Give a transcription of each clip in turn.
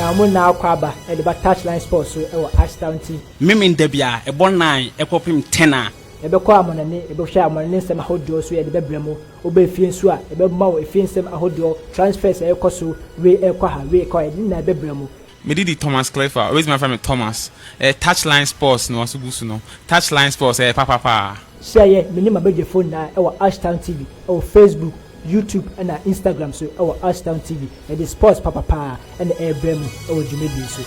Yɛn mo nyinaa akɔ aba de ba Touchline Sports so wɔ Ashtown TV. Memenda bi a ɛbɔ 9 ɛkɔpem 10 a. Yɛbɛkɔ amanɔne, yɛbɛhwɛ amanɔne nsɛm ahodoɔ so yɛde bɛbrɛ mo. Woba efie nso a, yɛbɛma wo efie nsɛm ahodoɔ, transfers a ɛrekɔ so, wei ɛrekɔ ha, wei ɛrekɔ ha, yɛde ne nyinaa bɛbrɛ mo. Me din de Thomas Clefa, wobɛtumi afrɛ me Thomas. Ɛyɛ Touchline Sports na waso gu so no. Touchline Sports, ɛyɛ papa paa. Hyia yɛ, me ne m'abadwafoɔ nyinaa wɔ Ashtown TV wɔ Facebook, YouTube ɛna Instagram so wɔ Ashtown TV. Yɛde sports papapaa ɛna ɛrebrɛ mo wɔ dwumadie so.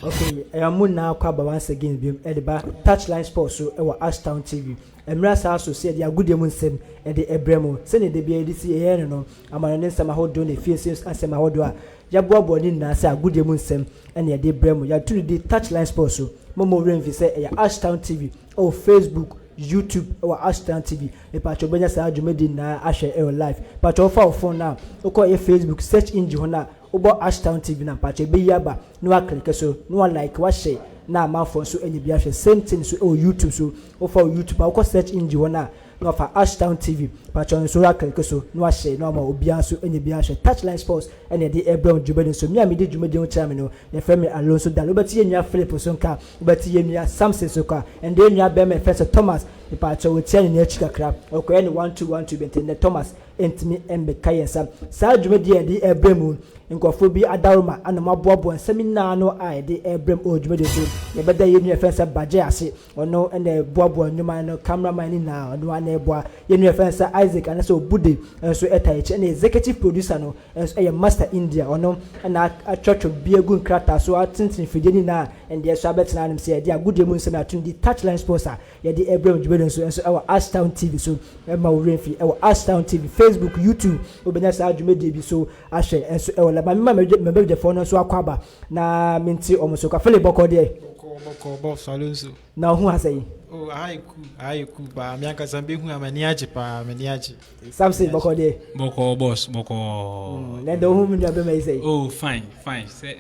Okay, ɛyɛ mo nyinaa kɔ aba once again biom ɛde ba Touchline Sports so wɔ Ashtown TV. Mmerɛ saa so sɛ yɛde agodie mu nsɛm ɛde ɛbrɛ mo sɛnea da biara yɛde si yɛyɛ no, amanɔne nsɛm ahodoɔ ne efie nsɛm ahodoɔ a yɛaboaboa ne nyinaa sɛ agodie mu nsɛm ɛna yɛde brɛ mo. Yɛato no di Touchline Sports so. Mo mo werɛ mfi sɛ ɛyɛ Ashtown TV ɛwɔ Facebook, YouTube ɛwɔ Ashtown TV. Mepatwa wobɛnya saa dwumadi nyinaa ahwɛ ɛwɔ live. Patwa wofa wo phone na wokɔ ɛyɛ Facebook search engine hɔ na wobɔ Ashtown TV na mpatwa ɛbɛyi aba na wa click so na wa like, wa share na amanfoɔ nso anya bi ahwɛ. Same thing so ɛwɔ YouTube so. Wofa wo YouTube a, wokɔ search engine hɔ na wafa Ashtown TV, patwa nso wa click so na wa share na wama obiara nso anya bi ahwɛ. Touchline Sports ɛna yɛde ɛbrɛ wo dwumadi nso. Me a mede dwumadi ho kyerɛ me no, yɛfrɛ me Alonso Dan. Wobɛte yɛn nua Philip so nka, wobɛte yɛn nua Samson so ka, ɛnde yɛn nua bɛrima yɛfrɛ sɛ Thomas, mepaakyɛ wɔtia ne n'akyi kakra, ɔkɔyɛ ne 1 2 1 2 bɛnti nnɛ Thomas ntumi mbɛka yɛn nsa. Saa dwumadi a yɛde ɛbrɛ mu, nkurɔfoɔ bi adaroma ana mo aboaboa nsɛm nyinaa no a yɛde ɛbrɛ mu ɔwɔ dwumadi so. Yɛbɛda yɛn nua yɛfrɛ sɛ Bagye ase, ɔno ɛna ɛboaboa nnwuma no, cameraman ne nyinaa ɔno ana ɛboa. Yɛn nua yɛfrɛ sɛ Isaac anasɛ Obude nso ɛta akyi, ɛna executive producer no nso ɛyɛ Master India, ɔno ɛna atwerɛtwerɛ bi egu nkrataa so, atentene fidie nyinaa ɛndeɛ so abɛtena anim sɛ yɛde agodie mu nsɛm ato di Touchline Sports a yɛde ɛbrɛ mu dwumadi nso ɛwɔ Ashtown TV so. Ɛma wo werɛ ɛwɔ Ashtown TV, Facebook, YouTube, wobɛnya saa dwumadie bi so ahwɛ nso ɛwɔ la. Maame ma mɛbɛgyefoɔ no nso akɔ aba na mente ɔmo so ka. Philip, bɔkɔ deɛ? Bɔkɔ bɔkɔ, boss Alonso. Na ɔho ha sɛ yi? Oh, aha yɛ cool, aha yɛ cool paa. Mi ankasa mbɛhu a m'ani agye paa, m'ani agye. Samson, bɔkɔ deɛ? Bɔkɔ, boss, bɔkɔ. Na ɛdɛ ohun mi nua bɛma yi sɛ yi? Oh, fine fine, sɛ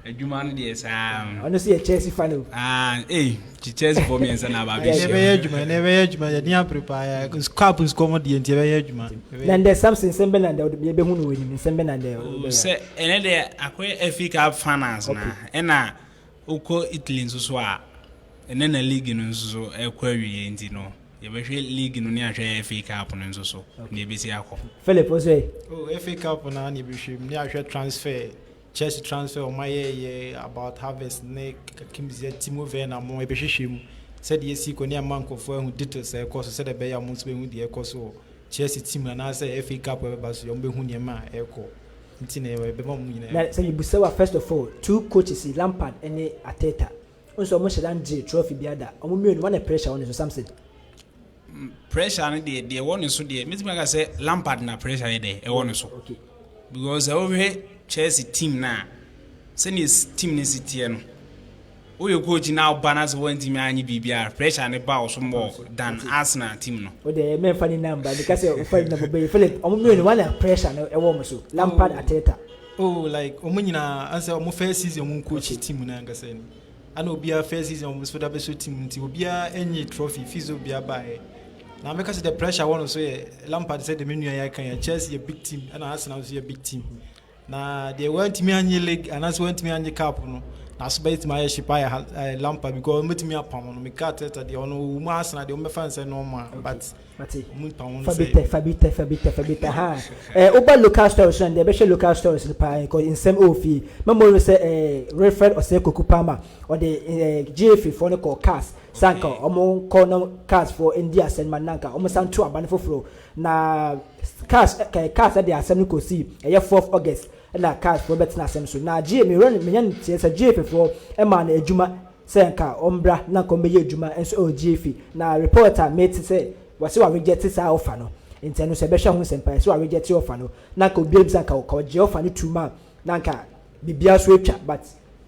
adwuma no deɛ saa. Ɔno nso yɛ Chelsea fan o. Ah, ee, Chelsea fɔ mmiɛnsa na aba abɛhyia. Yɛbɛyɛ adwuma, na yɛbɛyɛ adwuma, yɛde abere paa, yɛ cup nkɔmɔ deɛ nti yɛbɛyɛ adwuma. Na ndɛ Samson, nsɛm bɛ na ndɛ yɛbɛhu no wɔ anim, nsɛm bɛ na ndɛ? Oh, sɛ ɛnɛ deɛ akɔyɛ FA Cup finals na ɛna wokɔ Italy nso so a, ɛnɛ na league no nso so ɛkɔ awie, nti no yɛbɛhwɛ league no ne ahwɛ FA Cup no nso so ne yɛbɛsi akɔ. Philip nso yɛ? Oh, FA Cup na yɛbɛhwɛ mu ne ahwɛ transfer, Chelsea transfer ɔmo ayɛ yɛ about Havertz ne Kim Ziyech, Timo Werner, mo yɛbɛhwehwɛ mu sɛdeɛ esi kɔ ne ama nkurɔfoɔ ahu details a ɛkɔ so, sɛdeɛ ɛbɛyɛ a ɔmo nso bɛhu deɛ ɛkɔ so wɔ Chelsea team anaasɛ FA Cup a ɛbɛba so yɛ, ɔmo bɛhu nneɛma a ɛkɔ, nti na yɛbɛma ɔmo nyinaa. Na sɛ yɛbusa wa, first of all, two coaches yi, Lampard ne Arteta nso, ɔmo hyɛ dan gye trophy bi ada, ɔmo mmienu wɔn na pressure wɔn so, Samson? Pressure no deɛ ɛwɔ ne so deɛ, mɛtumi aka sɛ Lampard na pressure yɛ dɛ ɛwɔ ne so because sɛ wohwɛ Chelsea team no a, sɛnea team no si teɛ no, woyɛ coach na woba na sɛ woantumi anye biribiara, pressure ne ba wo so more than Arsenal team no. O deɛ mɛnfa ne namba because sɛ wofa ne namba bɛyɛ. Philip, ɔmo mmienu wɔn na pressure no ɛwɔ ɔmo so, Lampard, Arteta? Oh, like ɔmo nyinaa ansɛ ɔmo first season ɔmo coach team no ankasa ni ana obiara first season ɔmo nso da bɛso team, nti obiara enyi trophy fi so obiara baeɛ, na mɛka sɛ the pressure wɔ no so yɛ Lampard. Sɛ de me nua yɛ aka yɛ, Chelsea yɛ big team ɛna Arsenal nso yɛ big team, na deɛ wɔntumi anye league anaasɛ wɔntumi anye cup no na so bɛyɛ tumi ayɛ hye pa yɛ Lampard because wɔmɛtumi apam no. Meka Arteta deɛ, ɔno ɔwɔ mu Arsenal deɛ, wɔmɛfa no sɛ normal, but Mate. ɔmo pam no sɛ Fabitɛ fabitɛ fabitɛ fabitɛ ha woba local stories no deɛ, ɛbɛhwɛ local stories no paa because nsɛm ɛwɔ fie. Mɛmo sɛ Wilfred Osei Koku Palmer ɔde GFA foɔ no kɔ CAS sanka ɔmo kɔ no CAS foɔ ndi asɛm ma nanka ɔmo san to aba no foforɔ, na CAS CAS ɛde asɛm no kɔsi ɛyɛ 4th August ɛna CAS foɔ bɛtena asɛm so. Na GFA mewura menya no teɛ sɛ GFA foɔ ɛma no adwuma sɛ nka ɔmbra na nka ɔmbɛyɛ adwuma nso ɛwɔ GFA, na report a mete sɛ wɔsɛ wa reject saa offer no, nti ɛno sɛ ɛbɛhwɛ ho nsɛmpa sɛ wa reject offer no, na nka obiara bisa nka ɔgye offer no tu ma na nka biribiara so atwa, but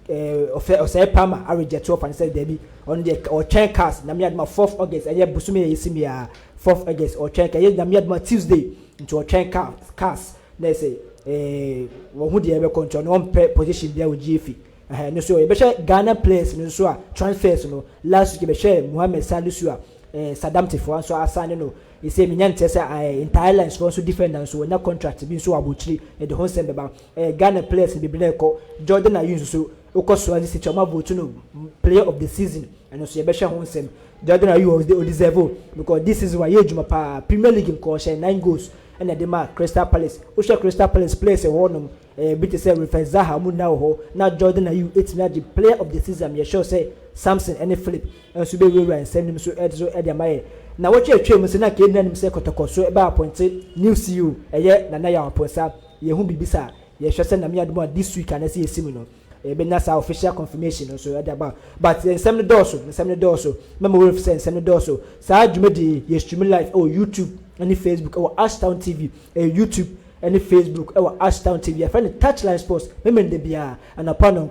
ɔfɛ Osei Palmer a reject offer no sɛ dɛbi, ɔno deɛ ɔtwɛn CAS na mmea dema 4th August, ɛyɛ bosomi yɛ esi mia 4th August ɔtwɛn ka ɛyɛ nyame adoma Tuesday, nti ɔtwɛn CAS na ɛsɛ wɔn ho deɛ ɛbɛkɔ, nti ɔno ɔmpɛ position bia wɔ GFA. Ɛhɛn no so yɛbɛhwɛ Ghana players no nso a transfers no. Last week yɛbɛhwɛ Mohammed Salisu a Southampton foɔ nso asan no. Ɛsɛ menya nteɛ sɛ Inter Allies foɔ nso defender nso wɔnya contract bi nso wɔ abɔkyiri. Yɛde ho nsɛm bɛba. Ghana players bebree na ɛkɔ. Jordan Ayew nso so wokɔ Swansea City, ɔmo avote no player of the season. Ɛno nso yɛbɛhwɛ ho nsɛm. Jordan Ayew ɔ deserve because this season wayɛ adwuma paa. Premier League nkɔɔhyɛ nine goals ɛna ɛde ma Crystal Palace. Wohwɛ Crystal Palace players ɛwɔ hɔnom, bi te sɛ Wilfried Zaha mu na wɔ hɔ na Jordan Ayew etumi agye player of the season. Yɛ sure sɛ Samson ɛne Philip nso bɛwurawura nsɛm nim so ɛde so ɛde ama yɛ. Na wɔtwe atwa mu sɛ na kee nanim sɛ Kɔtɔkɔ so ɛbɛ appoint new CEO, ɛyɛ Nana Yaw Amponsah. Yɛhu biribi saa, yɛhwɛ sɛ Nyame adom a, this week anase yɛsi mu no, yɛbɛnya saa official confirmation nso ɛde aba. But nsɛm no dɔɔso, nsɛm no dɔɔso. Mɛma wɔn sɛ nsɛm no dɔɔso. Saa dwumadi yɛ stream live ɛwɔ YouTube ɛne Facebook ɛwɔ Ashtown TV. Ɛyɛ YouTube ɛne Facebook ɛwɔ Ashtown TV. Yɛfrɛ no Touchline Sports. Mímɛ ndé biara anapa 9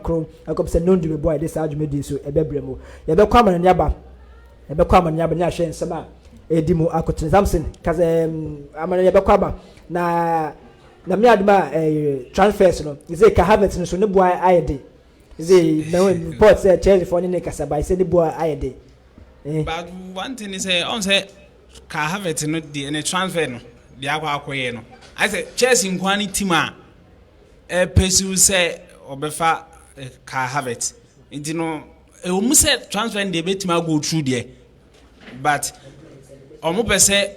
ɛkɔm sɛ nondu bɛ bɔ a yɛde saa dwumadi so ɛbɛbrɛ mu. Yɛbɛkɔ ama aba, yɛbɛkɔ ama aba ne ahwɛ nsɛm a ɛdi mu akɔtene. Samson kasa ama yɛbɛkɔ aba na mi adum a transfers no sɛ Kai Havertz no so ne boa ayɛ de sɛ mɛ report sɛ Chelsea fɔ ne kasa ba sɛ ne boa ayɛ de. But one thing is sɛ ɔn sɛ Kai Havertz no deɛ, ne transfer no deɛ akɔ akɔyɛ no ayɛ sɛ Chelsea nkoa ne team a ɛpɛsiw sɛ ɔbɛfa Kai Havertz. Nti no ɛwɔ mu sɛ transfer no deɛ ebɛtumi ago through deɛ, but ɔmo pɛ sɛ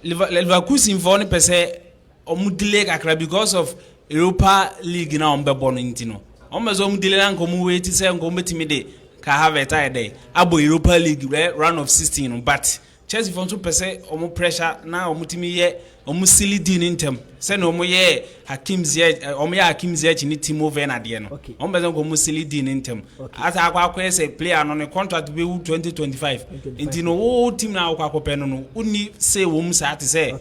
Leverkusen foɔ no pɛ sɛ ɔmo delay kakra because of Europa League na ɔmo bɛbɔ no. Nti no ɔmo pɛ sɛ ɔmo delay na nka ɔmo wait sɛ nka ɔmo bɛtumi de Kai Havertz ayɛ dɛ abɔ Europa League round of 16 no. But Chelsea foɔ nso pɛ sɛ ɔmo pressure na ɔmo tumi yɛ ɔmo seal deal ne ntɛm sɛnea ɔmo yɛ Hakim Ziyech, ɔmo yɛ Hakim Ziyech ne Timo Werner deɛ no. Ɔmo pɛ sɛ nka ɔmo seal deal ne ntɛm. Asa akɔ akɔyɛ sɛ player no ne contract bɛwu 2025. Nti no wo team na akɔ akɔpɛ no, wonni say wɔ mu saa te sɛ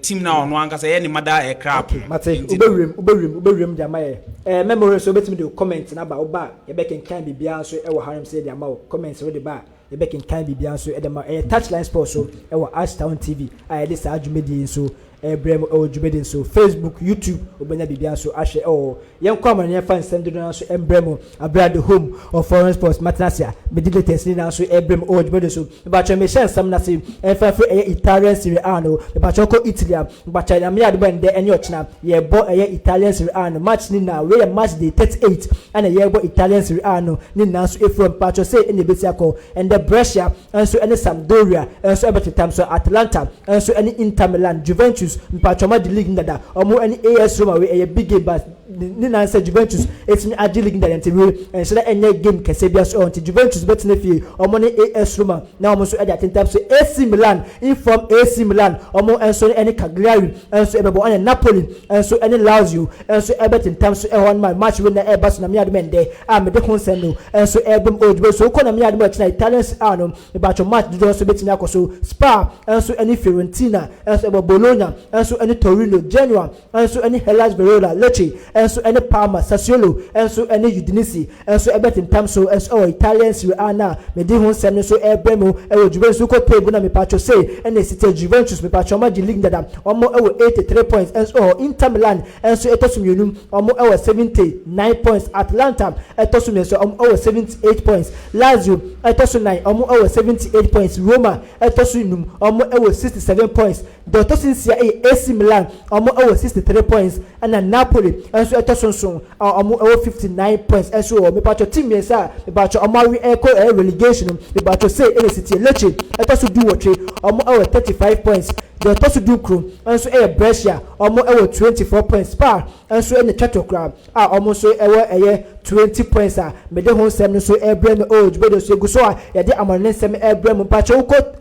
team na ɔno ankasa yɛ ne mada crap. Okay, mate. Wobɛwuram, wobɛwuram, wobɛwuram de ama yɛ. Memory so wobɛtumi de comment naba. Woba a, yɛbɛkenkan biribiara nso ɛwɔ hanom sɛ de ama wo. Comment wode ba a, yɛbɛkenkan biribiara nso ɛde ma. Ɛyɛ Touchline Sports so ɛwɔ Ashtown TV a yɛde saa dwumadie yi nso ɛbrɛ mu ɛwɔ dwumadie nso. Facebook, YouTube, wobɛnya biribiara nso ahwɛ ɛwɔ. Yɛnkɔ ama no, yɛmfa nsɛm dodoɔ nso ɛmbrɛ mu abere the home of foreign sports. Matena ase a mede latest nyinaa nso ɛbrɛ mu ɛwɔ dwumadie so. Mebatwɛ mehyɛ nsɛm no ase ɛmfa firi ɛyɛ Italian Serie A no. Mebatwɛ kɔ Italy a, mebatwɛ Nyame ade bɔ ndɛ ɛne ɔkyena yɛbɔ ɛyɛ Italian Serie A no match ne na wei yɛ match day 38 ɛna yɛbɔ Italian Serie A no ne nyinaa nso efiri. Mpatwɛ sɛ ɛna ebesi akɔ ɛndɛ, Brescia nso ɛne Sampdoria nso ɛbɛtetam so, Atalanta nso ɛne Inter Milan, Juventus mpatwɛ ɔmo agye league dada, ɔmo ɛne AS Roma. Wei ɛyɛ big game, but ne nan sɛ Juventus etumi agye league dada nti wei ɛnhyɛ ɛnyɛ game kɛseɛ bi aso. Nti Juventus bɛtena fie, ɔmo ne AS Roma na ɔmo nso ɛde atentam so. AC Milan, inform AC Milan, ɔmo nso ɛne Cagliari nso ɛbɛbɔ, ɛne Napoli nso ɛne Lazio nso ɛbɛtentam so ɛhɔ no. Ma match wei na ɛba so na mi adum ɛndɛ a mede ho nsɛm no nso ɛbɛm ɔdwuma so. Wokɔ na mi adum ɛkyina Italian A no, ìbàtɔ match dodoɔ nso bɛtumi akɔ so. Spal nso ɛne Fiorentina nso ɛbɔ, Bologna nso ɛne Torino, Genoa nso ɛne Hellas Verona, Lecce nso ɛne Parma, Sassuolo nso ɛne Udinese nso ɛbɛtentam so nso ɛwɔ Italian Serie A na mede ho nsɛm no nso ɛbrɛ mu ɛwɔ. Juventus kɔ table na mepatwo sei ɛna esi tɛ. Juventus mepatwo ɔmo agye league dada, ɔmo ɛwɔ 83 points nso ɛwɔ. Inter Milan nso ɛtɔ so mmienu, ɔmo ɛwɔ 79 points. Atalanta ɛtɔ so mmiɛnsa, ɔmo ɛwɔ 78 points. Lazio ɛtɔ so nnan, ɔmo ɛwɔ 78 points. Roma ɛtɔ so num, ɔmo ɛwɔ 67 points. Deɛ ɔtɔ so nsia ɛyɛ AC Milan, ɔmo ɛwɔ 63 points, ɛna Napoli nso ɛtɔ so nson a ɔmo ɛwɔ 59 points ɛnso wɔ. Mepatwɔ team mmiɛnsa a mepatwɔ ɔmo awi ɛkɔ ɛyɛ relegation no, mepatwɔ sei ɛna esi tie: Lecce ɛtɔ so 18, ɔmo ɛwɔ 35 points. Deɛ ɔtɔ so 19 nso ɛyɛ Brescia, ɔmo ɛwɔ 24 points. Spal nso ɛna twɛtɔ koraa a ɔmo nso ɛwɔ ɛyɛ 20 points a mede ho nsɛm no nso ɛbrɛ no ɛwɔ dwumadie so. Egu so a yɛde amane nsɛm ɛbrɛ mu. Mpatwɔ wokɔ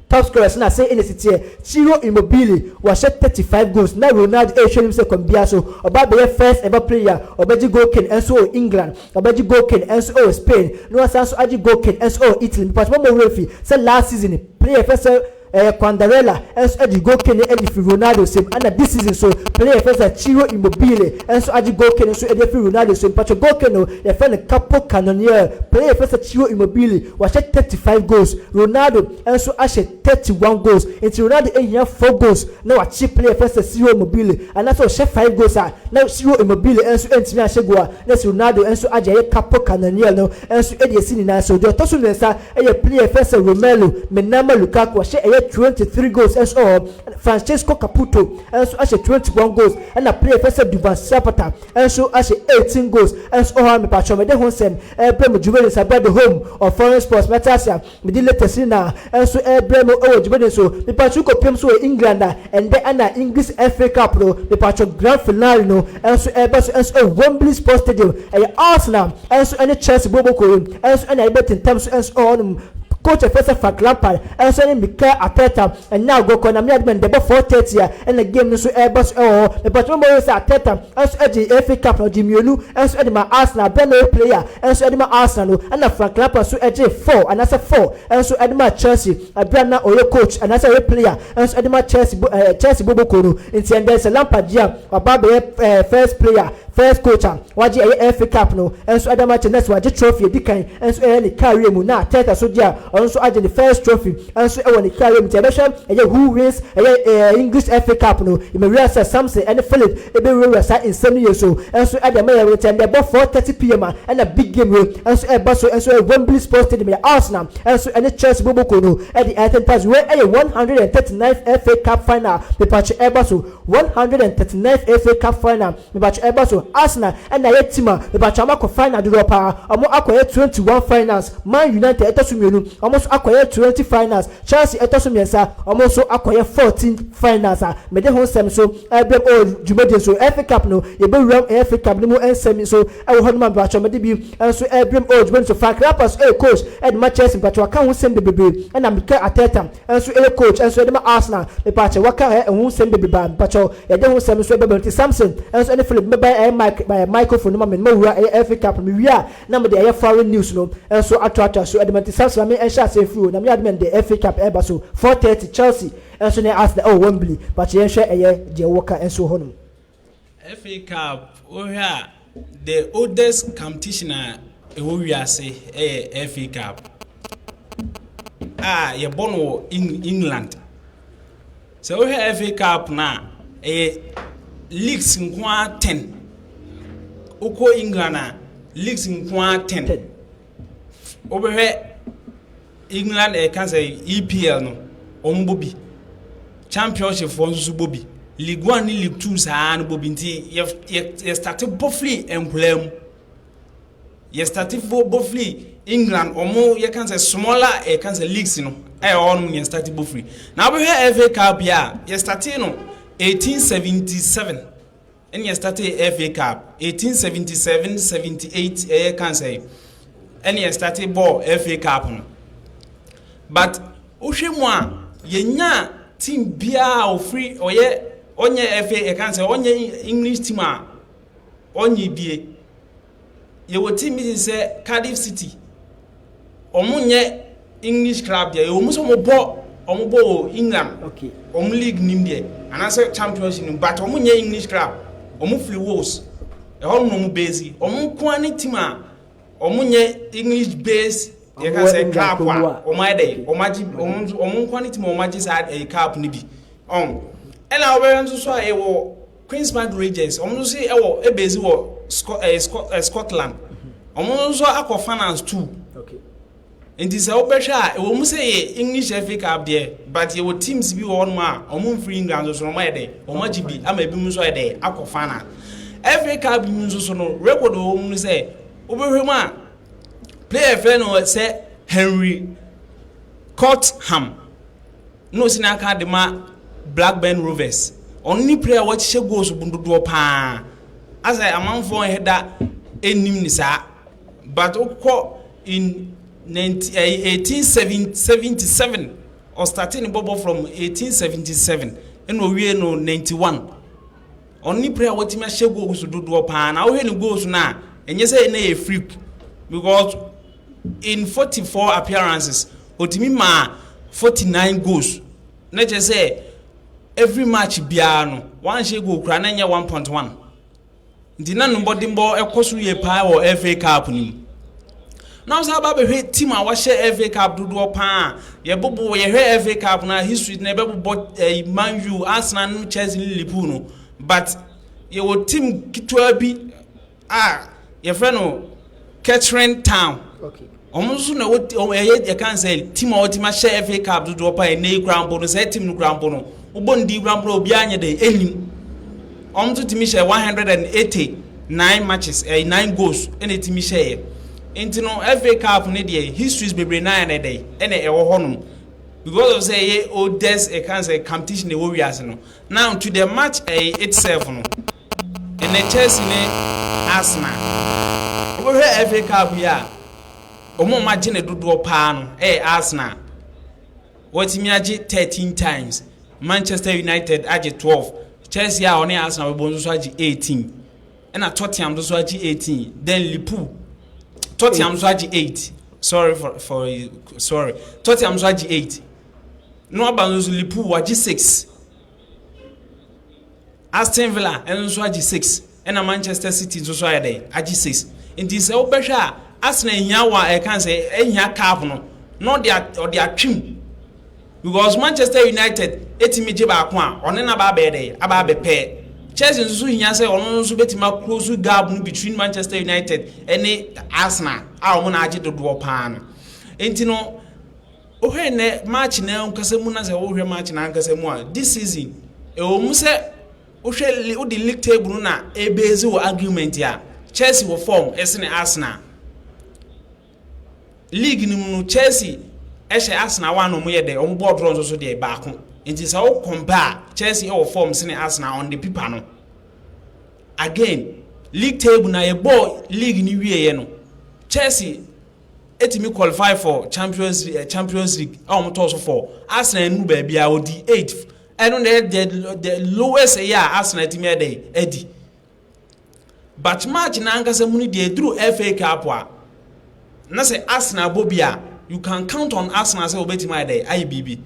top scorers na sɛ ɛna si teɛ: Ciro Immobile wahyɛ 35 goals na Ronaldo ɛrehwɛ nim sɛ kɔmbia so ɔba bɛyɛ first ever player ɔbɛgye goal king nso wɔ England, ɔbɛgye goal king nso wɔ Spain, na wasan so agye goal king nso wɔ Italy. Mpatwɔ mo wura fi sɛ last season player fɛ sɛ Ɛyɛ Quagliarella nso agye goal key no de firi Ronaldo nsam ɛna this season nso player yɛfrɛ sɛ Ciro Immobile nso agye goal key no nso de afiri Ronaldo nsam. Mpakyɛ goal key no yɛfrɛ no Capocannoniere. Player yɛfrɛ sɛ Ciro Immobile wahyɛ 35 goals, Ronaldo nso ahyɛ 31 goals, nti Ronaldo ehia 4 goals na wakye player yɛfrɛ sɛ Ciro Immobile, anaasɛ ɔhyɛ 5 goals a na Ciro Immobile nso ntumi ahyɛ goal a, na sɛ Ronaldo nso agye ɛyɛ Capocannoniere no nso de esi ne nan so. Deɛ ɔtɔ so mmiɛnsa ɛyɛ player yɛfrɛ sɛ Romelu Menama Lukaku, wahyɛ ɛyɛ 23 goals nso wɔ hɔ. Francesco Caputo nso ahyɛ 21 goals, ɛna player yɛfrɛ sɛ Duvan Zapata nso ahyɛ 18 goals nso wɔ hɔ. Mepatwɛ mede ho nsɛm ɛbrɛ mu dwumadi sabra, the home of foreign sports. Mɛte ase a mede latest na nso ɛbrɛ mu ɛwɔ dwumadi so. Mepatwɛ kɔpem so wɔ England a, ɛndɛ ɛna English FA Cup no, mepatwɛ, grand finale no nso ɛbɛ so nso ɛwɔ Wembley Sports Stadium. Ɛyɛ Arsenal nso ɛne Chelsea boboko nso ɛna ɛbɛ tentam so nso ɛwɔ hɔnom. Coach ɛfɛ sɛ Frank Lampard ɛnso ne Mikel Arteta ɛna agorɔ na mmea adumɛ ndɛbɔ 4:30 a ɛna game no nso ɛreba so ɛwɔ hɔ. Mepatwɛ mo sɛ Arteta ɛnso ɛgye FA Cup na ɔgye mmienu ɛnso ɛde ma Arsenal abɛn na ɔyɛ player ɛnso ɛde ma Arsenal no, ɛna Frank Lampard nso ɛgye four anaasɛ four ɛnso ɛde ma Chelsea abɛn na ɔyɛ coach anaasɛ ɔyɛ player ɛnso ɛde ma Chelsea bo Chelsea boboko no. Nti ɛndɛ sɛ Lampard gye a, waba abɛyɛ first player, first coach a wagye ɛyɛ FA Cup no ɛnso ɛde ma Chelsea, wagye trophy edi kan ɛnso ɛyɛ ne career mu, na Arteta so gye a, ɔno nso agye ne first trophy ɛnso ɛwɔ ne career mu. Nti ɛbɛhwɛ ɛyɛ who wins ɛyɛ English FA Cup no. Ìmọ̀wúrẹ́ sɛ Samson ɛne Philip ɛbɛwurawura saa nsɛm no yɛ so ɛnso ɛde ɛma yɛ nti ɛbɔ 4:30 p.m. a ɛna big game wei ɛnso ɛba so ɛnso ɛwɔ Wembley Sports Stadium. Yɛ Arsenal ɛnso ɛne Chelsea boboko no ɛde ɛtɛntas. Wei ɛyɛ 139th FA Cup final mipatwa ɛba so, 139th FA Cup final mipatwa ɛba so. Arsenal ɛna ɛyɛ team a mipatwa ɔmo akɔ final dodoɔ paa. Ɔmo akɔyɛ 21 finals. Man United ɛtɔ so mmienu, ɔmo nso akɔyɛ 20 finals. Chelsea ɛtɔ so mmiɛnsa, ɔmo nso akɔyɛ 14 finals a mede ho nsɛm so ɛbrɛ ɔwɔ dwumadie so. FA Cup no, yɛbɛwura FA Cup no mu nsɛm nso ɛwɔ hɔ nom a mpatwa mede bi nso ɛbrɛ ɔwɔ dwumadie so. Frank Lampard ɛyɛ coach ɛde ma Chelsea, mpatwa waka ho nsɛm bebree, ɛna Mikel Arteta nso ɛyɛ coach nso ɛde ma Arsenal, mpatwa waka ɛho nsɛm bebree a mpatwa yɛde ho nsɛm nso ɛbɛbɛ. Nti Samson nso ɛne Philip mbɛba ɛyɛ mic ɛyɛ microphone no ma me mawura ɛyɛ FA Cup no wie a, na mede ɛyɛ foreign news no nso atoatoa so ɛde ma. Nti Samson, ma me ɛnhyɛ ase firi o na me adum de FA Cup ɛba so 4:30, Chelsea nso ne Arsenal ɛwɔ Wembley. Mpatwa yɛnhwɛ ɛyɛ deɛ wɔka nso hɔ nom. FA Cup, wohwɛ a, the oldest competition a ɛwɔ wiase ɛyɛ FA Cup a yɛbɔ no wɔ England. Sɛ wohwɛ FA Cup no a, ɛyɛ leagues nko ara 10. Wokɔ England a, leagues nko ara 10. Wobɛhwɛ England, ɛka sɛ EPL no, wɔn bɔ bi, Championship foɔ nso so bɔ bi, League One ne League Two saa no bɔ bi. Nti yɛ start bɔ firi nkwadaa mu, yɛ start bɔ firi England, ɔmo yɛka sɛ smaller ɛka sɛ leagues no ɛyɛ hɔ nom yɛ start bɔ firi. Na wobɛhwɛ FA Cup yi a, yɛ start no 1877 ɛne yɛ start FA Cup, 1877 78 ɛyɛ kan sɛ ɛne yɛ start bɔ FA Cup no. But wohwɛ mu a, yɛnya team biara a ofiri ɔyɛ ɔnyɛ FA ɛka sɛ ɔnyɛ English team a ɔnyɛ bie. Yɛwɔ team bi te sɛ Cardiff City, ɔmo nyɛ English club deɛ, ɛwɔ mu sɛ ɔmo bɔ wɔ England ɔmo league nim deɛ anaasɛ Championship nim, but ɔmo nyɛ English club. Ɔmo firi Wales, ɛhɔ nom na ɔmo base. Ɔmo nkoa ne team a ɔmo nyɛ English base yɛka Ɔmo wɔ sɛ England club kurom a a. Ɔmo ayɛ dɛ ɔmo agye ɔmo nso ɔmo nkoa ne team a ɔmo agye saa ɛyɛ cup no bi ɔn. Ɛna ɔbɛyɛ nso so a ɛwɔ Queens Park Rangers, ɔmo nso ɛwɔ ɛbase wɔ Scotland. Ɔmo nso akɔ finals two. Nti sɛ wobɛhwɛ a, ɛwɔ mu sɛ yɛ English FA Cup deɛ, but yɛwɔ teams bi wɔ hɔnom a ɔmo mfiri England nso so no, ɔmo ayɛ dɛ ɔmo agye bi ama ebi mu nso ayɛ dɛ akɔ final. FA Cup yi mu nso so no, record wɔ mu no sɛ wobɛhwɛ mu a, player fɛ no sɛ Henry Cottingham na osi n'aka de ma Blackburn Rovers. Ɔno ne player a wɔhyehyɛ goals dodoɔ paa asɛ amanfoɔ nhɛda anim ne saa. But wokɔ in 1877, ɔstarte ne bɔbɔ from 1877 ɛna owie no 91. Ɔno ne player a wɔtumi ahyɛ goals dodoɔ paa. Na wohwɛ ne goals no a, ɛnyɛ sɛ ɛna yɛ freak, because in 44 appearances otumi maa 49 goals. Na kyerɛ sɛ every match biara no, wanhyɛ goal koraa na ɛnyɛ 1.1. Nti na ne mmɔdenbɔ kɔ so yie paa wɔ FA Cup no mu. Na wɔsan aba abɛhwɛ team a wɔahyɛ FA Cup dodoɔ paa a yɛbobo yɛhwɛ FA Cup no a history no yɛbɛbobɔ eh, Man U, Arsenal no Chelsea ne Liverpool no but yɛwɔ team ketewa bi a yɛfrɛ no Kettering Town. Okay. Wɔn nso na ɛwɔ ɛyɛ yɛka sɛ team a wɔtumi ahyɛ FA Cup dodoɔ paa ɛnɛ yi koraa mpo no saa team no koraa mpo no wobɔ ne din koraa mpo no obiara nyɛ dɛ ɛnnim. Wɔn nso tumi hyɛ 189 matches ɛyɛ 9 goals ɛna ɛtumi hyɛeɛ. Nti no FA Cup no deɛ histories bebree naa na ɛdɛ ɛna ɛwɔ hɔnom because of sɛ ɛyɛ oldest ɛka sɛ competition ɛwɔ wiase no. Now to the match ɛyɛ itself no. Ɛnɛ Chelsea ne Arsenal. Wobɛhwɛ FA Cup yi a, wɔn a wɔagye ne dodoɔ paa no yɛ Arsenal. Wɔatumi agye 13 times. Manchester United agye 12. Chelsea a ɔne Arsenal bɛbɔ nso so agye 18. Ɛna Tottenham nso so agye 18. Then Liverpool. Tottenham nso agye 8. Sorry for sorry. Tottenham nso agye 8. Na waba nso so Liverpool wagye 6. Aston Villa nso agye 6 ɛna Manchester City nso so ayɛ dɛ agye 6. Nti sɛ wobɛhwɛ a Arsenal hia wɔ a ɛka sɛ ɛhia cup no na ɔde ɔde atwim because Manchester United etimi gye baako a ɔne na ba abɛyɛ dɛ aba abɛpɛ. Chelsea nso so hia sɛ ɔno nso bɛtumi aclose gap no between Manchester United ɛne Arsenal a wɔn na agye dodoɔ paa no. Nti no wohwɛ nnɛ match na ankasa mu na sɛ wohwɛ match na ankasa mu a this season ɛwɔ mu sɛ wohwɛ wode league table no na ebase wɔ argument a Chelsea wɔ form ɛsene Arsenal. League no mu no Chelsea ɛhyɛ Arsenal wa na ɔmo yɛ dɛ ɔmo bɔɔ draw nso so deɛ baako. Nti sɛ wo compare Chelsea ɛwɔ form sene Arsenal on the paper no. Again, league table na yɛbɔɔ league ni wieɛ no, Chelsea etimi qualify for Champions League a wɔn tɔɔ so for Arsenal enu baabi a odi eight. Ɛno na the lowest ɛyɛ a Arsenal etimi ɛdɛ ɛdi. But match na ankasa mu no deɛ, eduru FA Cup a na sɛ Arsenal bɔ bi a, you can count on Arsenal sɛ wɔbɛtumi ayɛ dɛ ayɛ biribi.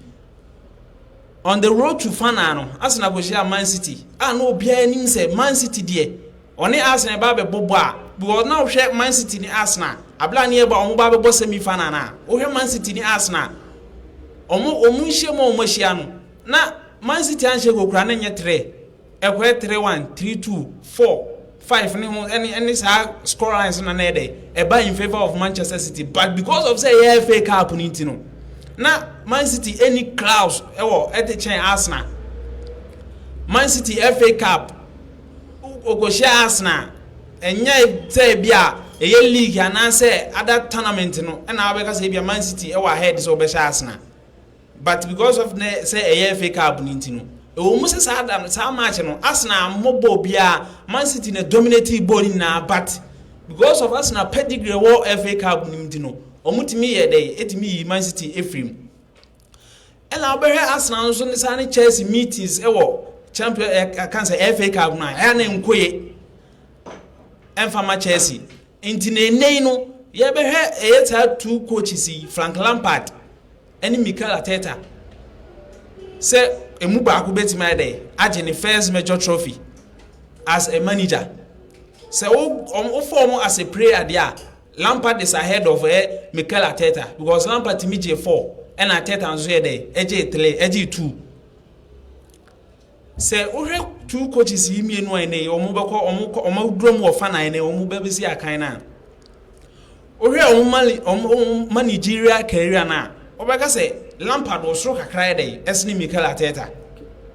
On the road to final no, Arsenal kɔ hyia Man City a na obiara anim sɛ Man City deɛ ɔne Arsenal ba abɛbɔ bɔ a, because na wohwɛ Man City ne Arsenal abla ne yɛbɔ a wɔn ba abɛbɔ semi final na wohwɛ Man City ne Arsenal wɔn nhyia mu a wɔn ahyia no na Man City anhyɛ goal koraa na nyɛ three, ɛkɔyɛ 3-1, 3-2, 4-5 ne ho ɛne saa score lines na na yɛ dɛ ɛba in favour of Manchester City. But because of sɛ ɛyɛ FA Cup ne ti no na Man City ɛni clause ɛwɔ ɛde kyɛn Arsenal. Man City FA Cup okohyia Arsenal, ɛnyɛ sɛ ebi a ɛyɛ league anaasɛ other tournament no ɛna abɛka sɛ ebi a Man City ɛwɔ ahead sɛ ɔbɛhyɛ Arsenal, but because of ne sɛ ɛyɛ FA Cup ne ti no, ɛwɔ mu sɛ saa da no saa match no Arsenal mmɔ bɔɔl biara, Man City na dominate bɔɔl nyinaa, but because of Arsenal pedigree wɔ FA Cup ne ti no, wɔn tumi yɛ dɛ etumi yi Man City efiri mu. Ɛna wobɛhwɛ Arsenal nso ne saa ne Chelsea meetings ɛwɔ champion ɛ kan sɛ FA Cup no a ɛyɛ na nkoye ɛnfa ma Chelsea. Nti na ene yi no yɛbɛhwɛ ɛyɛ saa two coaches yi, Frank Lampard ɛne Mikel Arteta, sɛ emu baako bɛtumi ayɛ dɛ agye ne first major trophy as a manager. Sɛ wo wofɔ wɔn as a player deɛ a, Lampard is ahead of Mikel Arteta because Lampard tumi gye four ɛna Arteta nso yɛ dɛ ɛgye three, ɛgye two. Sɛ wohwɛ two coaches yi mmienu a ɛnɛ yi wɔn bɛkɔ wɔn kɔ wɔn duro mu wɔ fa na ɛnɛ wɔn bɛbɛsi akan na wohwɛ wɔn managerial career na wɔbɛka sɛ Lampard wɔ soro kakra yɛ dɛ ɛsene Mikel Arteta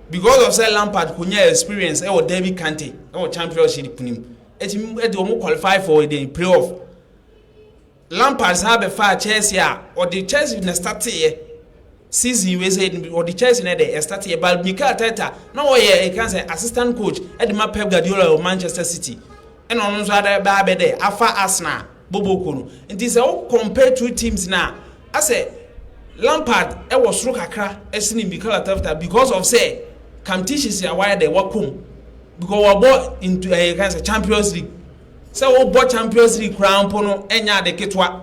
because of sɛ Lampard konya experience ɛwɔ Derby County ɛwɔ Championship nim ɛtumi ɛde wɔn qualify for the playoff. Lampard saa bɛfa Chelsea a ɔde Chelsea na starteɛ season wei sɛ ɔde Chelsea na ɛde ɛstarteɛ, but Mikel Arteta na ɔyɛ ɛka sɛ assistant coach ɛde ma Pep Guardiola wɔ Manchester City ɛna ɔno nso ada bɛ abɛ dɛ afa Arsenal boboko no. Nti sɛ wo compare two teams na asɛ Lampard ɛwɔ soro kakra ɛsene Mikel Arteta because of sɛ competitions a wayɛ dɛ wakɔm because wɔbɔ into ɛyɛ kan sɛ Champions League. Sɛ wobɔ Champions League koraa mpo no ɛnyɛ ade ketewa.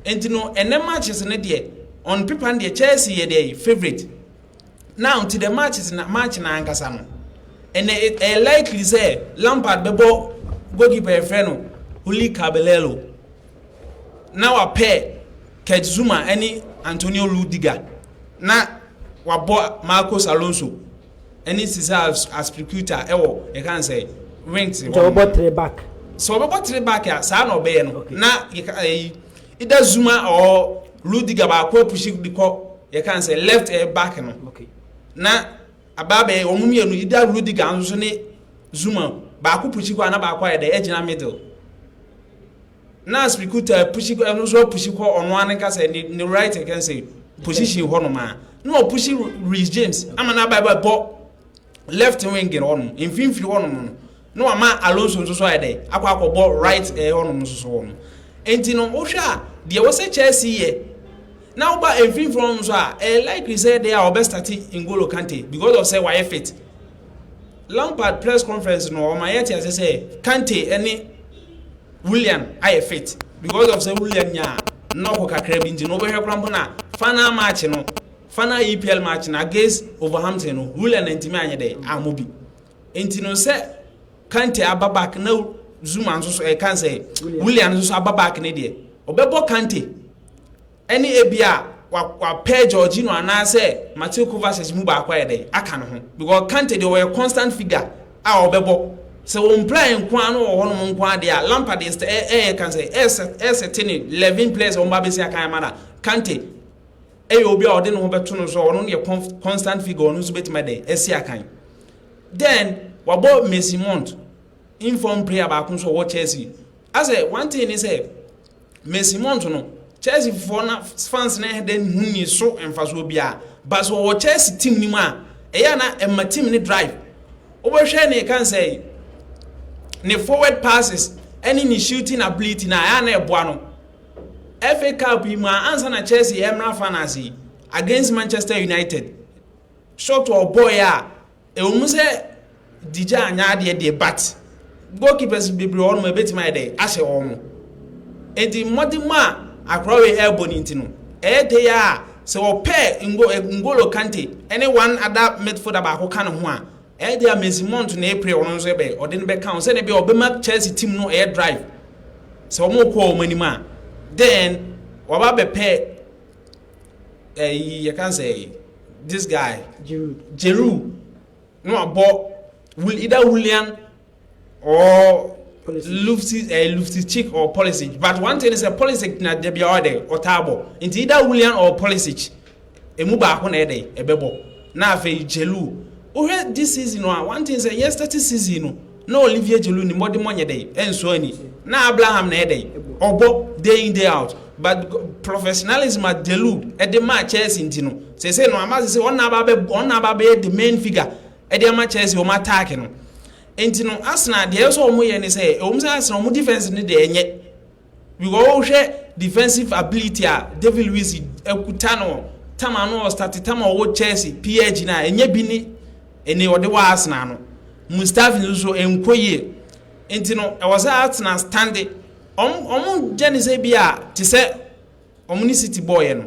Nti no ɛnɛ matches no deɛ, on paper no deɛ, Chelsea yɛ deɛ favourite. Now to the matches na match na ankasa no, ɛnɛ ɛyɛ likely sɛ Lampard bɛbɔ goalkeeper yɛfrɛ no Willy Caballero na wapɛ Kurt Zouma ɛne Antonio Rudiger na wabɔ Marcos Alonso ɛne Cesar Azpilicueta ɛwɔ yɛka n sɛ wings. Nti ɔbɛbɔ three back. Sɛ ɔbɛbɔ three back a, saa na ɔbɛyɛ no. Na yɛka ɛyi either Zouma or Rudiger baako apush de kɔ yɛka n sɛ left back no. Na aba bɛyɛ wɔn mmienu, either Rudiger nso ne Zouma, baako push kɔ a na baako ayɛ dɛ ɛgyina middle, na Azpilicueta push kɔ, ɛno nso apush kɔ ɔno ano kasa ne right ɛka sɛ position hɔ nom a na ɔpush Reece James ama na aba bɔ left wing hɔ nom, mfimfini hɔ nom no, na wama Alonso nso so ayɛ dɛ akɔ akɔbɔ right hɔ nom nso so hɔ no. Nti no wohwɛ a, deɛ wɔsɛ Chelsea yɛ na woba mfimfini hɔ nom nso a, ɛyɛ likely sɛ deɛ a ɔbɛ start N'Golo Kante because of sɛ wayɛ fit. Lampard press conference no, ɔma yɛ te ase sɛ Kante ɛne Willian ayɛ fit because of sɛ Willian nya nnɔkɔ kakra bi. Nti no wobɛhwɛ koraa mpo na final match no, final EPL match no against Wolverhampton no, Willian ntumi anyɛ dɛ ammɔ bi. Nti no sɛ Kante aba back na Zouma nso so ɛka sɛ Willian nso so aba back ne deɛ, ɔbɛbɔ Kante ɛne ebi a wapɛ Jorginho anaasɛ Mateo Kovacic mu baako ayɛ dɛ aka ne ho, because Kante deɛ ɔyɛ constant figure a ɔbɛbɔ. Sɛ wɔn play nko ano wɔ hɔnom nko adeɛ a, Lampard ɛyɛ kan sɛ ɛsɛte ne 11 players a wɔn ba bɛsi akan ama na Kante ɛyɛ obi a ɔde ne ho bɛto no so, ɔno yɛ constant figure, ɔno nso bɛtumi dɛ ɛsi akan. Then wabɔ Mason Mount, inform player baako nso ɔwɔ Chelsea. Asɛ one thing ni sɛ Mason Mount no, Chelsea foɔ na fans na ɛdɛ hu ni so mfasoɔ biara, but sɛ ɔwɔ Chelsea team ni mu a, ɛyɛ na ɛma team ne drive. Wobɛhwɛ ne kan sɛ ne forward passes ɛne ne shooting ability na ɛyɛ na ɛboa no. FA Cup yi mu a, ansa na Chelsea ɛmra finals yi against Manchester United, shot ɔbɔɔyɛ a ɛwɔ mu sɛ De Gea anya adeɛ deɛ, but goalkeepers bebree wɔ hɔnom ebetumi ayɛ dɛ ahyɛ wɔn mo. Nti mmɔden mu a akora wei ɛrebɔ ne ti no, ɛyɛ de yɛ a sɛ ɔpɛ Ngolo Kante ɛne one other midfielder baako ka ne ho a, ɛyɛ de a Mason Mount na epere ɔno nso ɛbɛ ɔde no bɛka ho sɛdeɛ bi a ɔbɛma Chelsea team no ɛyɛ drive sɛ wɔn kɔ wɔn anim a. Then waba bɛpɛ ɛyi yɛ kan sɛ this guy Giroud. Giroud na wabɔ will either Willian or Pulisic. Loftus Cheek or Pulisic. But one thing is sɛ Pulisic na debi a ɔde ɔtaa bɔ, nti either Willian or Pulisic emu baako na ɛde ɛbɛbɔ. Na afei Giroud, wohwɛ this season no a, one thing sɛ yɛ start season no na Olivier Giroud ni mmɔde mɔnyɛ dɛ ɛnso ani na Abraham na ɛdɛ ɔbɔ day in, day out, but professionalism a Giroud ɛde maa Chelsea nti no, sese no ama sese ɔna aba bɛyɛ the main figure ɛde ama Chelsea wɔn attack no. Nti no Arsenal deɛ ɛsɛ wɔn yɛ ne sɛ, ɛwɔm sɛ Arsenal wɔn defence ne deɛ ɛnyɛ, because wɔhwɛ defensive ability a David Luiz ɛkuta no tam ano ɔstart tam a ɔwɔ Chelsea, PSG na ɛnyɛ bi ne ɛne ɔde wɔ Arsenal no. Mustafi nso so ɛnkɔ yie. Nti no ɛwɔ sɛ Arsenal stand ɔmo gye ne sɛ bi a te sɛ ɔmo ne City bɔɔyɛ no,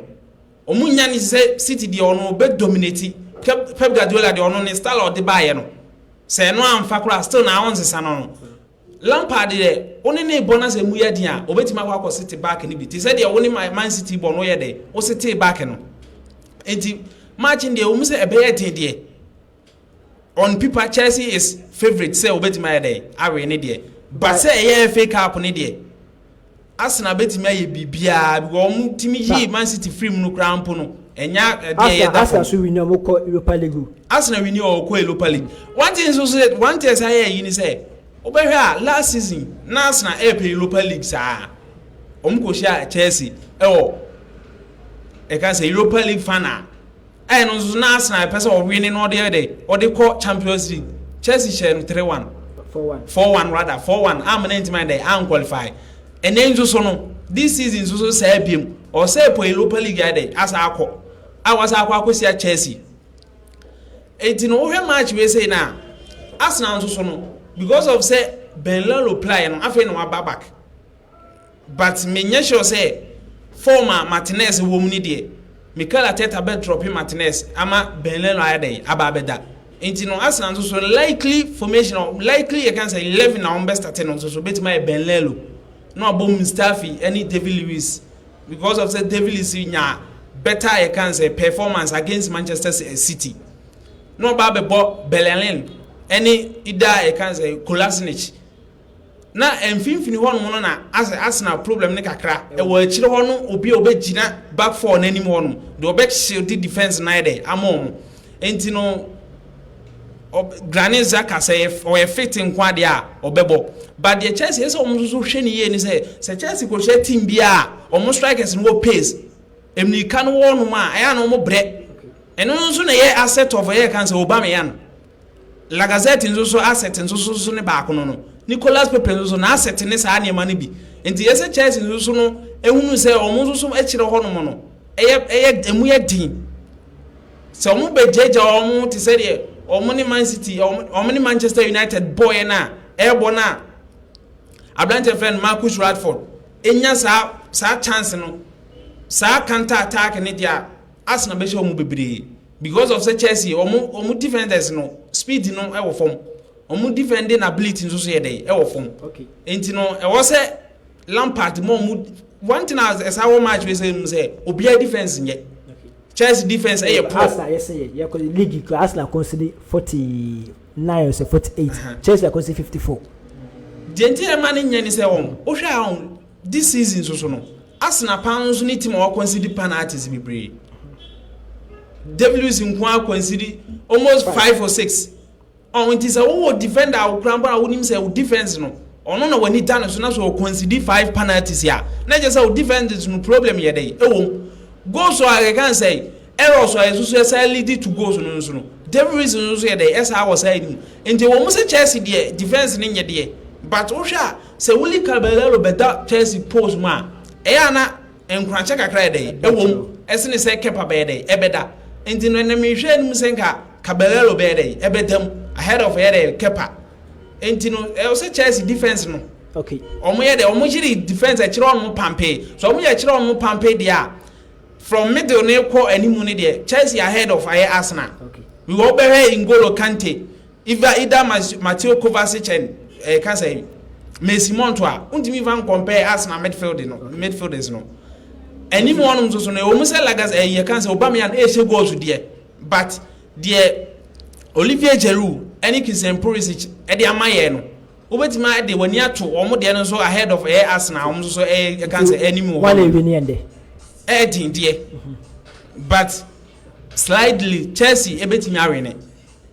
ɔmo nya ne sɛ City deɛ ɔno ɔbɛ dominate. Pep Guardiola deɛ, ɔno ne style a ɔde baayɛ no, sɛ ɛno amfa koraa, still na awon sesa no. Lampard deɛ, wo ne ne bɔ na sɛ mu yɛ den a, obetumi akɔ sit back no bi te sɛ deɛ wo ne Man City bɔ no yɛ dɛ wo sit back no. Nti match deɛ, wɔn sɛ ɛbɛyɛ den deɛ, on paper Chelsea is favourite sɛ obetumi ayɛ dɛ awe ne deɛ, but sɛ ɛyɛ FA Cup ne deɛ, Arsenal betumi ayɛ biribiara because wɔn tumi yi Man City firi mu no koraa mpo no, ɛnya ɛdeɛ yɛ da Arsenal fam. So win, ɔmo kɔ Europa League o. Arsenal win, ɔkɔ Europa League. One thing nso sɛ, one thing ɛsɛ ayɛ yi ni sɛ wobɛhwɛ a, last season na Arsenal ɛɛpɛ Europa League saa, wɔn kɔ hyia Chelsea ɛwɔ ɛka sɛ Europa League final. Ɛyɛ no nso na Arsenal ɛpɛ sɛ ɔwin na ɔde ɛde ɔde kɔ Champions League. Chelsea hyɛ no 3-1. 4-1. 4-1 rather, 4-1 amena ntoma dɛ anqualify. Ɛnɛ nso so no, this season nso so saa biem ɔsɛ pɔ Europa League ayɛ dɛ asa akɔ a wasa akɔsia Chelsea. Eti no wohwɛ match wei sei na Arsenal nso so no, because of sɛ Ben Lalo play no, afei na waba back, but menyɛ sure sɛ form a Martinez wɔ mu ni deɛ. Mikel Arteta bɛ drop Martinez ama Bernd Leno ayɛ dɛ aba abɛda. Nti no Arsenal nso so likely formation, likely yɛ kan sɛ 11 na wɔn bɛ start no nso so betumi ayɛ Bernd Leno na wabɔ Mustafi ɛne David Luiz, because of sɛ David Luiz nya better yɛ kan sɛ performance against Manchester City, na ɔba abɛbɔ Bellerin ɛne ida yɛ kan sɛ Kolasinac. Na mfimfini hɔnom no na asɛ Arsenal problem ne kakra ɛwɔ akyire hɔ no, obi a ɔbɛgyina back four n'anim hɔnom deɛ ɔbɛhyɛ defence nan dɛ ama wɔn. Nti no Granit Xhaka, sɛ ɔyɛ fit nko adeɛ a, ɔbɛbɔ. But deɛ Chelsea ɛsɛ wɔn nso so hwɛ ne yie ni sɛ Chelsea kò hyɛ team bi a wɔn strikers no wɔ pace, mmirika no wɔ nom a, ɛyɛ na wɔn brɛ. Ɛno nso na ɛyɛ asset of ɛyɛ kan sɛ Aubameyang. Lacazette nso so asset nso so so ne baako no, Nicolas Pepe nso so na asset ne saa nneɛma no bi. Nti yɛsɛ Chelsea nso so no ehunu sɛ wɔn nso so akyerɛ hɔnom no ɛyɛ emu yɛ den sɛ wɔn bɛ gyagya wɔn te sɛ deɛ wɔn ne Man City, wɔn ne Manchester United bɔɔyɛ na ɛrebɔ na aberante fɛn Marcus Rashford enya saa chance no, saa counter attack ne deɛ, Arsenal bɛhyɛ wɔn bebree, because of sɛ Chelsea wɔn defenders no speed no ɛwɔ fam, wɔn defending ability nso so yɛ dɛ ɛwɔ fam. Nti no ɛwɔ sɛ Lampard mo wɔn one thing as ɛsa wɔ match wei sɛ mu sɛ obiara defence nyɛ. Chelsea defence ɛyɛ poor. Arsenal yɛ sɛ yɛ yɛ league kura, Arsenal concede 49 or sɛ 48, Chelsea concede 54. Deɛ nti ɛma ne nyɛ ni sɛ wɔn wohwɛ a wɔn this season soso no, Arsenal pan nso ne team a wɔn concede penalties bebree. David Luiz nko a concede almost five or six. Ɔn nti sɛ wowɔ defender a wokura mbɔ a wonim sɛ wo defence no ɔno na w'ani da ne so na so ɔconcede five penalties a, na kyerɛ sɛ wo defense no problem yɛ dɛ ɛwɔ mu. Goals a yɛka sɛ errors a yɛsoso ɛsɛ lead to goals no nso no, David Luiz nso yɛ dɛ ɛsɛ awɔ saa anim. Nti wɔn mo sɛ Chelsea deɛ defence ne nyɛ deɛ, but wohwɛ a sɛ Willy Caballero bɛda Chelsea post mu a, ɛyɛ ana nkurankyɛ kakra yɛ dɛ ɛwɔ mu ɛsene sɛ Kepa bɛyɛ dɛ ɛbɛda. Nti no ɛnam nhwɛ anim sɛ nka Caballero bɛyɛ dɛ ɛbɛda mu ahead of ɛyɛ dɛ Kepa. Nti no ɛwɔ sɛ Chelsea defence no ɔmo yɛ dɛ ɔmo yiri defence ɛkyerɛ ɔmo pampe so, ɔmo yɛ kyerɛ ɔmo pampe deɛ a, from middle ne kɔ anim ne deɛ, Chelsea ahead of ayɛ Arsenal. Wíwọ́ bɛhwɛ N'Golo Kante, either Mateo Kovacic and ɛka sɛ Mason Mount a, ntumi fa compare Arsenal midfield no, midfielders no anim wɔnom nso so no. Ɛwɔ mu sɛ Lagas ɛyɛ kan sɛ Aubameyang ɛhyɛ goals deɛ, but deɛ Olivier Giroud ɛne Christian Pulisic ɛde ama yɛn no, wobɛtumi ɛde w'ani ato wɔn deɛ no nso ahead of ɛyɛ Arsenal. Wɔn nso so ɛyɛ ɛka sɛ anim wɔ hɔ. Wɔn ewi ni yɛn de. Ɛyɛ deɛ, but slightly Chelsea ebɛtumi awin.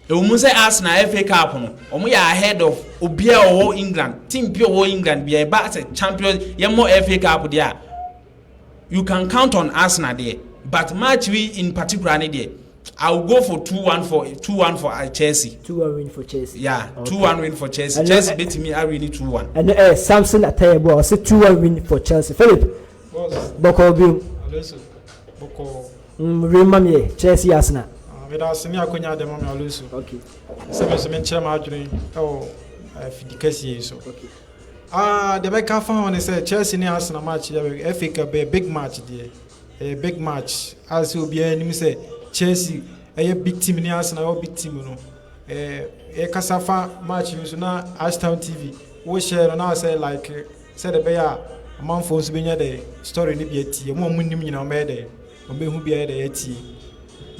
Ɛwɔ mu sɛ Arsenal FA Cup no wɔn yɛ ahead of obiara ɔwɔ England team bi ɔwɔ England bi a ɛba sɛ champion yɛmmɔ FA Cup deɛ a, you can count on Arsenal deɛ, but match we in particular ne deɛ, I will go for 2-1 for 2-1 for Chelsea. 2-1 win for Chelsea. Yeah, 2-1 win for Chelsea. Chelsea betumi awin 2-1. Ɛno Samson Atayebo a ɔsɛ 2-1 win for Chelsea. Philip. Bɔkɔ bi. Alonso bɔkɔ. Win ma mi yɛ Chelsea, Arsenal. Meda ase ne akonya de ma mi, Alonso. Sɛ mi nso mi nkyerɛ mu adwene ɛwɔ afidi kɛseɛ yi so. Ah, deɛ mɛka fa ho ne sɛ Chelsea ne Arsenal match yɛ FA Cup, bɛyɛ big match deɛ. Ɛyɛ big match a sɛ obiara anim sɛ Chelsea ɛyɛ big team ne Arsenal ɛwɔ big team no. Yɛkasa fa match yi nso na Ashtown TV wohyɛ no na sɛ like sɛde ɛbɛyɛ a ɔmanfoɔ nso bɛnya dɛ story no bi atie. Ɔmo a ɔmo nim nyinaa ɔmo bɛyɛ dɛ ɔmo bɛhu bi ayɛ dɛ atie.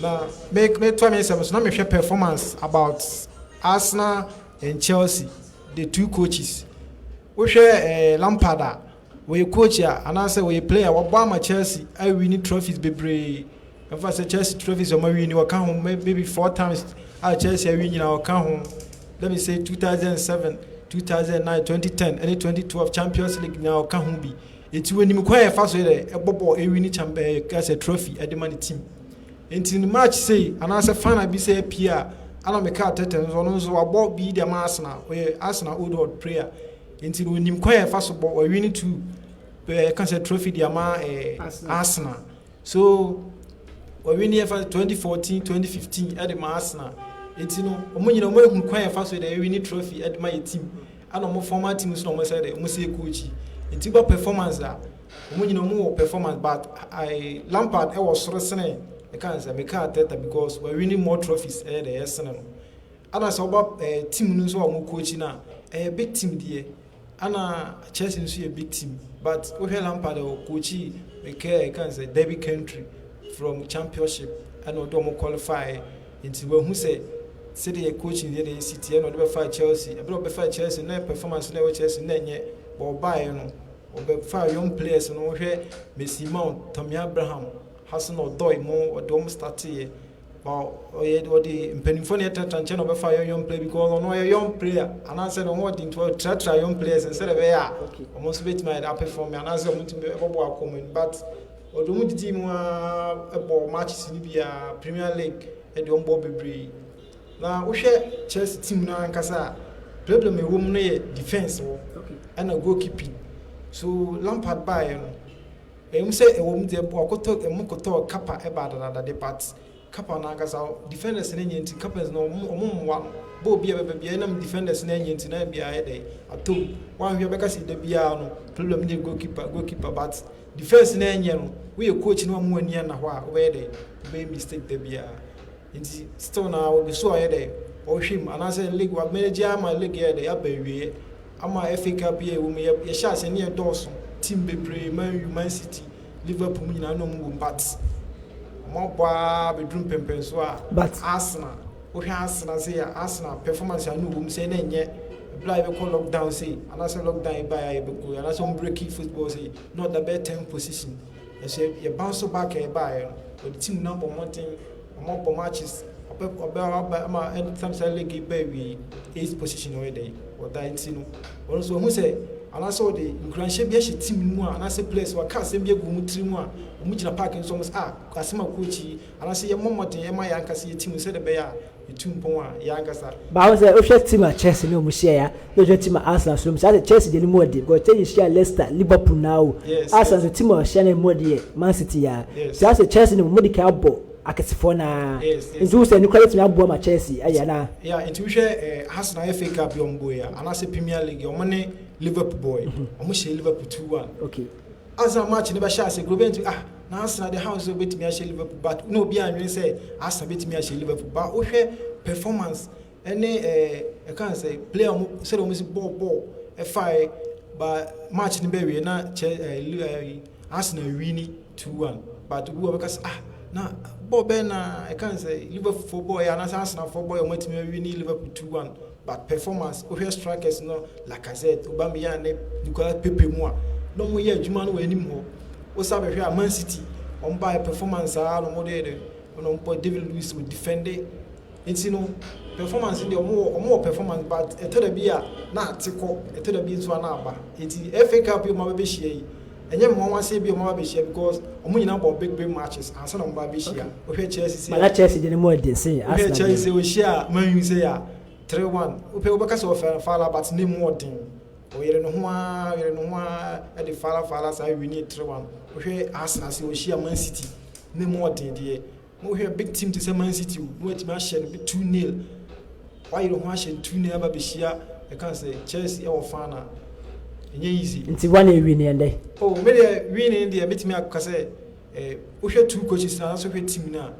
Na me metoa me nsɛm so na mehwɛ performance about Arsenal and Chelsea, the two coaches. Wohwɛ Lampard a wɔyɛ coach a anaasɛ wɔyɛ player, wɔbɔ ama Chelsea awin trophies bebree. Ɛfa sɛ Chelsea trophies ɔmo awin, wɔka ho maybe four times a Chelsea awin nyinaa wɔka ho. Let me say 2007, 2009, 2010 ɛne 2012 Champions League nyinaa wɔka ho bi. Eti wɔnim kwan yɛ fa so yɛ dɛ ɛbɔ bɔɔl ewin champ ɛsɛ trophy ɛde ma ne team. Nti ne match sei anaasɛ final bi sɛ apie a, ana meka Arteta nso, ɔno nso wabɔ bi de ama Arsenal, ɔyɛ Arsenal old old player, nti no onim kwan yɛ fa so bɔ. Wawin two ka sɛ trophy de ama Arsenal. So wawin yɛ fa 2014, 2015 ɛde ma Arsenal. Nti no ɔmo nyina ɔmo ehu kwan yɛ fa so de ewin trophy ɛde ma yɛ team, ɛna ɔmo former team nso na ɔmo sɛ de ɔmo sɛ coach. Nti ba performance a Wɔn nyinaa wɔn wɔ performance, but Lampard ɛwɔ soro sene ɛka sɛ Mikel Arteta because wɔ winning more trophies ɛyɛ dɛ ɛsene no. Ana sɛ ɔba team no nso a wɔn coach no a, ɛyɛ big team deɛ, ana Chelsea nso yɛ big team, but wohwɛ Lampard a ɔcoach Mikel ɛka sɛ Derby County from Championship ɛna ɔde wɔn qualify, nti wɔahu sɛ sɛdeɛ coaching yɛ de esi teɛ na ɔde bɛfa Chelsea. Ɛbɛrɛ ɔbɛfa Chelsea na performance na ɛwɔ Chelsea na ɛnyɛ bɔ ɔbaeɛ no, ɔbɛfa young players no. Wohwɛ Mason Mount, Tammy Abraham, Hudson Odoi mo, ɔde wɔn starteɛ ba ɔyɛ ɔde mpanimfoɔ na ɛtratra nkyɛn na ɔbɛfa young young player because ɔno ɔyɛ young player anaasɛ ne ho ɔde, nti ɔtratra young players nsɛdeɛ ɛbɛyɛ a ɔmo nso bɛtumi ayɛ de aperform anaasɛ ɔmo ntumi ɛbɔbɔ akɔm mu. But ɔde ɔmo didi mu aa ɛbɔ matches ni bi a Premier League ɛde ɔmo bɔ bebree. Na wohwɛ Chelsea team no ankasa a, problem ɛwɔ mu no yɛ defence wɔ ɛna goalkeeping. So Lampard baeɛ no, ɛmu sɛ ɛwɔ mu deɛ, ɔkɔtɔ ɛmu kɔtɔ Kepa ɛba adadada, but Kepa no ankasa defenders no nyɛ, nti Kepa no ɔmo mmoa no bɔɔl bi a bɛbɛ bia ɛnam defenders no nyɛ, nti na bia ayɛ dɛ atom wɔahwɛ bɛka sɛ da biara no problem ne goalkeeper, goalkeeper, but defence no nyɛ no. Woyɛ coach no ɔmo ani ana hɔ a, wobɛyɛ dɛ wobɛyɛ mistake da biara, nti still na obi so ɔyɛ dɛ ɔhwɛ mu anaasɛ league wa manage ama league yɛ dɛ aba awie ama FA Cup yɛ ɛwɔ mu. Yɛhyɛ ase ne yɛ dɔɔso, team bebree, Man U, Man City, Liverpool mu nyinaa na ɔmo wɔ mu, but ɔmo abɔ a bɛduru mpɛmpɛn so a But Arsenal, wohwɛ Arsenal sɛ yɛ Arsenal performance a no wɔ mu sɛ na ɛnyɛ ebla a yɛbɛkɔ lockdown sɛ anaasɛ lockdown yi ba a yɛbɛkɔ anaasɛ ɔmo break football sɛ na ɔda bɛyɛ 10 position, ɛsɛ yɛ bounce back a yɛbaeɛ no, ɔde team no abɔ mmɔden, ɔmo abɔ matches, ɔbɛ ɔbɛ ɔbɛ ama ɛntam sɛ league ba awie, eighth position ɔyɛ dɛ ɔda. Nti no ɔno nso ɔho sɛ anaasɛ ɔde nkuranhyɛ bi ahyɛ team no mu a anaasɛ players waka asɛm bi agu wɔn tiri mu a wɔn gyina park nso wɔn sɛ ah, asɛm a coach yi anaasɛ yɛ mmɔ mmɔden ɛma yɛn ankasa yɛ team sɛdeɛ ɛbɛyɛ a yɛtu mpɔn a yɛn ankasa. Báwo sɛ wohwɛ team a Chelsea ne ɔmo hyia ya na wohwɛ team a Arsenal so sɛ asɛ Chelsea deɛ no mu ɔde because Chelsea hyia Leicester, Liverpool na o Arsenal so team a ɔhyia no mu ɔde yɛ Man City ya. Sɛ asɛ Chelsea no mo de ka abɔ akɛsefoɔ naa nti wo sɛ nukura bɛtumi aboa ma Chelsea ɛyɛ naa? Yeah, nti wohwɛ Arsenal FA Cup yɛ ɔmo bɔ yi a anaasɛ Premier League, ɔmo ne Liverpool boy, ɔmo hyɛ Liverpool 2-1. Arsenal match ne bɛhyɛ ase kuro bɛnti ah, na Arsenal de house bɛtumi ahyɛ Liverpool, but na obi anwene sɛ Arsenal bɛtumi ahyɛ Liverpool, but wohwɛ performance ɛne ɛka sɛ player ɔmo sɛdeɛ ɔmo si bɔɔl bɔɔl ɛfae ba match ne bɛwie na kyɛ ɛɛ ɛɛ Arsenal win 2-1, but obi wɔ bɛka sɛ ah, na bɔɔl bɛɛ na ɛka sɛ Liverpool fo bɔɔl yɛ anaasɛ Arsenal fo bɔɔl yɛ ɔmo atumi win Liverpool 2-1, but performance, wohwɛ strikers no, Lacazette, Aubameyang ne Nicolas Pepe mu a na ɔmo yɛ adwuma no wɔ anim hɔ. Wosa bɛhwɛ a, Man City ɔmo ba yɛ performance saa na ɔmo de de ɔno ɔmo bɔ David Luiz o defend, nti no performance deɛ ɔmo wɔ performance, but ɛtɔ da bi a na ate kɔ, ɛtɔ da bi nso a na aba. Nti FA Cup yi ɔmo abɛhyia yi, ɛnyɛ mmoa wɔn ase bi ɔmo abɛhyia because ɔmo nyinaa bɔ big big matches ansa na ɔmo ba abɛhyia. Wohwɛ Chelsea mana Chelsea deɛ no mu ɔde sen wohwɛ Arsenal Chelsea deɛ. Ohyia Man U sɛ a 3-1, wopɛ wobɛka sɛ ɔfɛ faala, but ne mu ɔden, ɔyere ne ho a ɔyere ne ho a ɛde faala faala saa win 3-1. Wohwɛ Arsenal sɛ ohyia Man City, ne mu ɔden deɛ, wohwɛ big team te sɛ Man City o, na watumi ahyɛ no 2-0, wayere ho ahyɛ no 2-0 aba bɛhyia ɛka sɛ Chelsea ɛwɔ fan a ɛnyɛ easy. Nti one ewi ne ɛndɛ? Oh, me deɛ, winning deɛ, metumi aka sɛ wohwɛ two coaches na anaasɛ wohwɛ team no a,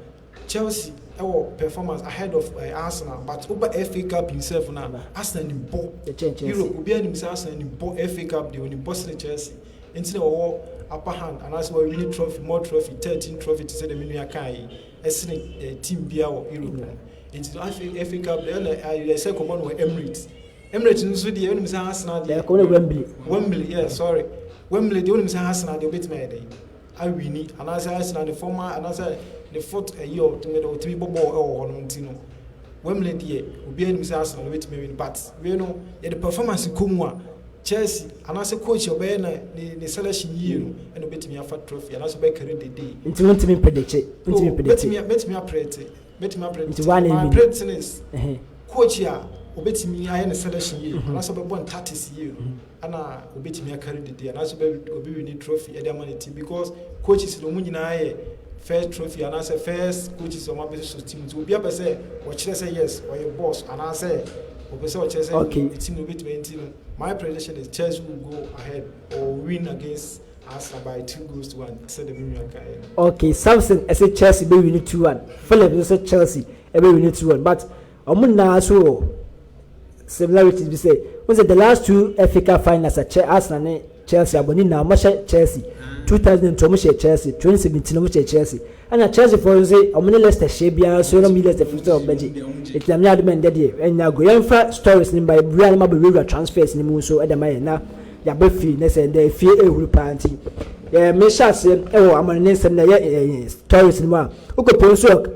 Chelsea ɛwɔ performance ahead of Arsenal, but woba FA Cup himself na Arsenal nim bɔ. Ɛkyɛn Chelsea. Europe obiara nim sɛ Arsenal nim bɔ FA Cup deɛ, onim bɔ sene Chelsea, nti na wɔwɔ upper hand anaasɛ wɔwin trophy, more trophy, 13 trophy te sɛ deɛ me nua kaa yi, ɛsene team biara wɔ Europe no. Nti no afei FA Cup deɛ ɛna ayɛ sɛ kɔbɔ no wɔ Emirates. Emirates nso deɛ, onim sɛ Arsenal deɛ ɛkɔ ne Wembley. Wembley, yeah, sorry, Wembley deɛ, onim sɛ Arsenal deɛ obetumi ayɛ dɛ awin anaasɛ Arsenal ne former anaasɛ ne fourth ɛyi a ɔtumi de ɔtumi bɔ bɔɔl ɛwɔ hɔ no. Nti no Wembley deɛ, obiara nim sɛ Arsenal obetumi awin, but wei no yɛde performance kɔ mu a, Chelsea anaasɛ coach a ɔbɛyɛ na ne selection yie no ɛna obetumi afa trophy anaasɛ ɔbɛyɛ carry the day. Nti wontumi mpredict, wontumi mpredict? Mɛtumi apredict, mɛtumi apredict. Nti wa na My ewin? prediction is coach a obetumi ayɛ ne selection yie anaasɛ ɔbɛbɔ ne tactics yie no ɛna obetumi acarry the day anaasɛ ɔbɛ win trophy ɛde ama ne team, because coaches no ɔmo nyinaa yɛ first trophy anaasɛ first coaches a ɔmo abɛsoso team, nti obi apɛ sɛ ɔkyerɛ sɛ yes, ɔyɛ boss anaasɛ ɔpɛ sɛ ɔkyerɛ sɛ ne team no obetumi. Nti no my prediction is Chelsea will go ahead or win against Arsenal by 2 goals to 1 sɛdeɛ me nua kaeɛ no. Okay, Samson ɛsɛ Chelsea bɛ win 2-1, Philip nso sɛ Chelsea ɛbɛ win 2-1, but ɔmo nyinaa so wɔ similarities bi sɛ wɔn sɛ the last two FA Cup finals a Arsenal ne Chelsea abɔ ne nyinaa, ɔmo hyɛ Chelsea. 2002 ɔmo hyɛ Chelsea, 2017 ɔmo hyɛ Chelsea, ɛna Chelsea foɔ nso sɛ ɔmo ne Leicester hyɛ biara so na ɔmo yi Leicester firi sɛ ɔmo bɛgye. Eti na mi adum ɛndɛ deɛ ɛnya agorɔ, yɛnfa stories ne ba wia ne ma bɛ wurawura transfers ne mu nso ɛdɛm ayɛ na yaba fie ne sɛ ndɛ fie ehuru paa. Nti mehyɛ aseɛ ɛwɔ amane ne nsɛm na ɛyɛ stories no mu a wokɔpɛ nso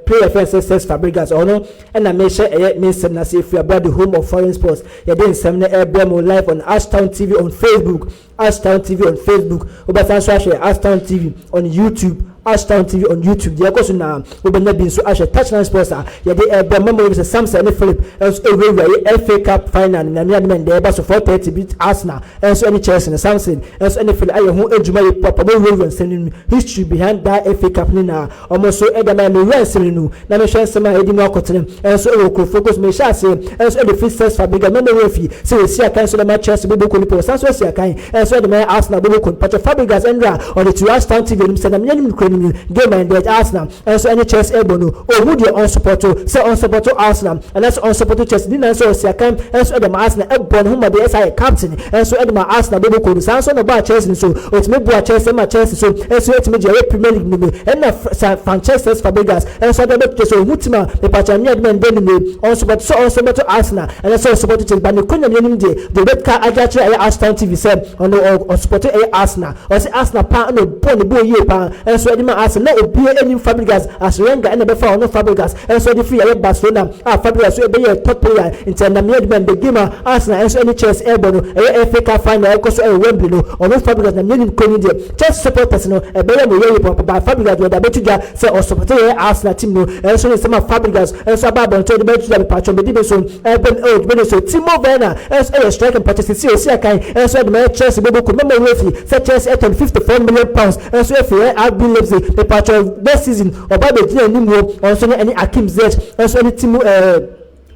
player fɛn sɛ Cesc Fabregas, ɔno ɛna mehyɛ ɛyɛ me nsɛm na se efiri abira the home of foreign sports. Yɛde nsɛm no ɛbrɛ mu live on Ashtown TV on Facebook, Ashtown TV on Facebook. Wobɛsan so ahwɛ Ashtown TV on YouTube, Ashtown TV on YouTube. Deɛ ɛkɔ so na wobɛnya bi nso ahwɛ Touchline Sports a yɛde ɛbrɛ mɛmɔ bi sɛ Samson ne Philip ɛnso ɛwurawura yɛ FA Cup final no. Nyame adom, ɛndɛ ɛba so 4:30 bi, Arsenal ɛnso ɛne Chelsea no. Samson ɛnso ɛne Philip ayɛ ho adwuma yɛ papa, wɔwurawura nsɛm no mu, history behind that FA Cup no, na ɔmo nso ɛda ma mewura nsɛm no mu na mehwɛ nsɛm a ɛdi mu akɔtene ɛnso ɛwɔ kuro focus. Mehyɛ aseɛ ɛnso ɛde fi Cesc Fabregas mɛmɔ wɔ fi sɛ wɔsi akan nso dɛma Chelsea bɔbɔ kɔ nipa, wɔsan so asi akan ɛnso ɛde ma Arsenal bɔbɔ kɔ. Patro Fabregas ɛnra ɔde to Ashtown TV anim sɛ nam yɛnim kuro nim game and deɛ Arsenal ɛnso ɛne Chelsea ɛbɔ no, ɔhu deɛ ɔnsupport, sɛ ɔnsupport Arsenal ɛnɛ ɔnsupport Chelsea ne nan sɛ ɔsi akan ɛnso ɛde ma Arsenal, ɛbɔ ne ho mɔden ɛsɛ ayɛ captain ɛnso ɛde ma Arsenal bɔbɔ kɔ no. Saa nso na ɔbaa Chelsea nso ɔtumi boa Chelsea ma Chelsea so ɛnso ɛtumi gye ɛyɛ Premier League no mu. Ɛna sa Francesco Fabregas ɛnso ɛde bɛto sɛ ɔhu team a mepatwa ne ɛde ma ndɛ no mu ɔnsupport, sɛ ɔnsupport Arsenal ɛnɛ sɛ ɔnsupport Chelsea, ba ne konya ne deɛ ɔbɛka agye akyerɛ ɛyɛ Ashtown TV sɛ ɔno ɔsupport ɛyɛ Arsenal. Ɔsɛ Arsenal paa ɛna ɔbɔ ne bɔ yie paa ɛnso ɛde ma Arsenal. Na obiara anim Fabregas as Wenger ɛna bɛfa ɔno Fabregas ɛnso ɛde firi ɛyɛ Barcelona a Fabregas so ɛbɛyɛ top player. Nti ɛnam yɛ de ma the game a Arsenal ɛnso ɛne Chelsea ɛbɔ no, ɛyɛ FA Cup final ɛkɔ so ɛwɔ Wembley no, ɔno Fabregas nam yɛnim kɔ ni deɛ Chelsea supporters no ɛbɛyɛ mo yɛ yie papa. Fabregas wɔde abɛto dwa sɛ ɔsupport yɛ Arsenal team no. Ɛnso ne nsɛm a Fabregas ɛnso aba abɔnten de bɛto dwa. Mepatwɔ mede bi so ɛbɛn ɛwɔ dwuma so. Timo Werner ɛnso ɛyɛ striker mpatwɔ sisi osi akan ɛnso ɛde ma Chelsea bɔbɔ kɔ. Mɛmɛ wɔ fi sɛ Chelsea ɛtɔn £54 million ɛnso ɛfi ɛ RB Leipzig. Mepatwɔ next season ɔba bɛgyina anim wɔ ɔnso ne ɛne Hakim Ziyech ɛnso ɛne Timo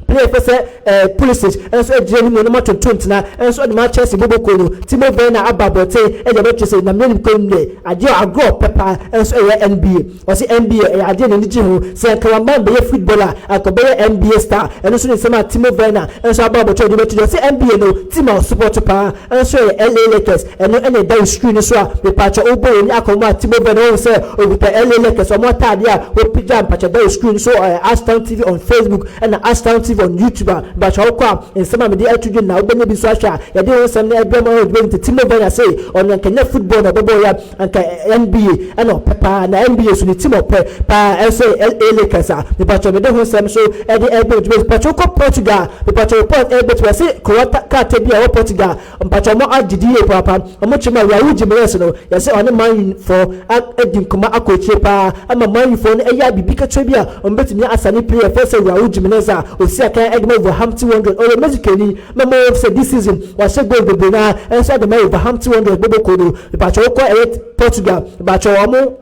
player fɛ sɛ Pulisic ɛnso ɛgyina anim wɔn atonto ntena ɛnso ɛde ma Chelsea bɔbɔ kɔ no. Timo Werner aba abɔnten ɛde abɛtwe sɛ nam yɛnim kɔ mu deɛ adeɛ agorɔ pɛpa ɛnso ɛyɛ NBA. Ɔsi NBA ɛyɛ adeɛ n'ani gye ho sɛ nkawaman bɛyɛ footballer akɔbɛyɛ NBA star. Ɛno nso ne nsɛm a Timo Werner ɛnso aba abɔnten ɛde bɛtwe. Ɔsi NBA no team a ɔsupport paa ɛnso yɛ LA Lakers. Ɛno ɛna ɛda screen no so a mepatwa ɔbɔ wɔn ni akɔmɔ a Timo Werner wɔn sɛ okuta LA Lakers ɔmo ataadeɛ a wɔpagya. Mpatwa da screen so Ashtown TV on Facebook ɛna Ashtown TV on YouTube a mpatwa wokɔ a nsɛm a mede ato dwa na wobɛnya bi nso ahwɛ a yɛde wɔn nsɛm no ɛbrɛ mu ɛwɔ dwuma. Nti Timo Werner sɛ ɔno nkɛnyɛ football na ɔbɛbɔ yɛ anka NBA ɛna ɔpɛ paa, na NBA so ne team ɔpɛ paa ɛnso yɛ LA Lakers a mepatwa mede ho nsɛm so ɛde ɛbrɛ dwuma. Mpatwa wokɔ Portugal, mepatwa report ɛbɛtumi ɛsɛ korɔ krataa bi a ɛwɔ Portugal. Mpatwa ɔmo agye di yie paapa. Ɔmo kyerɛ mu a Raul Jimenez no yɛsɛ ɔne Man U fo adi nkɔmɔ akɔ akyire paa ama Man U fo no ɛyɛ biribi ketewa bi a ɔmo bɛtumi asane player fɛ sɛ Raul Jimenez a osi akan ɛde ma Wolverhampton Wanderers. Ɔyɛ Mexican ni mɛmɔ wɔn sɛ this season wahyɛ goal bebree na ɛnso ɛde ma Wolverhampton Wanderers bɔbɔ kɔ no. Mpatwa wokɔ ɛyɛ Portugal, mpatwa ɔmo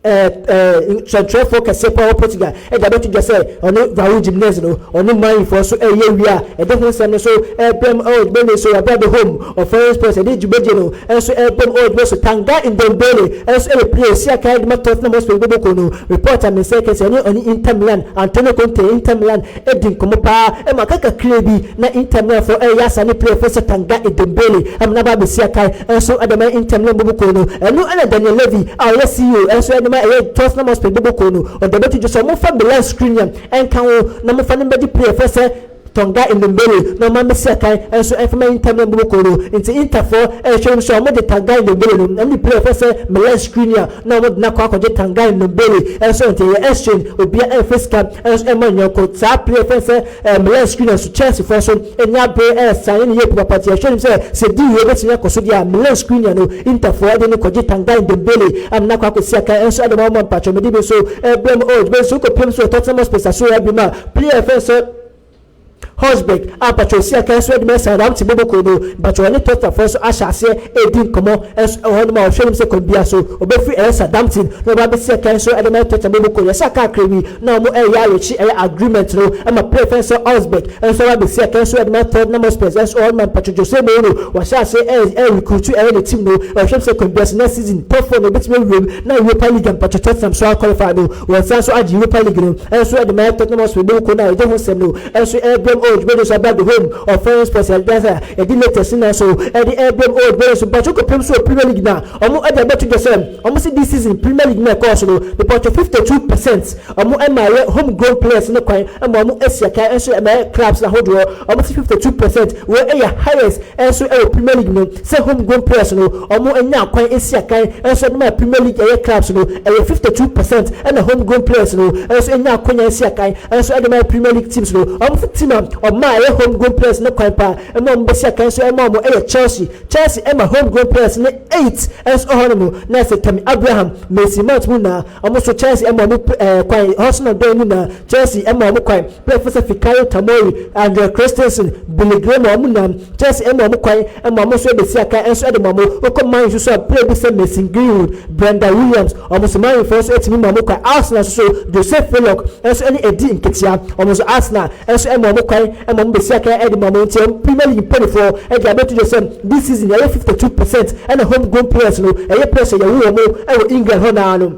nsɛntwerɛfoɔ kɛseɛ paa wɔ Portugal ɛde abɛto dwa sɛ ɔne Raul Jimenez no ɔne Man U so ɛyɛ wie a ɛde ho nsɛm no so ɛbɛm ɛwɔ dwumadie so. Yɛabra the home of foreign sports, ɛde dwumadie no ɛnso ɛbɛm ɛwɔ dwumadie so. Tanguy Ndombele ɛnso ɛyɛ player si akan de ma Tottenham Hotspur bɔbɔ kɔ no. Report a mesɛ kɛseɛ ɛne ɔne Inter Milan, Antonio Conte, Inter Milan ɛdi nkɔmmɔ paa ɛma kakakra bi na Inter Milan fo ɛyɛ asa ne player fo sɛ Tanguy Ndombele ɛma naba abɛsi akan ɛnso ɛde ma Inter Milan bɔbɔ kɔ no. Ɛno ɛna Daniel Levy a ɔyɛ CEO ɛnso ɛde ma ɛyɛ Tottenham Hotspur bɔbɔ kɔ no, ɔde bɛto dwa sɛ ɔmofa Milan Skriniar ɛnka ho na mofa no bɛgye player fo sɛ Tanguy Ndombele na ɔma mbɛsi akan ɛnso ɛfama Inter Milan bɔbɔ kɔ no. Nti Interfoɔ ɛhwɛ mu sɛ ɔmo de Tanguy Ndombele no ɛne player fo sɛ Milan Skriniar na ɔmo de n'akɔ akɔgye Tanguy Ndombele ɛnso. Nti ɛyɛ exchange, obia ɛnfɛ sika ɛnso ɛma nyɔnko. Saa player fo sɛ Milan Skriniar so Chelsea foɔ so ɛni abere ɛsan ne yɛ papa. Ti ɛhwɛ mu sɛ di wie bɛtumi akɔ so deɛ a Milan Skriniar no Interfoɔ ɛde ne kɔgye Tanguy Ndombele am n'akɔ akɔsi akan ɛnso ɛde ma ɔmo. Mpatwɔ mede bi nso ɛbrɛ mu ɔɔ dwuma nso kɔ piem so Tottenham Hotspur so ɛbi mu a player fɛn sɛ Hojbjerg a mpatwɔ osi akan nso de ma Southampton bɔbɔkuo no. Mpatwɔ ɔne Tottenham foɔ nso ahyɛ aseɛ redi nkɔmmɔ nso wɔ hɔnom a ɔhwɛ anim sɛ kwan biara so ɔbɛfiri ɛyɛ Southampton na waba abɛsi akan nso de ma Tottenham bɔbɔkuo no. Yɛsɛ aka kakra bi na wɔn reyɛ arekye ɛyɛ agreement no ma player fɛn sɛ Hojbjerg nso aba abɛsi akan nso de ma Tottenham Hotspurs nso wɔ hɔnom a mpatwɔ Jose Mourinho wahyɛ aseɛ ɛre recruit ɛyɛ ne team no. Ɔhwɛ anim sɛ kwan biara so next season top four no ɔbɛtumi awura mu na Europa League a mpatwɔ Tottenham nso aqualify no wɔn san nso agye Europa League no nso de ma Tottenham Hotspur bɔbɔkuo no a yɛde ho nsɛm no nso ɛrebrɛ mu. Old Radio so aba the home of foreign sports, yɛde sɛ yɛde latest na nso ɛde ɛrebrɛ mu. Old Radio so mpatwɔ kɔpem so wɔ Premier League na ɔmo ɛde abɛto dwa sɛ ɔmo si this season Premier League na ɛkɔɔ so no, mpatwɔ 52% ɔmo ɛma yɛ home grown players ne kwan ɛma ɔmo asi akan nso ɛma yɛ clubs ahodoɔ. Ɔmo si 52% wɔ ɛyɛ highest nso ɛwɔ Premier League no sɛ home grown players no ɔmo anya kwan asi akan nso ɛde ma Premier League ɛyɛ clubs no. Ɛyɛ 52% ɛna home grown players no nso anya akɔnya asi akan nso ɛde ma Premier League teams no. Ɔmo fi team a ɔmo a ɛyɛ home grown players ne kwan pa ɛma ɔmo bɛsi akan nso ɛma ɔmo ɛyɛ Chelsea. Chelsea ɛma home grown players ne eight nso ɛhɔ nom na ɛsɛ Tammy Abraham, Mason Mount mu na ɔmo nso Chelsea ɛma ɔmo kwan. Hudson Odoi mu na Chelsea ɛma ɔmo kwan. Player fɛ sɛ Fikayo Tomori, Andre Christensen, Billy Gilmour, ɔmo nam Chelsea ɛma ɔmo kwan ɛma ɔmo nso ɛbɛsi akan nso ɛde ma ɔmo. Okɔ Man U nso a, player bi sɛ Mason Greenwood, Brandon Williams, ɔmo nso Man U fo nso ɛtumi ma ɔmo kwan. Arsenal nso so, Joseph Willock nso ɛne Eddie Nketiah, ɔmo nso Arsenal nso ɛma ɔmo kwan ɛma ɔmo bɛsi akan ɛde ma ɔmo. Nti ɔmo Premier League mpanyinfoɔ ɛde abɛto dwa sɛ this season ɛyɛ 52% ɛna home grown players no, ɛyɛ players a yɛwo wɔn ɛwɔ England hɔ naa no,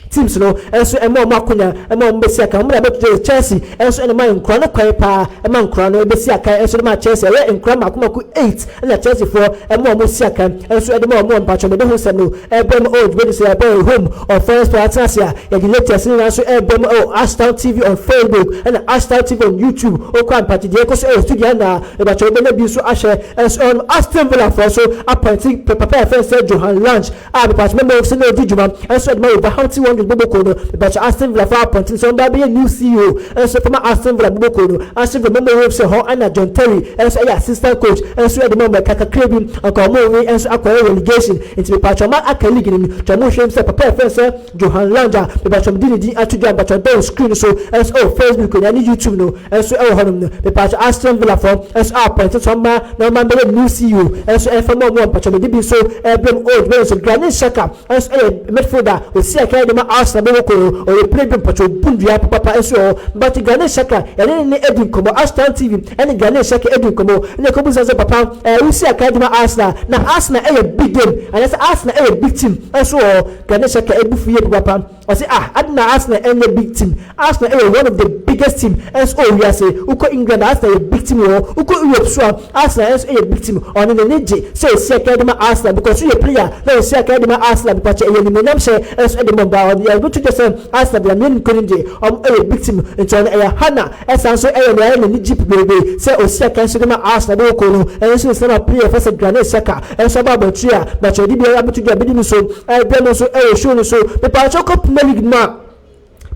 teams no nso ɛma ɔmo akonya ɛma ɔmo bɛsi akan. Ɔmo na bɛto dwa Chelsea nso ɛna ma nkura no kwan paa ɛma nkura no bɛsi akan nso ɛde ma Chelsea. Ɛyɛ nkura mako mako eight ɛna Chelsea foɔ ɛma ɔmo si akan nso ɛde ma ɔmo. Mpatwɔ mɛde ho nsɛm no ɛbɛn mu. Old bɛdi sɛ ɛbɛn home of foreign sport atena ase a yɛde latest ne nso ɛbɛn mu ɛwɔ Ashtown TV on Facebook ɛna Ashtown TV on YouTube. Okɔ mpatwɔ deɛ ɛkɔ so ɛwɔ studio na ɛbɛtwɔ ɔbɛnya bi nso ahyɛ ɛnso ɛwɔ. Aston Villa foɔ so appoint papa yɛfrɛ sɛ Johan Lange a mepatwɔ mɛmɛ sɛ na ɔdi dwuma ɛnso ɛde ma Wolverhampton Wanderers boboko no. Mepatwɔ Aston Villa fo appoint sɛ ɔba bɛyɛ new CEO ɛnso fama Aston Villa boboko no. Aston Villa mɛmɛ wɔ sɛ hɔ ɛna John Terry ɛnso ɛyɛ assistant coach ɛnso ɛde ma ɔmo. Ɛka kakra bi nka ɔmo nwi ɛnso akɔyɛ relegation, nti mepatwɔ ɔmo aka league no mu twɛ ɔmo hwɛ mu sɛ papa yɛfrɛ sɛ Johan Lange a mepatwɔ mo di ne din ato dwa. Mepatwɔ dɔn screen so ɛnso ɛwɔ Facebook na ne YouTube no ɛnso ɛwɔ hɔnom no. Mepatwɔ Aston Villa fo ɛnso appoint sɛ ɔma na ɔma bɛyɛ new CEO ɛnso ɛfɛ mu ɔmo. Mpatwɔ mo de bi nso ɛbrɛ mu. Old bɛyɛ nso Granit Xhaka ɛnso ɛyɛ midfielder osi akan de ma Arsenal bɛwɔ koro. Ɔyɛ player bi mpatwɔ bundua papapa ɛnso wɔ, but Granit Xhaka yɛne ne edi nkɔmɔ. Ashtown TV ɛne Granit Xhaka edi nkɔmɔ ɛna ɛkɔbu sɛ papa wosi akan de ma Arsenal na Arsenal ɛyɛ big game anaasɛ Arsenal ɛyɛ big team ɛnso wɔ. Granit Xhaka ebu fu yie papapa. Ɔsɛ ah, adi na Arsenal ɛnyɛ big team? Arsenal ɛyɛ one of the biggest team ɛnso ɔwɔ wiase. Wokɔ England, Arsenal yɛ big team wɔ. Wokɔ Europe so a, Arsenal ɛnso ɛyɛ big team. Ɔno n'ani gye sɛ osi akan de ma Arsenal because woyɛ player na osi akan de ma Arsenal, because ɛyɛ nimonyam hyɛ ɛnso ɛde mɔ ba. Ɔno yɛbɛto dwa sɛ Arsenal de ameɛ nkonim deɛ, ɔmo ɛyɛ big team, nti ɔno ɛyɛ hana ɛsan so ɛyɛ nea ɛyɛ n'ani gye bebrebe sɛ osi akan so de ma Arsenal de wokɔ no. Ɛno nso nsɛm a player fɛ sɛ Granit Xhaka ɛnso aba abɔnten a bàtɛ ɔde bi abɛto dwa bɛdi no so ɛbrɛ no nso ɛwɔ show no so. Pepaakyɛw, kɔ Premier League mu a,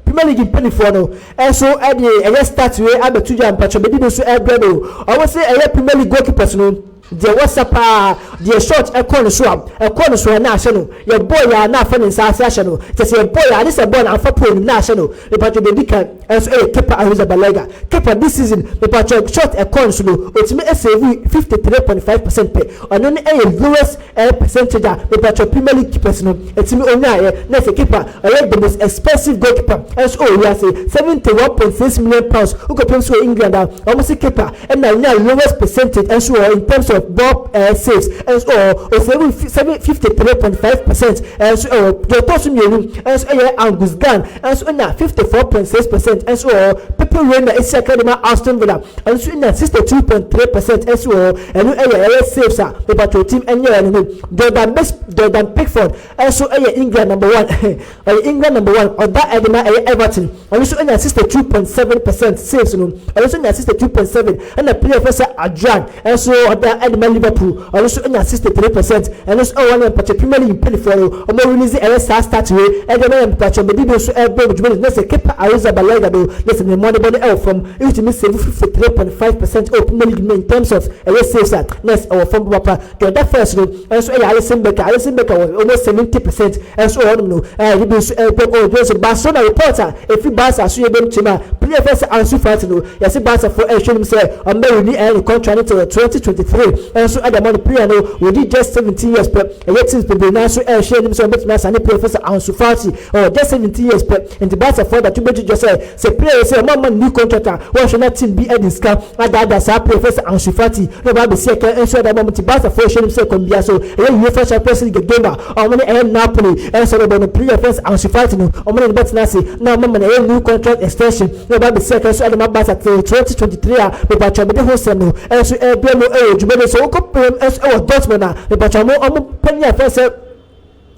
Premier League mpanimfoɔ no ɛnso ɛde ɛyɛ start wei abɛto dwa. Mpatwɔ bɛdi no so ɛbrɛ no. Ɔmo sɛ ɛyɛ Premier League goalkeepers no deɛ wɔsa paa deɛ, shot ɛkɔ ne so a, ɛkɔ ne so a na ahyɛ no. Yɛbɔ yɛ a na afa ne nsa ase ahyɛ no kyɛ sɛ yɛbɔ yɛ a ne sɛ bɔɔl na afa pole nim na ahyɛ no. Mepatwɔ deɛ di kan ɛnso ɛyɛ Kepa Arrizabalaga. Kepa this season, mepatwɔ, shot ɛkɔ ne so no, otumi ɛsave 53.5% pɛ. Ɔno no ɛyɛ lowest percentage a mepatwɔ Premier League keepers no ɛtumi onyaayɛ. Na sɛ keeper ɛyɛ the most expensive goalkeeper ɛnso ɔwɔ wiase, £71.6 million. Wokɔpem so wɔ England a, wɔn si keeper ɛna nya lowest percentage ɛnso wɔ in terms of ball saves ɛnso wɔ. Osave seven 53.5% ɛnso ɛwɔ. Deɛ ɔtɔ so mmienu ɛnso ɛyɛ Angus Gunn, ɛnso ɛnya 54.6% ɛnso wɔ. Pepe Reina esi aka de ma Aston Villa ɛnso ɛnya 62.3% ɛnso wɔ. Ɛno ɛyɛ saves a mepatro team ɛnyɛ ɛno no. Jordan Pickford ɛnso ɛyɛ England number one, ɔyɛ England number one. Ɔda ɛde ma ɛyɛ Everton. Ɔno nso ɛnya 62.7% saves no, ɔno nso nya 62.7. Ɛna player fɛ sɛ Adrian ɛnso ɔda ɛde ma Liverpool, ɔno nso ɛnya Ɛna 63% ɛno nso ɛwɔ ne mpatwɛ. Premier League mpanyinfoɔ no, ɔmo release ɛyɛ saa stat wei ɛde ɛbɛyɛ mpatwɛ mɛdi bi nso ɛbɔ mu dwumadi na sɛ Kepa Arrizabalaga no na sɛ ne mmɔdebɔ no ɛwɔ fam, ɛtumi save 53.5% ɛwɔ Premier League mu in terms of ɛyɛ saves a, na ɛwɔ fam papa. Deɛ ɔda first no ɛnso ɛyɛ Alisson Becker. Alisson Becker wɔ almost 70% ɛnso wɔ hɔnom no. Ɛyɛ bi nso ɛbɔ mu ɔwɔ nso Barcelona. Report a efi Barca so yɛ bɛm kyɛm a, player fɛ sɛ Ansu Fati no, yɛsi Barca fo ɛhwɛ nim sɛ ɔmbɛ renew ɛyɛ ne contract no till 2023 ɛnso ɛda mɔ no. Player no wɔdi just 17 years pɛ. Ɛyɛ teams bebree naa so ɛhwɛ nim sɛ ɔbɛtumi asa ne player fɛ sɛ Ansu Fati, ɔwɔ just 17 years pɛ. Nti Barca fo da to bɛgye dwa sɛ player sɛ ɔmo ama new contract a, wɔhwɛ na team bi ɛde sika adaadaa saa player fɛ sɛ Ansu Fati na ɔba abɛsi ɛkɛ nso ɛda mɔ. Nti Barca fo ɛhwɛ nim sɛ kɔn so ɛyɛ UEFA Champions League game a ɔmo ne ɛyɛ Napoli ɛnso ɛbɛbɔ no, player fɛ sɛ Ansu Fati no, ɔmo ne no bɛtena ase na ɔmo ama no ɛyɛ new contract extension na ɔba abɛsi ɛkɛ nso ɛde ma Barca till 2023 a mepatwa mede ho sɛm no ɛnso ɛbrɛ mu ɛwɔ dwuma so. Wokɔ pɛm ɛnso ɛwɔ Dortmund a, mepatwa ɔmo panyin a fɛ sɛ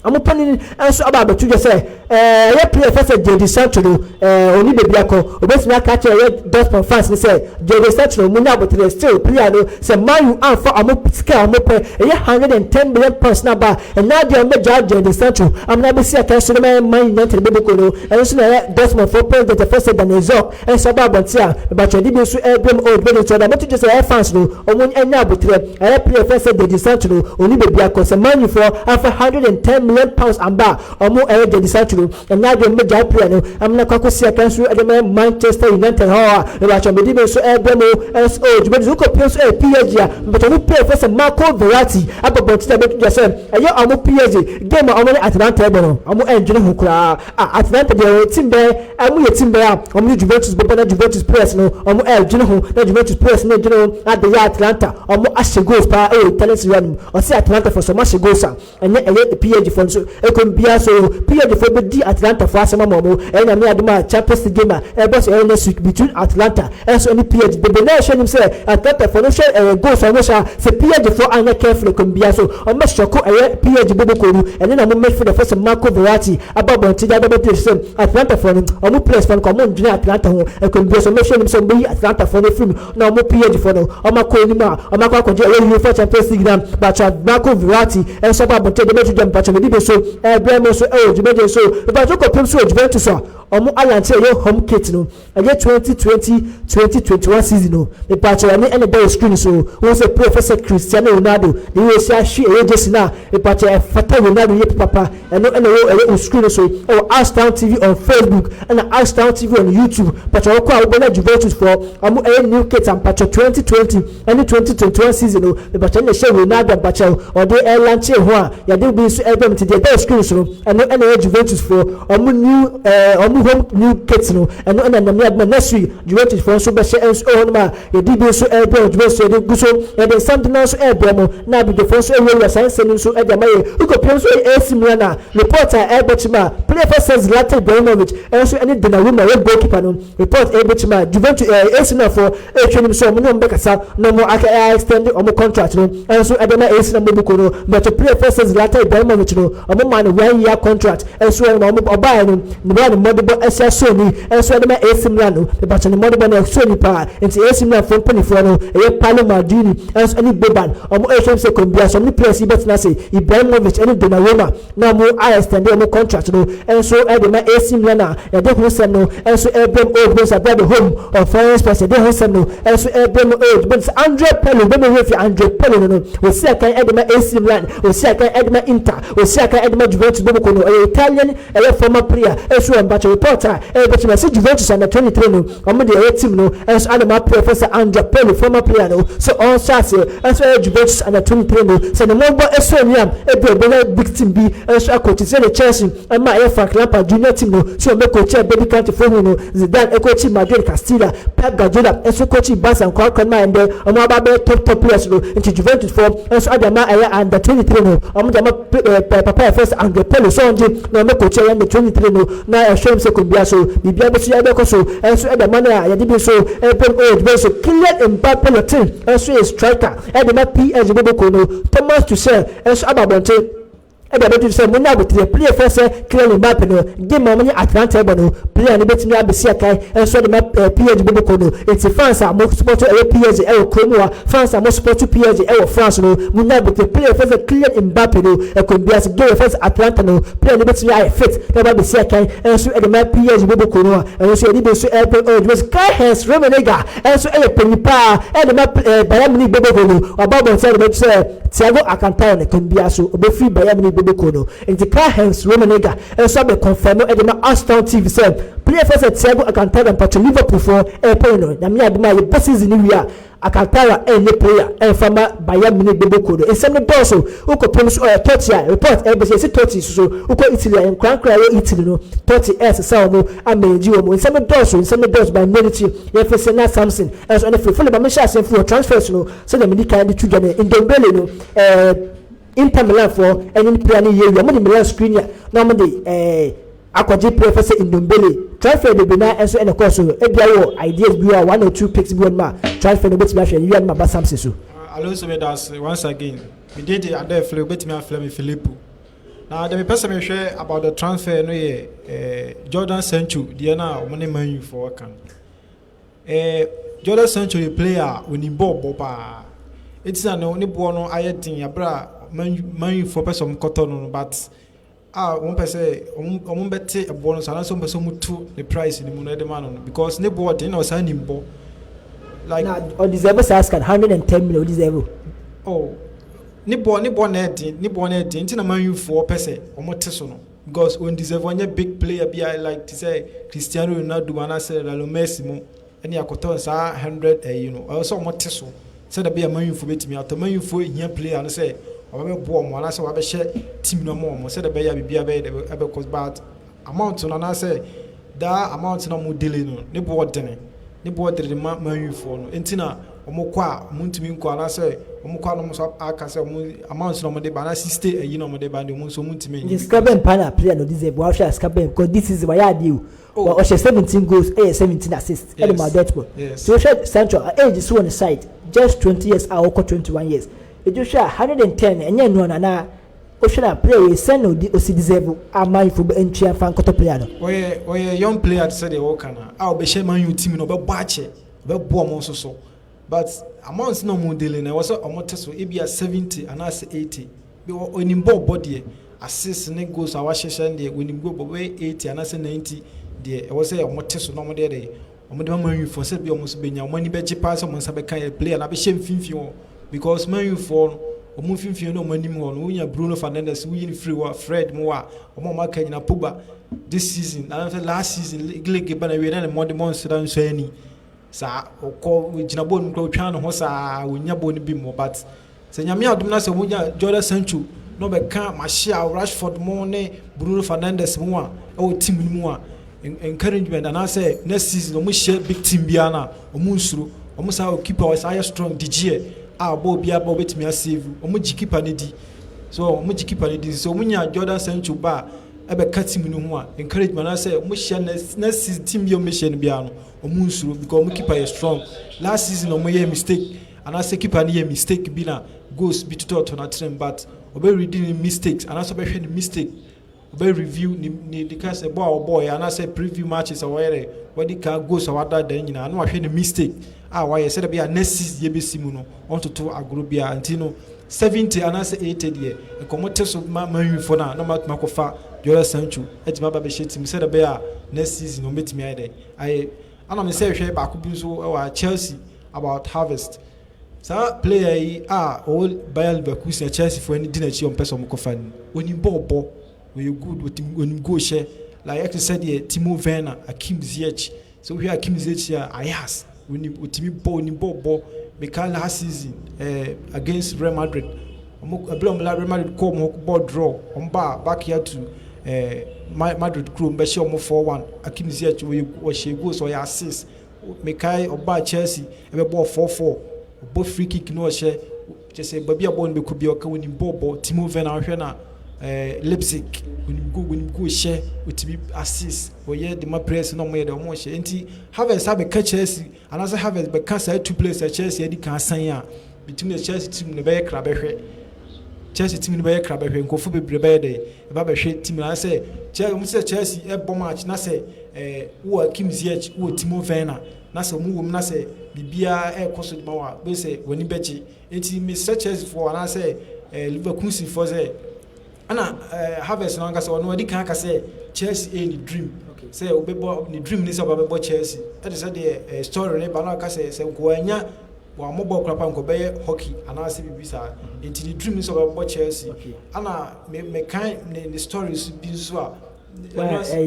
ɔmo panyin nso aba abɛto dwa sɛ ɛyɛ player fɛ sɛ Jadon Sancho no, oni beebi akɔ. Obetumi aka kyerɛ ɛyɛ Dortmund fans ni sɛ Jadon Sancho no, ɔmo nya abotire. Still player no, sɛ Man U anfa ɔmo sika a ɔmo pɛ, ɛyɛ £110 million n'aba, ɛnya adeɛ ɔmo bɛgya Jadon Sancho amuna bɛsi aka so no ma Man United bɛbɔ ko no. Ɛno nso na ɛyɛ Dortmund fo president fɛ sɛ Daniel Zorc ɛnso aba abɔnten a mɛbatwɛ de bi nso ɛbrɛ mu ɔwɔ dwuma nso ɔda mɛto dwa sɛ ɛyɛ fans no, ɔmo nya abotire. Ɛyɛ player fɛ sɛ Jadon Sancho no, oni beebi akɔ. Sɛ Man U fo afa £110 million amba a, ɔmo ɛyɛ Jadon Sancho no, ɛnya adeɛ ɔmo bɛgya player no amuna kɔ akɔsi aka nso ɛde ma Manchester United hɔ a mɛbatwɛ mɛde bi nso ɛbrɛ mu ɛnso ɔwɔ dwuma nso. Wokɔ pie nso ɛyɛ PSG a, mɛbatwɛ ɔmo player fɛ sɛ Marco Verratti abɔ bɔnten a bɛto dwa sɛ ɛyɛ ɔmo PSG game a ɔmo ne Atalanta ɛbɔ no, ɔmo ɛndwene ho koraa a. Atalanta deɛ, team bɛɛ ɛmo yɛ team bɛɛ a ɔmo ne Juventus bɛbɔ na Juventus players no, ɔmo ɛndwene ho na Juventus players no ɛndwene ho ade yɛ Atalanta ɔmo ahyɛ goals paa ɛwɔ Italian Serie A no mu. Ɔsi Atalanta fo so ɔmo ahyɛ goals a, ɛnyɛ ɛyɛ PSG fo nso ɛkɔm biara so. PSG fo bɛdi Atalanta fo asɛm ama ɔmo. Ɛyɛ Nyame adom a, Champions League game a ɛbɔ so ɛyɛ next week between Atalanta ɛnso ɛne PSG bebe na ɛhyɛ nim sɛ Atalanta fo no hwɛ ɛyɛ goals a ɔmo hyɛ a, sɛ PSG fo anyɛ careful, ɛkɔm biara so ɔmo bɛ shock ɛyɛ PSG bɔbɔ kɔdu. Ɛne na ɔmo midfielder fo sɛ Marco Verratti aba abɔnten de abɛbɛ sɛ Atalanta fo no, ɔmo players fo no kɔ, ɔmo ndwene Atalanta ho. Ɛkɔm biara so ɔmo hwɛ nim sɛ ɔmo bɛyi Atalanta fo no efiri mu na ɔmo PSG fo no, ɔmo akɔ anim a ɔmo akɔ akɔgye ɛyɛ UEFA Champions League. Na bàtà Marco Verratti ɛnso aba abɔnten de bɛtu dwa. Mpatwa mɛdi bi so ɛbrɛ mu nso ɛwɔ dwumadie so. Mpatwa kɔpem so wɔ Juventus a, ɔmo alaunch ɛyɛ home kit no, ɛyɛ 2020-2021 season no. Mpatwa ɛne ɛna ɛda wɔ screen so. Wɔn sɛ player fɛ sɛ Cristiano Ronaldo ne yɛ esi ahwe ɛyɛ jersey na mpatwa ɛfata Ronaldo yɛ papa. Ɛno ɛna ɛwɔ ɛyɛ wɔ screen so ɛwɔ Ashtown TV on Facebook ɛna Ashtown TV on YouTube. Mpatwa wɔkɔ a, wɔbɛnya Juventus fɔ ɔmo ɛyɛ new kit a mpatwa 2020 ɛne 2021 season no. Mpatwa ɛna ɛhyɛ Ronaldo, mpatwa ɔde ɛlaunch ho a yɛde bi nso ɛbɛm. Nti deɛ ɛda screen so no, ɛno ɛna ɛyɛ Juventus fo ɔmo new ɔmo home new kit no. Ɛno ɛna nyame adoma, next week Juventus fo nso bɛhyɛ ɛnso ɛwɔ nom a yɛde bi nso ɛbrɛ Juventus. Yɛde gu so, yɛde nsɛm de nso ɛbrɛ mo na abidjafo nso ɛwurawura saa nsɛm nso ɛde ama yɛ. Wokɔpie nso ɛyɛ AC Milan a, report a ɛbɔ kyim a, player fɛ sɛ Zlatan Ibrahimovic ɛnso ɛne Donnarumma ɛyɛ goalkeeper no, report ɛbɔ kyim a, Juventus AC Milan fo ɛtwa nim sɛ ɔmo ne ɔmo bɛkasa na ɔmo aka ɛɛ extend ɔmo contract no ɛnso ɛde ma AC Milan bɔbɔ no. But player fɛ sɛ Zlatan Ibrahimovic no, ɔmo ma no one year contract ɛnso ɛno ɔmo ɔbaa no ne baa ne mmɔdebɔ ɛsɛ asoni ɛnso ɛde ma AC Milan no. Mebatɔ ne mmɔdebɔ no ɛsoni paa. Nti AC Milan fo mpanimfoɔ no, ɛyɛ Paolo Maldini ɛnso ɛne Boban, ɔmo ɛhwɛ sɛ kɔmbia so ɔmo ne players yi bɛtena ase, Ibrahimovic ɛne Donnarumma, na ɔmo ayɛ extend ɔmo contract no ɛnso ɛde ma AC Milan a yɛde ho nsɛm no ɛnso ɛbɛm old bones abira the home of foreign sports. Yɛde ho nsɛm no ɛnso ɛbɛm old bones. Andre Pirlo bɛmɛ wo fi Andre Pirlo no, osi akan ɛde ma AC Milan, osi akan ɛde ma Inter, osi akan ɛde ma Juventus bɔbɔ no. Ɔyɛ Italian ɛyɛ former player ɛnso wɔ mbakyɛ. Report a ɛyɛ bɛkyɛ sɛ Juventus under 23 no, ɔmo de ɛyɛ team no ɛnso ade ma player fɛ sɛ Andre Pirlo, former player no, so ɔnhyɛ aseɛ ɛnso ɛyɛ Juventus under 23 no sɛ ne mɔbɔ ɛsɔ ni a, ebi ɔbɛnya big team bi ɛnso akɔkyi sɛ de Chelsea ɛma ɛyɛ Frank Lampard junior team no so ɔbɛ coach ɛbɛdi county fo hu no. Zidane ɛcoach Madrid Castilla, Pep Guardiola ɛnso coach Barca nkɔakɔ no ma ɛndɛ ɔmo aba bɛyɛ top top players no. Nti Juventus fo ɛnso ade ama ɛyɛ under 23 no, ɔmo de ama papa yɛ fɛ sɛ Andre Pirlo so ɔngye na ɔmo coach ɛyɛ under 23 no na ɛhwɛ mu sɛ kɔmbia so biribia bɛ so yɛbɛkɔ so ɛnso ɛde ama no a yɛde bi nso ɛbɛm old bɛ so. Kylian Mbappe Lottin ɛnso yɛ striker ɛde ma PSG bɔbɔkɔ no. Thomas Tuchel ɛnso aba abɔnten. Ɛde abɛto sɛ mo nya aboterɛ, player fɛ sɛ Kylian Mbappe no, game a wɔne Atalanta bɔ no, player no bɛtumi abɛsi akan nso de ma PSG bɔbɔkɔ no. Nti fans a mo support ɛyɛ PSG ɛwɔ kurom ha, fans a mo support PSG ɛwɔ France no, mo nya aboterɛ, player fɛ sɛ Kylian Mbappe no, ɛkɔm bi ase game fɛ sɛ Atalanta no, player no bɛtumi ayɛ fit na ɔba abɛsi akan nso de ma PSG bɔbɔkɔ no a ɛno nso yɛde bi nso ɛbɛ ɛwɔ dwuma so. Karl-Heinz Rummenigge ɛnso ɛyɛ panyin paa ɛde ma Bayern Munich bɔbɔkɔ no, waba abɔnten de bɛto sɛ Thiago Alcantara no kwan biara so obɛfiri Bayern Munich bɔbɔkɔ no. Nti Karl-Heinz Rummenigge nso abɛ confirm ɛde ma Ashtown TV sɛ player fɛ sɛ Thiago Alcantara, mpatwɛ, Liverpool foɔ ɛɛpɛ no. Nyame adom a yɛbɔ season no wie a, Alcantara ɛnyɛ player ɛmfa ma Bayern Munich bɔbɔkɔ no. Nsɛm no dɔɔso. Wokɔ pɛm so ɔyɛ Totti a report ɛbɛ sɛ yɛsi Totti soso wokɔ Italy a, nkorankora ɛwɔ Italy no, Totti ɛsesa wɔn ama yɛgye wɔn. Nsɛm no dɔɔso, nsɛm no dɔɔso. By mmerɛ yɛfɛ sɛ na Samson ɛnso ɛne firi Philip amehyɛ asɛm firi wɔ transfers no sɛdeɛ mede kan de to dwa no, Ndombele no, Inter Milan foɔ ɛne ne player no yie wie, wɔn de Milan Skriniar na wɔn de akɔgye player fɛ sɛ Ndombele. Transfer bebree na ɛnso ɛna kɔɔ so. Ebia wɔ ideas bi wɔ one or two picks bi wɔ no ma transfer no, obetumi ahwɛ yia no ma ba Samson so. Alonso, me da once again. Me did the ade fle, obetumi aflɛ me Filippo. Na de mepɛ sɛ mehwɛ about the transfer no yɛ Jordan Sancho deɛ na ɔmo ne Man U foɔ ka no. Jordan Sancho yɛ player a onim bɔɔl bɔ paa. Eti na ne boɔ no ayɛ den abere a Man U foɔ pɛ sɛ ɔmo kɔtɔ no, but a wɔn pɛ sɛ wɔn bɛte ɛboɔ no so anaasɛ wɔn pɛ sɛ wɔn tu ne price ne mu no ɛde ma no, because ne boɔ den na ɔsan nim bɔ. Like na ɔdeserve saa scan 110 million ɔdeserve. Oh, ne boɔ na ɛden, ne boɔ na ɛden, nti na Man U foɔ pɛ sɛ wɔn te so no, because wɔn deserve. Ɔnyɛ big player bi a like te sɛ Cristiano Ronaldo anaasɛ Lionel Messi mu ɛne akɔtɔ saa 100 ɛyi no. Ɔyɛ sɛ wɔn te so sɛdeɛ bɛyɛ Man U foɔ bɛtumi atɔ. Man U foɔ hia player no sɛ ɔbɛbɛboa wɔn anaasɛ wɔabɛhyɛ team no ma wɔn sɛdeɛ bɛyɛ a biribiara bɛyɛ dɛ ɛbɛkɔ, but amount no anaasɛ daa amount no a wɔn deal no, ne boɔ dene, ne boɔ dene ma Man U foɔ no, nti na wɔn kɔ a wɔn ntumi nkɔ anaasɛ wɔn kɔ a wɔn nso aka sɛ wɔn amount na wɔn de ba anaasɛ 60 ɛyi na wɔn de ba de, wɔn nso wɔn ntumi. Nti sika bɛn pa na player no deserve? Wɔahwɛ a sika bɛn? Because this season wɔayɛ adeɛ o. Ɔhyɛ 17 goals, ɛyɛ 17 assists ɛde ma Dortmund. So wohwɛ Sancho age so wɔ ne side, just 20 years a ɔkɔ 21 years. Edu hwɛ a, 110 ɛnyɛ nua na na wohwɛ na player wei sɛn na odi osi deserve a Man U fo ntua fa nkɔtɔ player no? Ɔyɛ young player te sɛ deɛ wɔka na a ɔbɛhyɛ Man U team no, ɔbɛbɔ akyɛ, ɔbɛbɔ ɔmo nso so, but amount na ɔmo deal na ɛwɔ sɛ ɔmo te so, ebi a 70 anaasɛ 80. Onim bɔɔl bɔ deɛ, assist ne goals a wahyehyɛ no deɛ, onim goal bɔ. Bɛyɛ 80 anaasɛ 90 deɛ, ɛwɔ sɛ ɔmo te so na ɔmo deɛ deɛ ɔmo de ma Man U foɔ sɛ bi ɔmo nso bɛnya, ɔmo ani bɛgye paa sɛ ɔmo nsa bɛka yɛ player na abɛhyɛ mfimfini hɔ, because Man U foɔ no, ɔmo mfimfini no, ɔmo anim hɔ no, wonya Bruno Fernandes, woyi no firi hɔ, Fred mu a ɔmo a ɔmo aka nyina, Pogba this season anaasɛ last season league ba na wie na ne mmɔde mɔ nsira nso ani saa, ɔkɔ gyina bɔɔl no mu kora, otwa ne ho saa, onya bɔɔl no bi mu. But sɛ Nyame adom na sɛ wonya Jordan Sancho na ɔbɛka Martial, Rashford mo ne Bruno Fernandes mu a ɛwɔ team no mu a, encouragement anaasɛ next season ɔmo hyɛ big team biara na ɔmo nsuro. Ɔmo saa wɔ keeper, ɔsaa yɛ strong, De Gea a ɔbɔ obiara ba ɔbɛtumi asave. Ɔmo gye keeper no di so, ɔmo gye keeper no di so, ɔmo nya Jordan Sancho ba a ɛbɛka team no ho a, encouragement anaasɛ ɔmo hyɛ next season team bi a ɔmo hyɛ no biara no, ɔmo nsuro because ɔmo keeper yɛ strong. Last season ɔmo yɛ mistake anaasɛ keeper no yɛ mistake bi na goals bi totɔɔtɔ n'atrem, but ɔbɛ read ne mistakes anaasɛ ɔbɛhwɛ ne mistake, ɔbɛ review ne ka sɛ bɔ a ɔbɔɔ yɛ anaasɛ preview matches a wɔyɛ dɛ wɔde ka goals a wada da nyinaa na wahwɛ ne mistake a wayɛ sɛdeɛ bɛyɛ a next season yɛbɛsi mu no, ɔntoto agorɔ biara. Nti no 70 anaasɛ 80 deɛ, nkɔmɔ te so ma Man U foɔ no a na ɔmatumi akɔfa Jordan Sancho atumi aba bɛhyɛ team sɛdeɛ bɛyɛ a next season ɔmbɛtumi ayɛ dɛ ayɛ. Ana me sɛ hwɛ baako bi nso ɛwɔ Chelsea about Havertz, saa player yi a ɔwɔ Bayer Leverkusen a Chelsea foɔ ani di n'akyi a ɔmpɛ sɛ ɔmokɔfa no. Onim bɔɔl bɔ, ɔyɛ good, onim goal hyɛ like ɛte sɛ deɛ Timo Werner, Hakim Ziyech. Sɛ wohwɛ Hakim Ziyech a Ajax, onim otimi bɔ, onim bɔɔl bɔ. Meka last season against Real Madrid, ɔmo ɛbɛrɛ ɔmo la Real Madrid kɔ ɔmo bɔ draw, ɔmo ba back here to Madrid kurom bɛhyɛ ɔmo 4-1. Hakim Ziyech ɔyɛ, ɔhyɛ goals, ɔyɛ assist. Mekae ɔbaa Chelsea ɛbɛbɔ 4-4, ɔbɔ free kick na ɔhyɛ, kyɛ sɛ baabi a bɔɔl no bɛkɔ bi ɔka. Onim bɔɔl bɔ. Timo Werner, ɔhwɛ na Leipzig, onim goal, onim goal hyɛ, otimi assist, ɔyɛ de ma players na ɔmo yɛ de ɔmo hyɛ. Nti Havertz abɛka Chelsea anaasɛ Havertz bɛka saa two players a Chelsea adi kan asan a bitumi na Chelsea team na bɛyɛ kra bɛhwɛ. Chelsea team no bɛyɛ kra bɛhwɛ, nkurɔfo bebree bɛyɛ dɛ ɛba bɛhwɛ team no. Sɛ Chelsea, wɔn sɛ Chelsea ɛbɔ match na sɛ wowɔ Hakim Ziyech, wowɔ Timo Werner, na sɛ wɔn wɔ mu na sɛ biribiara ɛrekɔ so ma wa bɛ sɛ wɔn ani bɛgye. Nti mesrɛ Chelsea foɔ anaasɛ Liverpool foɔ sɛ ɛna Havertz no ankasa, ɔno ɔdi kan aka sɛ Chelsea ɛyɛ ne dream, sɛ ɔbɛbɔ, ne dream ne sɛ ɔbɛbɔ Chelsea. Ɛde sɛ deɛ story ne ba na ɔka sɛ nkoanya wɔamɔbɔ kora pa nkɔbɛyɛ hockey anaasɛ biribi saa. Nti ne dream ne sɛ ɔbɛbɔ Chelsea. Ana mekan ne stories bi nso a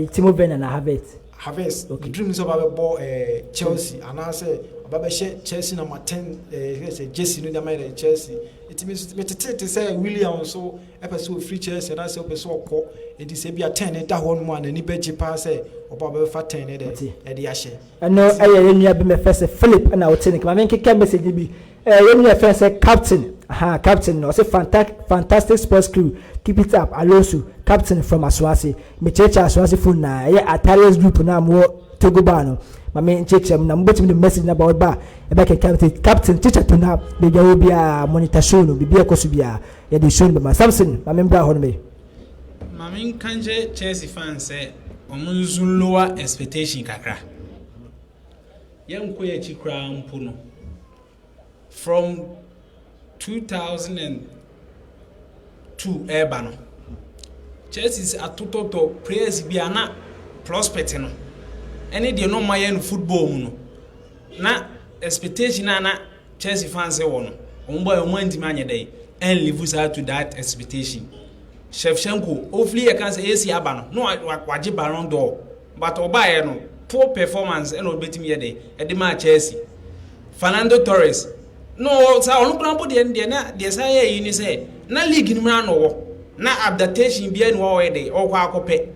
Timo Werner na Havertz. Havertz ne dream sɛ ɔba bɛbɔ Chelsea anaasɛ ɔba bɛhyɛ Chelsea number 10 sɛ jersey no de ama yɛ Chelsea. Nti metete te sɛ William nso ɛpɛ sɛ ofiri Chelsea anaasɛ ɔpɛ sɛ ɔkɔ. Nti sɛ bi a 10 ne da hɔ nom a, n'ani bɛgye paa sɛ ɔba bɛfa 10 ne de ɛde ahyɛ. Ɛno ɛyɛ yɛn nua bi mɛfɛ sɛ Philip ɛna ɔte ne kama. Nkeka message bi yɛn nua fɛn sɛ Captain aha, Captain no ɔsɛ fantastic sports crew, keep it up. Alonso Captain from Asoase. Mekyerɛkyerɛ Asoase phone na ɛyɛ Atarius group na mo Togo bar no. Maame nkyerɛkyerɛ mu na mobɛtumi de message na ba ɔba ɛbɛkɛ Captain kyekyɛ to na baabi a wɔ biara monitor show no, biribi ɛkɔ so biara yɛde show no bɛma. Samson, maame mbra hɔ no me. Maame nka nkyɛ Chelsea fans sɛ ɔmo nso lower expectation kakra. Yɛnkɔ yɛ akyi koraa mpo no, from 2002 ɛreba no, Chelsea atotɔtɔ players bi a na prospect no ɛne deɛ no ɔmo ayɛ no football mu no, na expectation a na Chelsea fans wɔ no, ɔmo bɔ ɔmo antumi anyɛ dɛ ɛn live saa to that expectation. Shevchenko ofili yɛ kan sɛ AC aba no na wagye Ballon d'Or, but ɔbaayɛ no, poor performance ɛna ɔbɛtumi yɛ dɛ ɛde maa Chelsea. Fernando Torres no saa, ɔno kura mpo deɛ na deɛ saa yɛ yi ni sɛ na league no mu ano wɔ na adaptation biara ni wɔyɛ de ɔkɔ akɔpɛ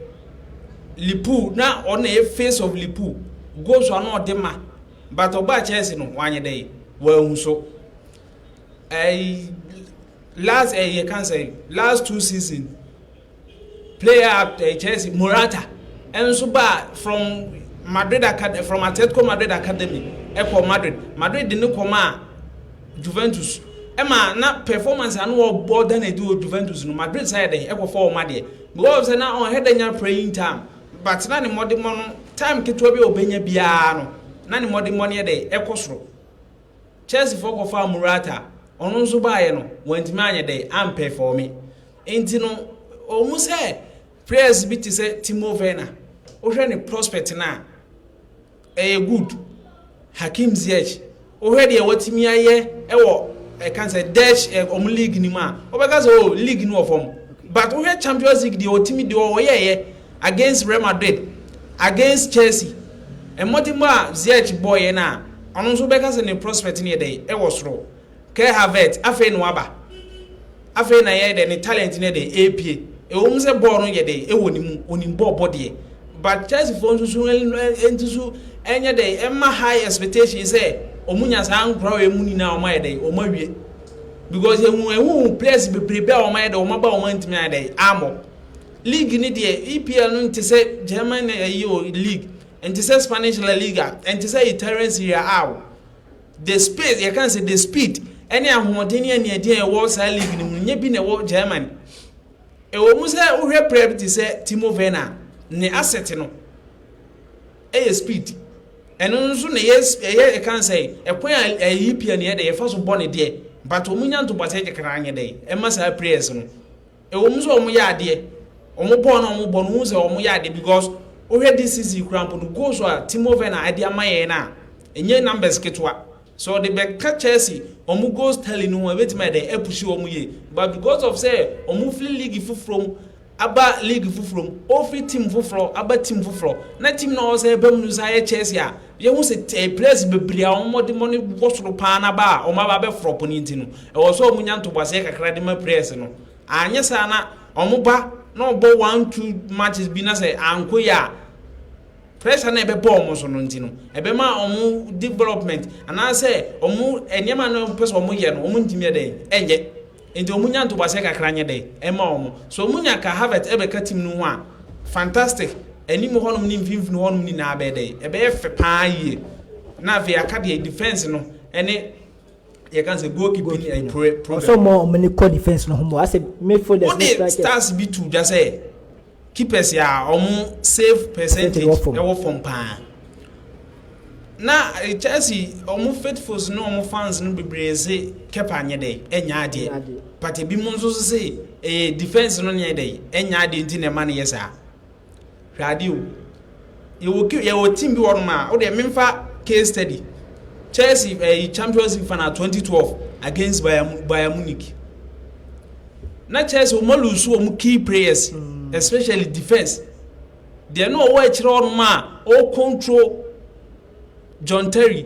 Liverpool, na ɔno yɛ face of Liverpool, goals ano ɔde ma, but ɔbaa Chelsea no wanyɛ dɛ wɔahu so. Last yɛ kan sɛ last two season player at Chelsea, Morata, ɛnso ba from Madrid Academy, from Atletico Madrid Academy ɛkɔ Madrid, Madrid de ne kɔma a Juventus, ɛma na performance ano ɔbɔ da na edi wɔ Juventus no, Madrid sɛ yɛ dɛ ɛkɔ fɔ ɔmo adeɛ because sɛ na ɔhɛ dɛ nya playing time, but na ne mmɔdemmɔ no, time ketewa bi a ɔbɛnya biara no, na ne mmɔdemmɔ no yɛ dɛ ɛkɔ soro. Chelsea fo kɔfa Morata, ɔno nso baayɛ no, wɔntumi anyɛ dɛ am perform. Nti no ɔmo sɛ players bi te sɛ Timo Werner, wohwɛ ne prospect na ɛyɛ good. Hakim Ziyech, wohwɛ deɛ wɔtumi ayɛ ɛwɔ ɛka sɛ Dutch ɔmo league ni mu a, wɔbɛka sɛ o league ni wɔ fam, but wohwɛ Champions League deɛ ɔtumi deɛ ɔyɛɛyɛ against Real Madrid, against Chelsea, mmɔden a Ziyech bɔɔyɛ no a, ɔno nso bɛka sɛ ne prospect no yɛ dɛ ɛwɔ soro. Kai Havertz, afei na waba, afei na yɛ dɛ ne talent no yɛ dɛ ɛpie. Ɛwɔ mu sɛ bɔɔl no yɛ dɛ ɛwɔ ne mu, onim bɔɔl bɔ deɛ, but Chelsea foɔ nso so nti so ɛnyɛ dɛ ɛma high expectation sɛ ɔmo nya saa nkora wɔ emu nyinaa ɔmo ayɛ dɛ ɔmo awie, because ehu players bebrebe a ɔmo ayɛ dɛ ɔmo aba, ɔmo ntumi ayɛ dɛ amɔ league ni deɛ. EPL no nte sɛ German ɛyi o league, nte sɛ Spanish La Liga, nte sɛ Italian Serie A o. The space yɛ kan sɛ the speed ɛne ahoɔden ne aniɛden a ɛwɔ saa league no mu nye bi na ɛwɔ German. Ɛwɔ mu sɛ wohwɛ player bi te sɛ Timo Werner, ne asset no ɛyɛ speed. Ɛno nso na ɛyɛ ɛkan sɛ ɛkwan a ɛyɛ EPL ne yɛ dɛ yɛfa so bɔ ne deɛ, but wɔn nya ntoboase kakra anyɛ dɛ ɛma saa players no. Ɛwɔ mu sɛ wɔn yɛ adeɛ, wɔn bɔɔl na wɔn bɔ no, wɔn sɛ wɔn yɛ adeɛ, because wohwɛ this season kura mpo no, goals a Timo Werner ɛde ama yɛn na ɛnyɛ numbers ketewa so ɔde bɛka Chelsea wɔn goals tally no ho, ɛbɛtumi ayɛ dɛ ɛ push wɔn yie. But because of sɛ wɔn firi league foforɔ mu aba league foforɔ mu, ofiri team foforɔ aba team foforɔ, na team na ɔsɛ ɛbɛn mu no nso ayɛ Chelsea a yɛhu sɛ players bebree a wɔn mmɔde mmɔde wɔ soro paa n'aba a wɔn aba abɛforɔ po ne ti no, ɛwɔ sɛ wɔn nya ntoboaseɛ kakra de ma players no. Anyɛ saa na wɔn ba na ɔbɔ one two matches bi na sɛ anko yɛ a, pressure na ɛbɛbɔ wɔn so no nti no, ɛbɛma wɔn development anaasɛ wɔn nneɛma no pɛ sɛ wɔn yɛ no, wɔn ntumi yɛ dɛ ɛnyɛ. Nti wɔn nya ntoboaseɛ kakra nyɛ dɛ ɛma wɔn so. Wɔn nya ka Havertz ɛbɛka team no ho a, fantastic. Anim hɔnom ne mfimfini hɔnom nyinaa bɛyɛ dɛ ɛbɛyɛ fɛ paa yie. Na afei aka deɛ defence no ɛne Yɛka sɛ goalkeeping ɛyɛ problem. Ɔsɔ mo ɔmo ne kɔ defence no ho mo asɛ midfielders ne strikers. Wode stars bi to dwa sɛ keepers a ɔmo save percentage ɛwɔ fam paa. Na Chelsea ɔmo faithfuls ne ɔmo fans no bebree se Kepa nyɛ dɛ ɛnya adeɛ, but ebi mo nso so se ɛyɛ defence no nyɛ dɛ ɛnya adeɛ nti na ɛma no yɛ saa. Hwɛ adeɛ o, yɛwɔ team bi wɔ nom a wode memfa case study, Chelsea Champions League final 2012 against Bayern Munich. Na Chelsea wɔn lose wɔn key players, especially defence deɛ, na ɔwɔ akyerɛ hɔ nom a ɔwɔ control, John Terry,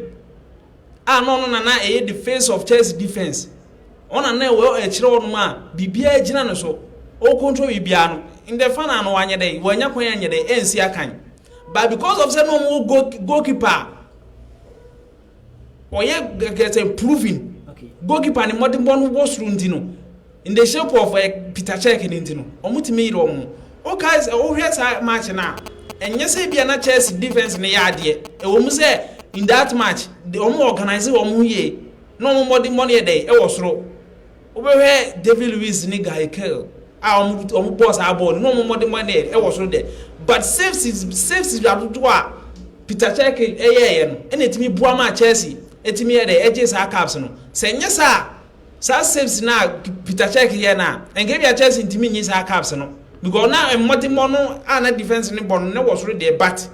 a na ɔno nana ɛyɛ the face of Chelsea defence. Ɔna na ɛwɔ akyerɛ hɔ nom a biribiara gyina ne so, ɔwɔ control biribiara no. In the final no, wanyɛ dɛ wanya kwan anyɛ dɛ ɛnsi akan, but because of sɛ na ɔmo wɔ goalkeeper ɔyɛ gɛgɛsɛ proving goalkeeper ne mmɔdenbɔ no wɔ soro nti no, in the shape of Peter Cech ne nti no, ɔmo tumi yiri ɔmo. Ɔka sɛ ɔhwɛ saa match na ɛnyɛ sɛ bia na Chelsea defence ne yɛ adeɛ. Ɛwɔ mu sɛ in that match de ɔmo organize wɔn ho yie na ɔmo mmɔdenbɔ no yɛ dɛ ɛwɔ soro. Wobɛhwɛ David Luiz ne Gary Cahill a ɔmo bɔɔ saa bɔɔl no, na ɔmo mmɔdenbɔ no yɛ ɛwɔ soro dɛ, but saves adodoɔ a Peter Cech ɛyɛɛyɛ no ɛna etumi boa ma Chelsea etumi yɛ dɛ ɛgye saa cups no. Sɛ nyɛ saa saves na Peter Cech yɛ na nka bi a Chelsea ntumi nyi saa cups no, because na mmɔdenbɔ no a na defence ne bɔ no ne wɔ soro deɛ, but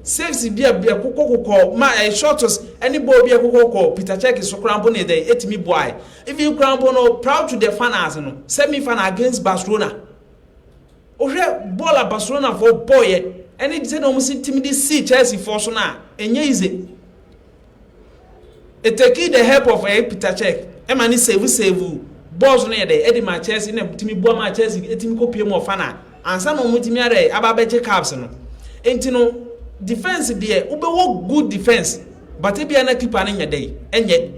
saves bi a ɛkokɔ kokɔ ma ɛ shots ɛne ball bi ɛkokɔ kokɔ Peter Cech so koraa mpo ne dɛ etumi boa. Even koraa mpo no, prior to the finals no, semi final against Barcelona, wohwɛ ball a Barcelona fo bɔɔyɛ ɛne sɛ na wɔn si timi de si Chelsea fo so na ɛnyɛ easy. It take the help of Peter Cech ɛma ne save balls no yɛ dɛ ɛde ma Chelsea na timi boa ma Chelsea etimi kɔ pie mu ɔfa na ansa na wɔn timi ayɛ aba abɛgye cups no. Nti no, defence deɛ, wobɛwɔ good defence, but ebia na keeper no nyɛ dɛ ɛnyɛ.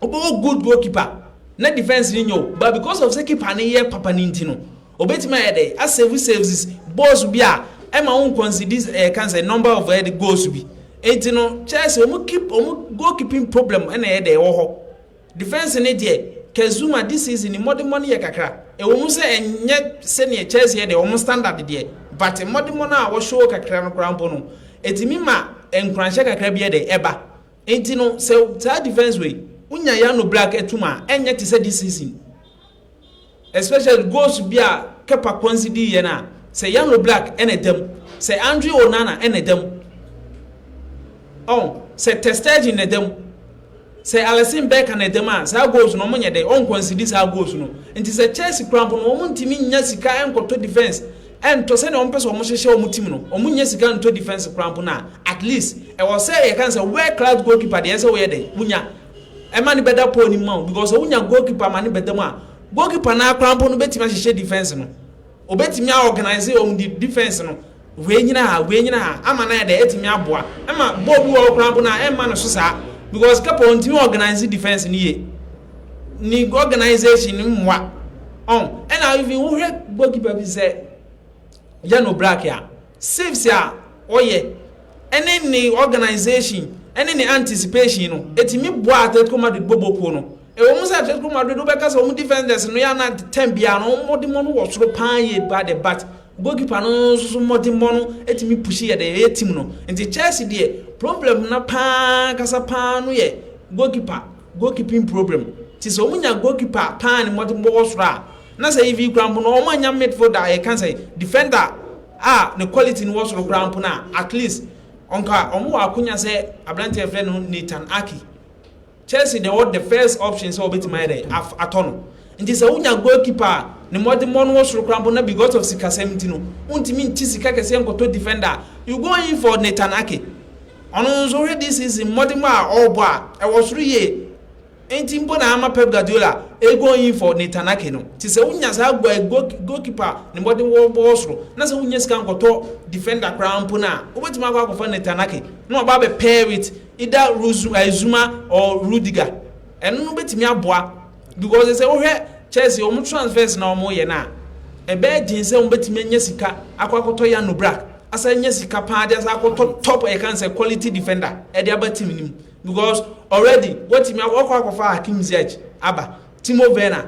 Wobɛwɔ good goalkeeper na defence no nyɛ o, but because of sɛ keeper no yɛ papa no nti no, obetumi ayɛ dɛ asave saves balls bi a ɛma wɔn concede kan sɛ number of goals bi. Eti no, Chelsea wɔn keep wɔn goalkeeping problem ɛna ɛyɛ dɛ ɛwɔ hɔ. Defence ne deɛ, Kurt Zouma this season mmɔdemmɔ no yɛ kakra. Ɛwɔ mu sɛ ɛnyɛ sɛnea Chelsea yɛ deɛ wɔn standard deɛ, but mmɔdemmɔ no a wɔhyɛ kakra no koraa mpo no, etimi ma nkuranhyɛ kakra bi yɛ dɛ ɛba. Eti no, sɛ saa defence wei wonya Jan Oblak ɛtum a, ɛnyɛ te sɛ this season, especially goals bi a Kepa concede yɛ no a, sɛ Jan Oblak ɛna ɛdam, sɛ Andre Onana ɛna ɛdam, ɔn sɛ Ter Stegen na ɛdam, sɛ Alisson Becker na ɛdam a, saa goals no ɔmo nyɛ dɛ ɔn concede saa goals no. Nti sɛ Chelsea kura mpo no, ɔmo ntumi nya sika ɛnkɔtɔ defence ɛntɔ sɛdeɛ ɔmo pɛ sɛ ɔmo hyehyɛ ɔmo team no, ɔmo nya sika ntɔ defence kura mpo no a, at least ɛwɔ sɛ yɛka sɛ world class goalkeeper deɛ, ɛsɛ wɔyɛ dɛ wonya ɛma ne bɛda pole ni mu a, because wonya goalkeeper ma ne bɛda mu a, goalkeeper naa kura mpo no bɛtumi ahyehyɛ defence no, obɛtumi a organize wɔn di defence no, wei nyina ha, wei nyina ha, ama na yɛ dɛ ɛtumi aboa ɛma bɔɔl bi wɔ hɔ koraa mpo na ɛmma no so saa, because Kepa ntumi organize defence no yie, ne organisation no mmoa ɔn. Ɛna even wohwɛ goalkeeper bi sɛ Jan Oblak a, saves a ɔyɛ ɛne ne organisation ɛne ne anticipation no ɛtumi boa Atletico Madrid bɔbɔ kuo no. Ɛwɔ mu sɛ Atletico Madrid, wobɛka sɛ wɔn defenders no yɛ ana ten bia no, wɔn mmɔdemmɔ no wɔ soro paa yie ba de, but goalkeeper no nso so mmɔdemmɔ no ɛtumi push yɛ de ɛyɛ team no. Nti Chelsea deɛ, problem na paa kasa paa no yɛ goalkeeper, goalkeeping problem. Ti sɛ wɔn nya goalkeeper paa ne mmɔdemmɔ wɔ soro a, na sɛ ivi kura mpo no, wɔn anya midfielder, yɛka sɛ defender a ne quality no wɔ soro kura mpo na at least ɔnka wɔn wɔ akonya sɛ aberanteɛ fɛ no Nathan Ake. Chelsea de wɔ the first option sɛ wɔbɛtumi ayɛ dɛ atɔ no. Nti sɛ wonya goalkeeper a ne mmɔdemmɔ no wɔ soro koraa mpo na because of sikasɛm nti no wontumi nti sika kɛseɛ nkɔtɔ defender, you go in for Nathan Ake. Ɔno nso hwɛ this season mmɔdemmɔ a ɔrebɔ a ɛwɔ soro yie nti mpo na ama Pep Guardiola go in for Nathan Ake no. Ti sɛ wonya saa goalkeeper ne mmɔdemmɔ wɔ soro na sɛ wonya sika nkɔtɔ defender koraa mpo na wobɛtumi akɔ akɔfa Nathan Ake na ɔba abɛ pair with either Zuma or Rudiger. Ɛno no bɛtumi aboa, because sɛ wohwɛ Chelsea wɔn transfers na wɔn yɛ na ɛbɛyɛ den sɛ wɔn bɛtumi anya sika akɔ akɔtɔ Jan Oblak, asa anya sika paa de asa akɔtɔ top ɛka sɛ quality defender ɛde aba team nim. Because already wɔtumi wɔkɔ akɔfa Hakim Ziyech aba, Timo Werner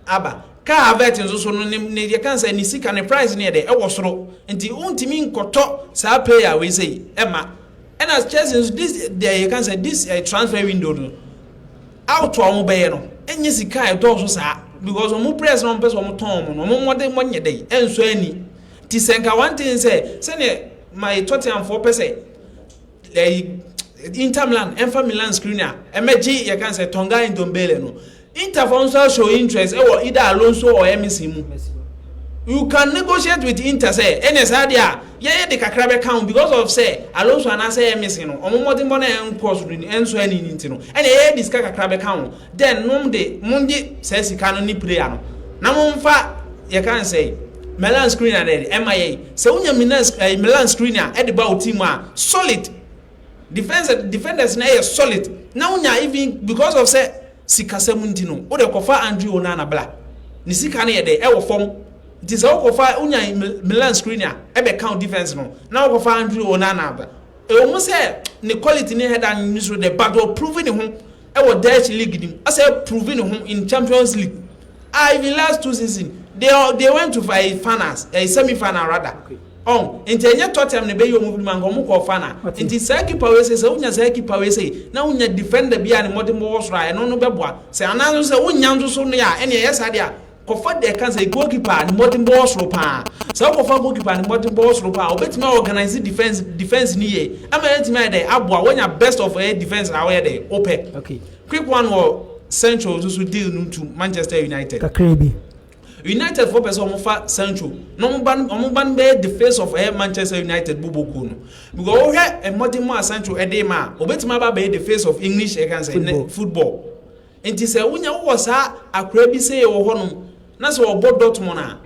aba, Kai Havertz nso so no ne yɛ kan sɛ ne sika ne price ne yɛ dɛ ɛwɔ soro, nti wontumi nkɔtɔ saa player wei sɛ ɛma. Ɛna Chelsea nso, this deɛ yɛ kan sɛ this transfer window no out a wɔn bɛyɛ no, ɛnyɛ sika a ɛdɔɔso saa, because wɔn players na wɔn pɛ sɛ wɔn tɔn wɔn no, wɔn mmɔden wɔn nyɛ dɛ ɛnso ani. Ti sɛ nka one thing sɛ sɛnea my Tottenham foɔ pɛ sɛ ɛyi Inter Milan ɛnfa Milan Skriniar ɛmɛgye yɛ kan sɛ Tanguy Ndombele no, Inter foɔ nso show interest ɛwɔ either Alonso or Emerson mu. You can negotiate with Inter sɛ ɛnna saa deɛ a yɛyɛ de kakra bɛka ho because of sɛ Alonso anaasɛ Emerson no, ɔmo mmɔden bɔ na ɛnkɔ so no ɛnso ɛni ne ti no, ɛnna yɛyɛ de sika kakra bɛka ho, then nom de mo de saa sika no ne player no na mo nfa yɛ kan sɛ Milan Skriniar de ɛma yɛ. Sɛ wonya Milan Skriniar ɛde ba o team a, solid defense, defenders na ɛyɛ solid na wonya. Even because of sɛ sikasɛm nti no, wode kɔfa Andre Onana bla, ne sika no yɛ dɛ ɛwɔ fam. Nti sɛ wokɔfa wonya Milan Skriniar ɛbɛka wo defense no na wokɔfa Andre Onana ba, ɛwɔ mu sɛ ne quality ne header ne so de, but ɔprove ne ho ɛwɔ Dutch league nim, asɛ prove ne ho in Champions League. Ah, even last two season they went to finals, semi final rather. Ɔn nti ɛnyɛ Tottenham ne bɛyi ɔmo fi mu anka ɔmo kɔ final. Nti saa keeper wei sɛ wonya saa keeper wei sɛ na wonya defender bi a ne mmɔden bɔ soro a, ɛno no bɛboa. Sɛ anaa nso sɛ wonya nso so no a, ɛne ɛyɛ saa deɛ a, kɔfa deɛ ka sɛ goalkeeper a ne mmɔden bɔ soro paa. Sɛ wokɔfa goalkeeper a ne mmɔden bɔ soro paa, obɛtumi a organize defense ni yie ama yɛtumi ayɛ dɛ aboa wonya best of ɛyɛ defense a wɔyɛ dɛ wopɛ. Quick one wɔ Sancho nso so deal no to Manchester United. Kakra bi. United fo pɛ sɛ ɔmo fa Sancho na ɔmo ba no bɛyɛ the face of ɛyɛ Manchester United boboko no, because wohwɛ mmɔden mu a Sancho ɛde ma a, obetumi aba bɛyɛ the face of English ɛka sɛ football. Football. Nti sɛ wonya wowɔ saa akora bi sɛ wɔ hɔnom na sɛ ɔbɔ Dortmund a,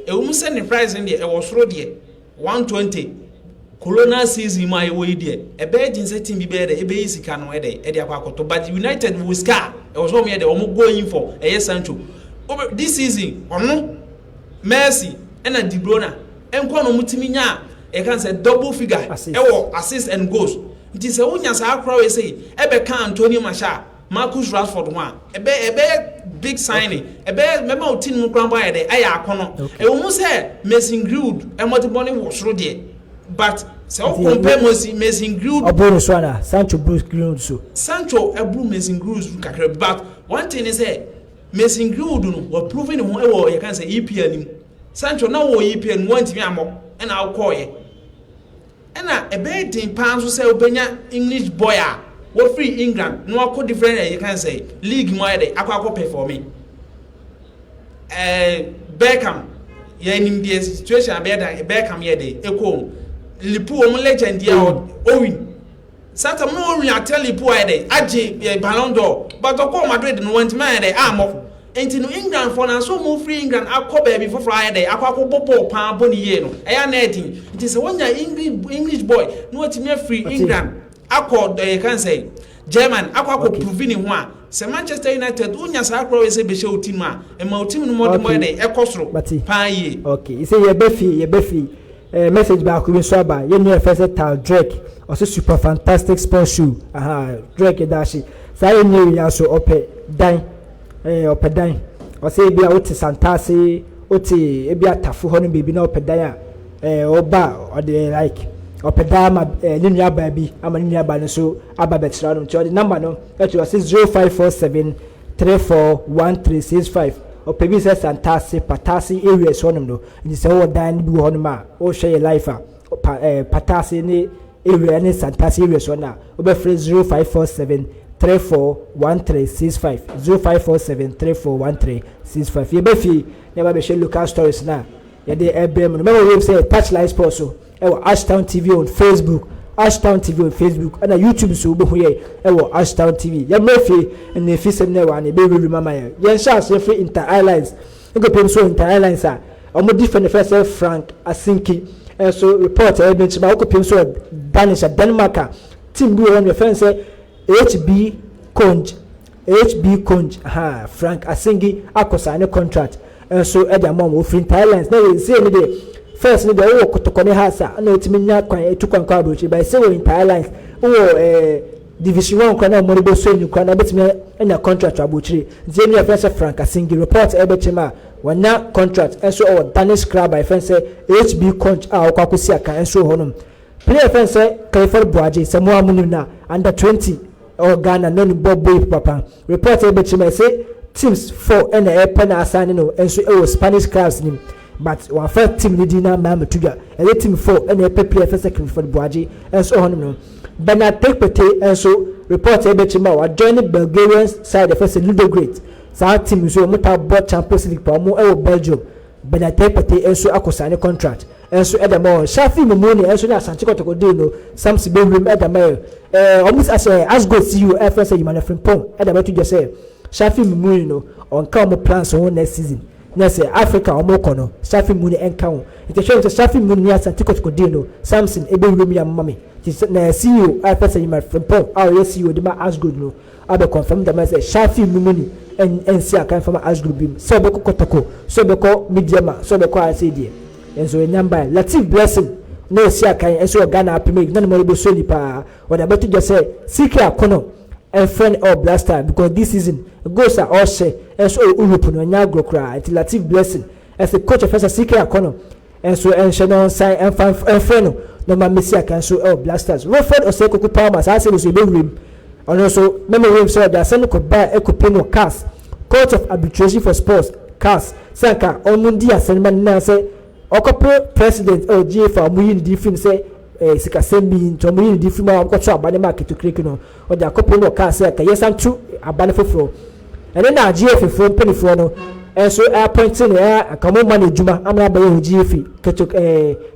ɛwɔ mu sɛ ne price no deɛ ɛwɔ soro deɛ, 120 corona season mu a yɛwɔ yi deɛ, ɛbɛyɛ gye sɛ team bi bɛyɛ dɛ ɛbɛyi sika no ɛdɛ ɛde akɔ akɔtɔ. But United wɔ sika a ɛwɔ sɛ ɔmo yɛ dɛ ɔmo going for ɛyɛ Sancho. This season ɔno, Messi ɛna De Bruyne ɛnkɔ na ɔmo timi nya a ɛka sɛ double figure assist. Ɛwɔ assist and goals. Nti sɛ wonya saa akora wei sɛ ɛbɛka Antonio Martial, Marcus Rashford ho a, ɛbɛyɛ big signing, ɛbɛyɛ mɛma o team mu kora bɔ ayɛ dɛ ɛyɛ akɔnɔ. Ɛwɔ mu sɛ Mason Greenwood ɛmɔdebɔ ne wɔ soro deɛ, but sɛ o Nti compare Mason Greenwood ɔboro ne so ana Sancho boro Greenwood so? Sancho ɛburu Mason Greenwood so kakra, but one thing is sɛ Mason Greenwood no wɔ prove ne ho ɛwɔ yɛ kan sɛ EPL nim. Sancho na wɔ EPL mu, wɔntumi amɔ ɛna akɔɔyɛ, ɛna ɛbɛyɛ den paa nso sɛ wobɛnya English boy a wɔfiri England na wakɔ different ɛyɛ kan sɛ league mu ayɛ dɛ akɔ perform. Beckham yɛ nim deɛ situation abɛyɛ da Beckham yɛ dɛ ɛkɔ mu Liverpool, wɔn legend yɛ Owen sata no, Owen atɛ Liverpool ayɛ dɛ agye yɛ Ballon d'Or, but ɔkɔ Madrid no wɔntumi ayɛ dɛ amɔ. Nti no England fɔ na so mo firi England akɔ baabi foforɔ ayɛ dɛ akɔ bɔ bɔɔl paa bɔ ne yie no, ɛyɛ ana ɛdin. Nti sɛ wɔnya English boy na wɔtumi afiri England akɔ ɛyɛ kan sɛ German akɔ prove ne ho a, sɛ Manchester United wonya saa akora wei sɛ bɛhyɛ wo team a, ɛma wo team no mmɔde mmɔde dɛ ɛkɔ soro paa yie. Okay, sɛ yɛbɛ fie message baako bi nso aba. Yɛn nua fɛ sɛ Tal Drake, ɔsɛ super fantastic sports show. Aha, Drake ɛda ase. Saa yɛn nua yi nso ɔpɛ dan, ɔpɛ dan. Ɔsɛ ebi a wote Santase, wote ebi atafo hɔ no baabi na ɔpɛ dan a, ɔba ɔde like ɔpɛ dan ama ne nua baa bi, ama ne nua baa no nso aba bɛtena no. Nti ɔde number no ɛto, ɔsɛ 0547341365. Ɔpɛ bi sɛ Santase, Patase areas hɔnom no. Nti sɛ wɔwɔ dan no bi wɔ hɔnom a wɔrehwɛ yɛ live a, pa Patase ne area ne Santase areas hɔ no a, wobɛfrɛ 0547341365, 0547341365. Yɛbɛ fie na yɛba bɛhwɛ local stories na yɛde ɛbrɛ mu no. Mɛma wɔm sɛ Touchline Sports so ɛwɔ Ashtown TV on Facebook, Ashtown TV on Facebook, ɛna YouTube so wobɛhu yɛ ɛwɔ Ashtown TV. Yɛmmerɛ fie ɛna efi sɛm no ɛwɔ ana ɛbɛwurawura mu ama yɛn. Yɛnhyɛ aseɛ firi Inter Islands nkɔpem so. Inter Islands a ɔmo di fɛ ne fɛ sɛ Frank Asinki ɛnso report ɛyɛ bi nkyɛn wokɔpem so wɔ Danish a, Denmark a, team bi wɔ hɔ no yɛfrɛ no sɛ HB Konge, HB Konge ha. Frank Asingi akɔ ne contract nso ɛde ama wɔn. Ofiri Inter Islands na yɛ nsie ne deɛ first ne deɛ wowɔ Kotokɔ ne Hearts a, ɛna otumi nya kwan etu kwan kɔ aburokyi, but ɛsɛ wɔ Inter Islands wowɔ. Division 1 koraa na ɔmo de bɛsɔ ani koraa na ɔbɛtumi anya contract wɔ abɔkyire. Nti ɛnu yɛfrɛ sɛ Frank Asingi, report ɛbɛkyɛm a wɔnya contract nso ɛwɔ Danish club a yɛfrɛ sɛ HB Conch a ɔkɔ akɔsi aka nso wɔ hɔnom. Player yɛfrɛ sɛ Clifford Boagye, sɛ mo a mo nim na under 20 ɛwɔ Ghana na ne bɔ boy papa, report ɛbɛkyɛm a ɛsɛ teams four ɛna ɛpɛ na asan no nso ɛwɔ Spanish clubs nim, but wɔafa team ne din na ama amatu dwa. Ɛyɛ team four ɛna ɛpɛ player yɛfrɛ sɛ Clifford Boagye nso ɛwɔ hɔnom no. Bernard Tekpete nso, report ɛbɛkyɛm a wajoin Bulgarian side ɛfɛ sɛ Ludogorets. Saa team nso wɔn ta bɔ Champions League pa wɔn ɛwɔ Belgium. Bernard Tekpete nso akɔ sign contract nso ɛda ma wɔn. Shafi Mumuni nso ne Asante Kɔtɔkɔ deal no, Samson bewuram ɛda ma yɛ wɔn asɛ Ashgold CEO ɛfɛ sɛ Emmanuel Frimpong ɛda bɛto dwa sɛ Shafi Mumuni no ɔnka wɔn plans ho next season, na sɛ Africa wɔn kɔ no, Shafi Mumuni ɛnka ho. Nti ɛhwɛ sɛ Shafi Mumuni ne Asante Kɔtɔkɔ deal no, Samson ebewuram yɛ ama mi na CEO a ɛfɛ sɛ Emmanuel Frimpong a ɔyɛ CEO de ma Ashgold no abɛ confirm dama sɛ Shafi Mumuni ɛnsi akan fama Ashgold bi mu, sɛ ɔbɛkɔ Kɔtɔkɔ, sɛ ɔbɛkɔ Medeama, sɛ ɔbɛkɔ ase deɛ nso ɛnyam ban. Latif Blessing na ɔsi akan nso wɔ Ghana Premier League na ne mo de bɔ nipa, ɔde abɛto dwa sɛ CK Akonnor ɛfrɛ no ɛwɔ Black Star, because this season goals a ɔhyɛ nso ɛwɔ Europe no ɛnyɛ agorɔ koraa. Nti Latif Blessing ɛsɛ coach ɛfɛ sɛ CK Akonnor nso ɛnhyɛ no nsan ɛnfa ɛnfrɛ no na ɔma mesi akan nso ɛwɔ Black Stars. Wilfred Osei Koko Palmer, saa asɛm nso ɛbɛwuram. Ɔno nso mɛmɛ wuram sɛ ɔde asɛm no kɔ ba ɛkɔ mu CAS, Court of Arbitration for Sports, CAS, sɛ nka ɔmo di asɛm ma ne nan sɛ ɔkɔpɛ president ɛwɔ GFA a ɔmo yi ne di fim sɛ sikasɛm bi nti ɔmo yi ne di fim a ɔmo aba ne ma ketekete no, ɔde akɔpɛ no ɔkaa sɛ ka yɛsan tu aba ne foforɔ. Ɛne na GFA foɔ mpanimfoɔ no ɛnso appoint no ɛ aka ɔmo ma no adwuma ama abɛyɛ wɔ GFA. Keto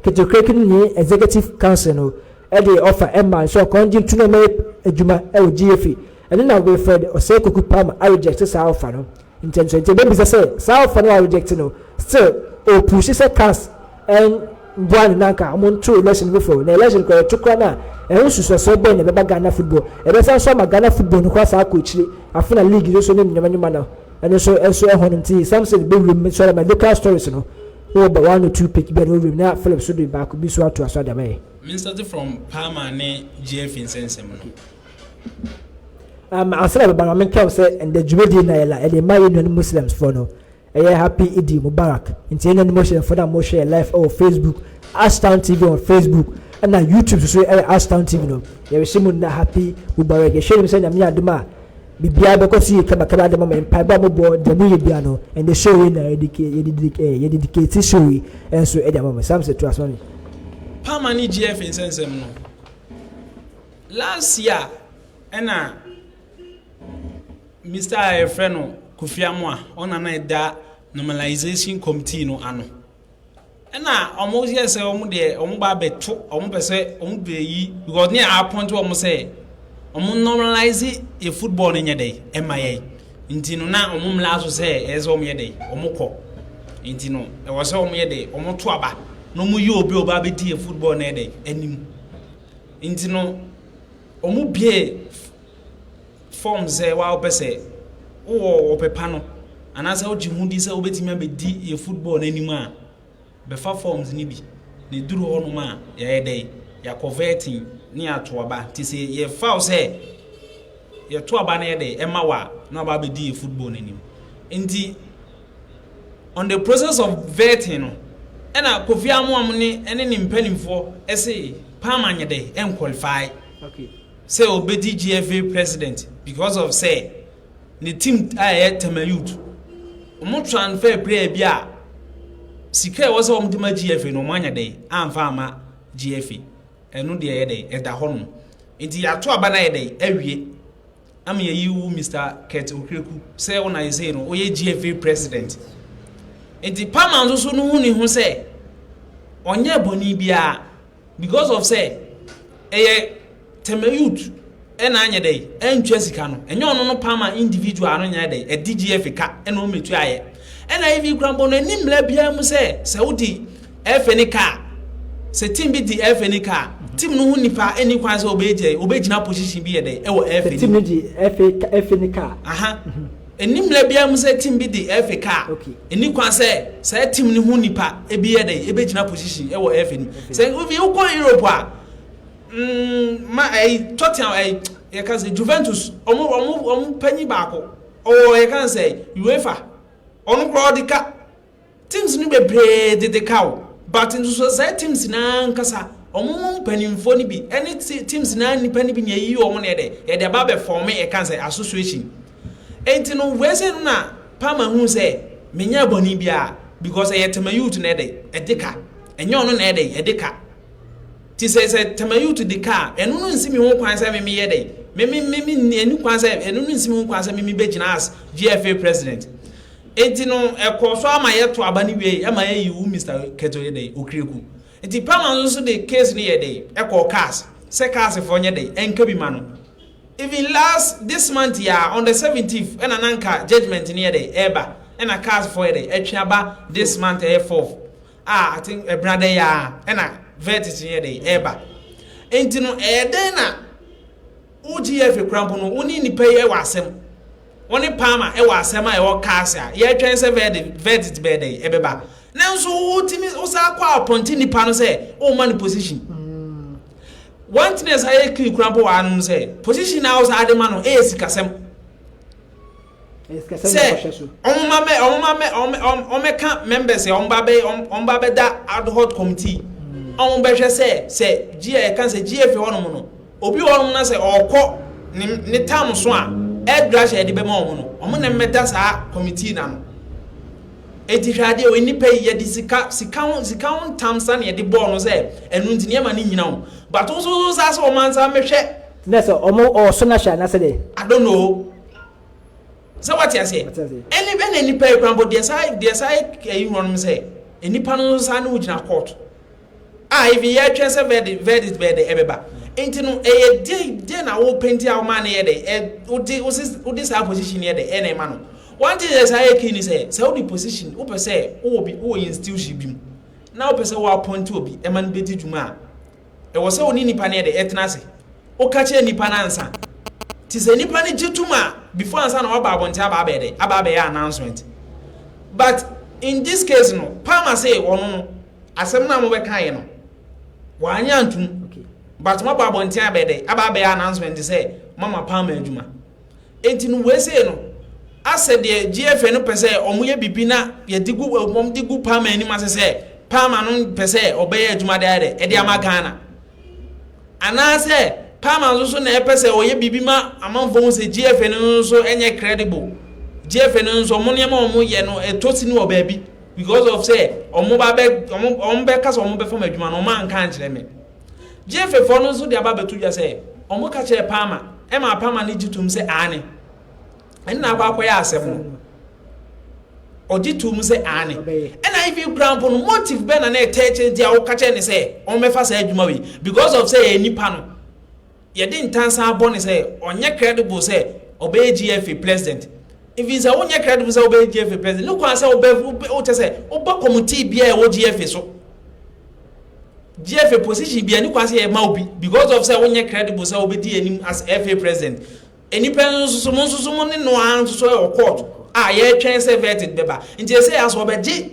ketekete no ne executive council no ɛde ɔfa ɛma nso ɔkɔn ntu na ɔmɛyɛ adwuma ɛwɔ GFA. Ɛne na Wilfred Osei Koko Palmer areject saa ɔfa no. Nti ebisa sɛ saa ɔfa no areject no, still ɔpush sɛ CAS ɛn boa ne nanka ɔmo nto election foforɔ, na election kora yɛto kora no a, ɛho nsusuasoɔ bɛn na ɛbɛba Ghana football? Ɛbɛsan so ama Ghana football no kora saa akɔ akyire afo na league nso ne nneɛma nneɛma no ɛno nso ɛhɔ no. Nti Samson bɛwuram nso ɛma local stories no wɔwɔ ba one or two pick bi a na wɔwuram na Philip so de baako bi so ato aso adama yɛ. Me from Palmer ne GFA nsɛnsɛm no. Ansa na bɛba no, menka wo sɛ ɛndɛ dwumadie na yɛla ɛde ma yɛ nuanom Muslims foɔ no, ɛyɛ happy Idi Mubarak. Nti yɛn nuanom Muslim foɔ no a mohwɛ yɛ live ɛwɔ Facebook, Ashtown TV on Facebook, ɛna YouTube nso ɛyɛ Ashtown TV no, yɛrehyɛ mu nna happy Mubarak. Yɛhwɛ nim sɛ Nyame adom a, biribiara bɛkɔ so yie kamakama adom ama mpaebɔ a mobɔ deɛ moyɛ bia no. Ɛndɛ show yi na yɛde dedicate show yi ɛnso ɛde ama mo. Samson, to asoma mi. Palmer ne GFA nsɛnsɛm no, last year ɛna Mr a yɛfrɛ no Kofi Amoa, ɔna na ɛda normalization committee no ano, ɛna ɔmo yɛ sɛ ɔmo deɛ ɔmo ba abɛto, ɔmo pɛ sɛ ɔmo bɛyi because ne appoint ɔmo sɛ ɔmo normalize yɛ football no nyɛ dɛ ɛma yɛ. Nti no na ɔmo mmla so sɛ ɛyɛ sɛ ɔmo yɛ dɛ ɔmo kɔ, nti no ɛwɔ sɛ ɔmo yɛ dɛ ɔmo to aba na ɔmo yi obi a ɔba abɛdi yɛ football no yɛ dɛ anim. Nti no ɔmo bie form sɛ wa wopɛ sɛ wowɔ ɔpɛpa no anaasɛ wogye ho di sɛ wobɛtumi abɛdi yɛ football no anim a, bɛfa forms no bi na ɛduru hɔnom a, yɛyɛ dɛ yɛakɔ vetting ne yɛato aba. Nti sɛ yɛfa wo sɛ yɛto aba no yɛ dɛ ɛma wo a, na waba abɛdi yɛ football no anim. Nti on the process of vetting no, ɛna Kofi Amoam ne ɛne ne mpanimfoɔ ɛse Palmer nyɛ dɛ ɛnqualify sɛ obɛdi GFA president because of sɛ ne team a ɛyɛ Tema Youth, wɔn transfer player bi a sika a ɛwɔ sɛ wɔn de ma GFA no, wɔn anya dɛ amfa ama GFA. Ɛno deɛ ɛyɛ dɛ ɛda hɔ nom. Nti yɛato aba no ayɛ dɛ awie ama yɛyi wo Mr Kurt Okraku sɛ wɔn ayɛ sɛ no ɔyɛ GFA president. Nti Palmer nso so no ho ne ho sɛ ɔnyɛ bɔnne biara because of sɛ ɛyɛ Tema Youth ɛna anyɛ dɛ ɛntwa sika no, ɛnyɛ ɔno no Palmer individual no nyɛ dɛ ɛdi GFA ka ɛna ɔmɛtu ayɛ. Ɛna ebi kura mbɔ no anim mmira biara mu sɛ wodi ɛfɛ ne kaa sɛ team bi di ɛfɛ ne kaa, team no ho nipa ɛni kwan sɛ ɔbɛgyina ɔbɛgyina position bi yɛ dɛ ɛwɔ ɛfɛ. Team no di ɛfɛ ne kaa. Aha, ɛni mmira biara mu sɛ team bi di ɛfɛ kaa, ɛni kwan sɛ sɛ team no ho nipa ebi yɛ dɛ ebɛgyina position ɛwɔ ɛfɛ ni. Sɛ obi wokɔ Europe a, ma ɛyi Tottenham ɛyi Yɛka sɛ Juventus ɔmo panyin baako ɔwɔ, yɛka sɛ UEFA, ɔno koraa ɔde ka teams no bebree dede ka o, but nso saa teams naa nkasa ɔmo mpanimfoɔ no bi ɛne teams naa nipa no bi na eyi wɔn na yɛde aba abɛ form, yɛka sɛ association. Eti no wei sɛ no na Palmer hu sɛ menya bɔnni biara because ɛyɛ Tema Youth na ɛde ka, ɛnyɛ ɔno na ɛde ka. Ti sɛ Tema Youth de ka a, ɛno no nsi mi ho kwan sɛ mimi yɛ dɛ mimi ɛni kwan sɛ ɛno no nsi mi ho kwan sɛ mimi bɛgyina as GFA president. Eti no ɛkɔ so ama yɛto aba no wie, ɛma yɛyi wu Mr Kurt yɛ dɛ Okraku. Nti Palmer nso de case no yɛ dɛ ɛkɔ CAS sɛ CAS foɔ nyɛ dɛ ɛnka bi ma no. Even last this month yɛ on the 17th ɛna nanka judgement no yɛ dɛ ɛɛba, ɛna CAS foɔ yɛ dɛ ɛtwe aba this month, ɛyɛ 4th a, I think ɛbrada yɛ a ɛna verdict yɛ dɛ ɛɛba. Nti no ɛyɛ dɛn na wo GFA kura mpo no, wo ne nipa yi ɛwɔ asɛm, wɔne Palmer ɛwɔ asɛm a ɛwɔ CAS a yɛtwɛn sɛ verdict bɛyɛ dɛ ɛbɛba, nanso wotumi wosan kɔ appoint nipa no sɛ ɔma no position. One thing ɛsɛ ayɛ clear kura mpo wɔ anom sɛ position na wosan ade ma no ɛyɛ sikasɛm sɛ ɔmo mɛ ɔmo mɛ ɔmo ɔmɛka members ɔmo ba bɛ ɔmo ba bɛda ad hoc committee, ɔmo bɛhwɛ sɛ G ɛka sɛ GFA hɔnom no, obi wɔ hɔnom na sɛ ɔkɔ ne tam so a ɛdra hyɛ yɛde bɛma ɔmo no, ɔmo na mmɛda saa committee na no. Eti hwɛ adeɛ wɔ nipa yi, yɛde sika ho ntam sa na yɛde bɔɔl no sɛ ɛnu nti nneɛma ne nyina o, but nso saa sɛ ɔmo ansa mehwɛ. Ne sɛ ɔmo ɔso na hyɛ anasɛ dɛ. I don't know sɛ wate aseɛ. Ɛne nipa yi kura deɛ saa ɛyi hɔ nom sɛ nipa no nso saa ne wo gyina court a even yɛtwɛn sɛ verdict bɛyɛ dɛ ɛbɛba. Nti no ɛyɛ de na wo penti a wɔma no yɛ dɛ ɛ wode saa position yɛ dɛ ɛna ɛma no. One thing yɛ saa yɛ key ni sɛ wode position wopɛ sɛ wowɔ bi, wowɔ institution bi mu na wopɛ sɛ wo appoint obi ɛma no bɛdi dwuma a, ɛwɔ sɛ wo ne nipa no yɛ dɛ ɛtena ase, woka kyerɛ nipa no ansa. Ti sɛ nipa no gye tum a before ansa na waba abɔnten aba abɛyɛ dɛ aba abɛyɛ announcement. But in this case no, Palmer say ɔno no asɛm no a mobɛka yɛ no wanyɛ antum, but mabɔ abɔnten abɛyɛ dɛ aba abɛyɛ announcement sɛ mama Palmer adwuma. Enti no wei sei no asɛ deɛ GFA no pɛ sɛ ɔmo yɛ bibi na yɛde gu ɔmo de gu Palmer anim ase sɛ Palmer no pɛ sɛ ɔbɛyɛ adwuma de ayɛ dɛ ɛde ama Ghana, anaasɛ Palmer nso so na ɛpɛ sɛ ɔyɛ biribi ma amanfoɔ ho sɛ GFA no nso ɛnyɛ credible. GFA no nso ɔmo nneɛma a ɔmo yɛ no ɛtɔ si no wɔ baabi because of sɛ ɔmo ba bɛ ɔmo bɛ kasa, ɔmo bɛ fam adwuma no, ɔmo anka nkyerɛ me. GFA foɔ no nso de aba bɛto dwa sɛ ɔmo ka kyerɛ Palmer ɛma Palmer no gye tum sɛ aane, ɛnna akɔyɛ asɛm no ɔgye tum sɛ aane. Ɛna ifi kura mpo no, motive bɛn na na ɛtɛ kyerɛ nti a wɔka kyerɛ ne sɛ ɔmo bɛfa saa adwuma wei because of sɛ yɛ nipa no yɛde ntansa abɔ ne sɛ ɔnyɛ credible sɛ ɔbɛyɛ GFA president. Ifi sɛ wonyɛ credible sɛ ɔbɛyɛ GFA president ne kwan sɛ ɔbɛ wokyɛ sɛ ɔba committee bia ɛwɔ GFA so, GFA position bia ne kwan sɛ yɛ ma obi because of sɛ wonyɛ credible sɛ ɔbɛdi anim as FA president. Nipa no nso so mo nso so mo ne noa nso so ɛwɔ court a yɛretwɛn sɛ verdict bɛba. Nti ɛsɛ yɛ asɔ ɔbɛgye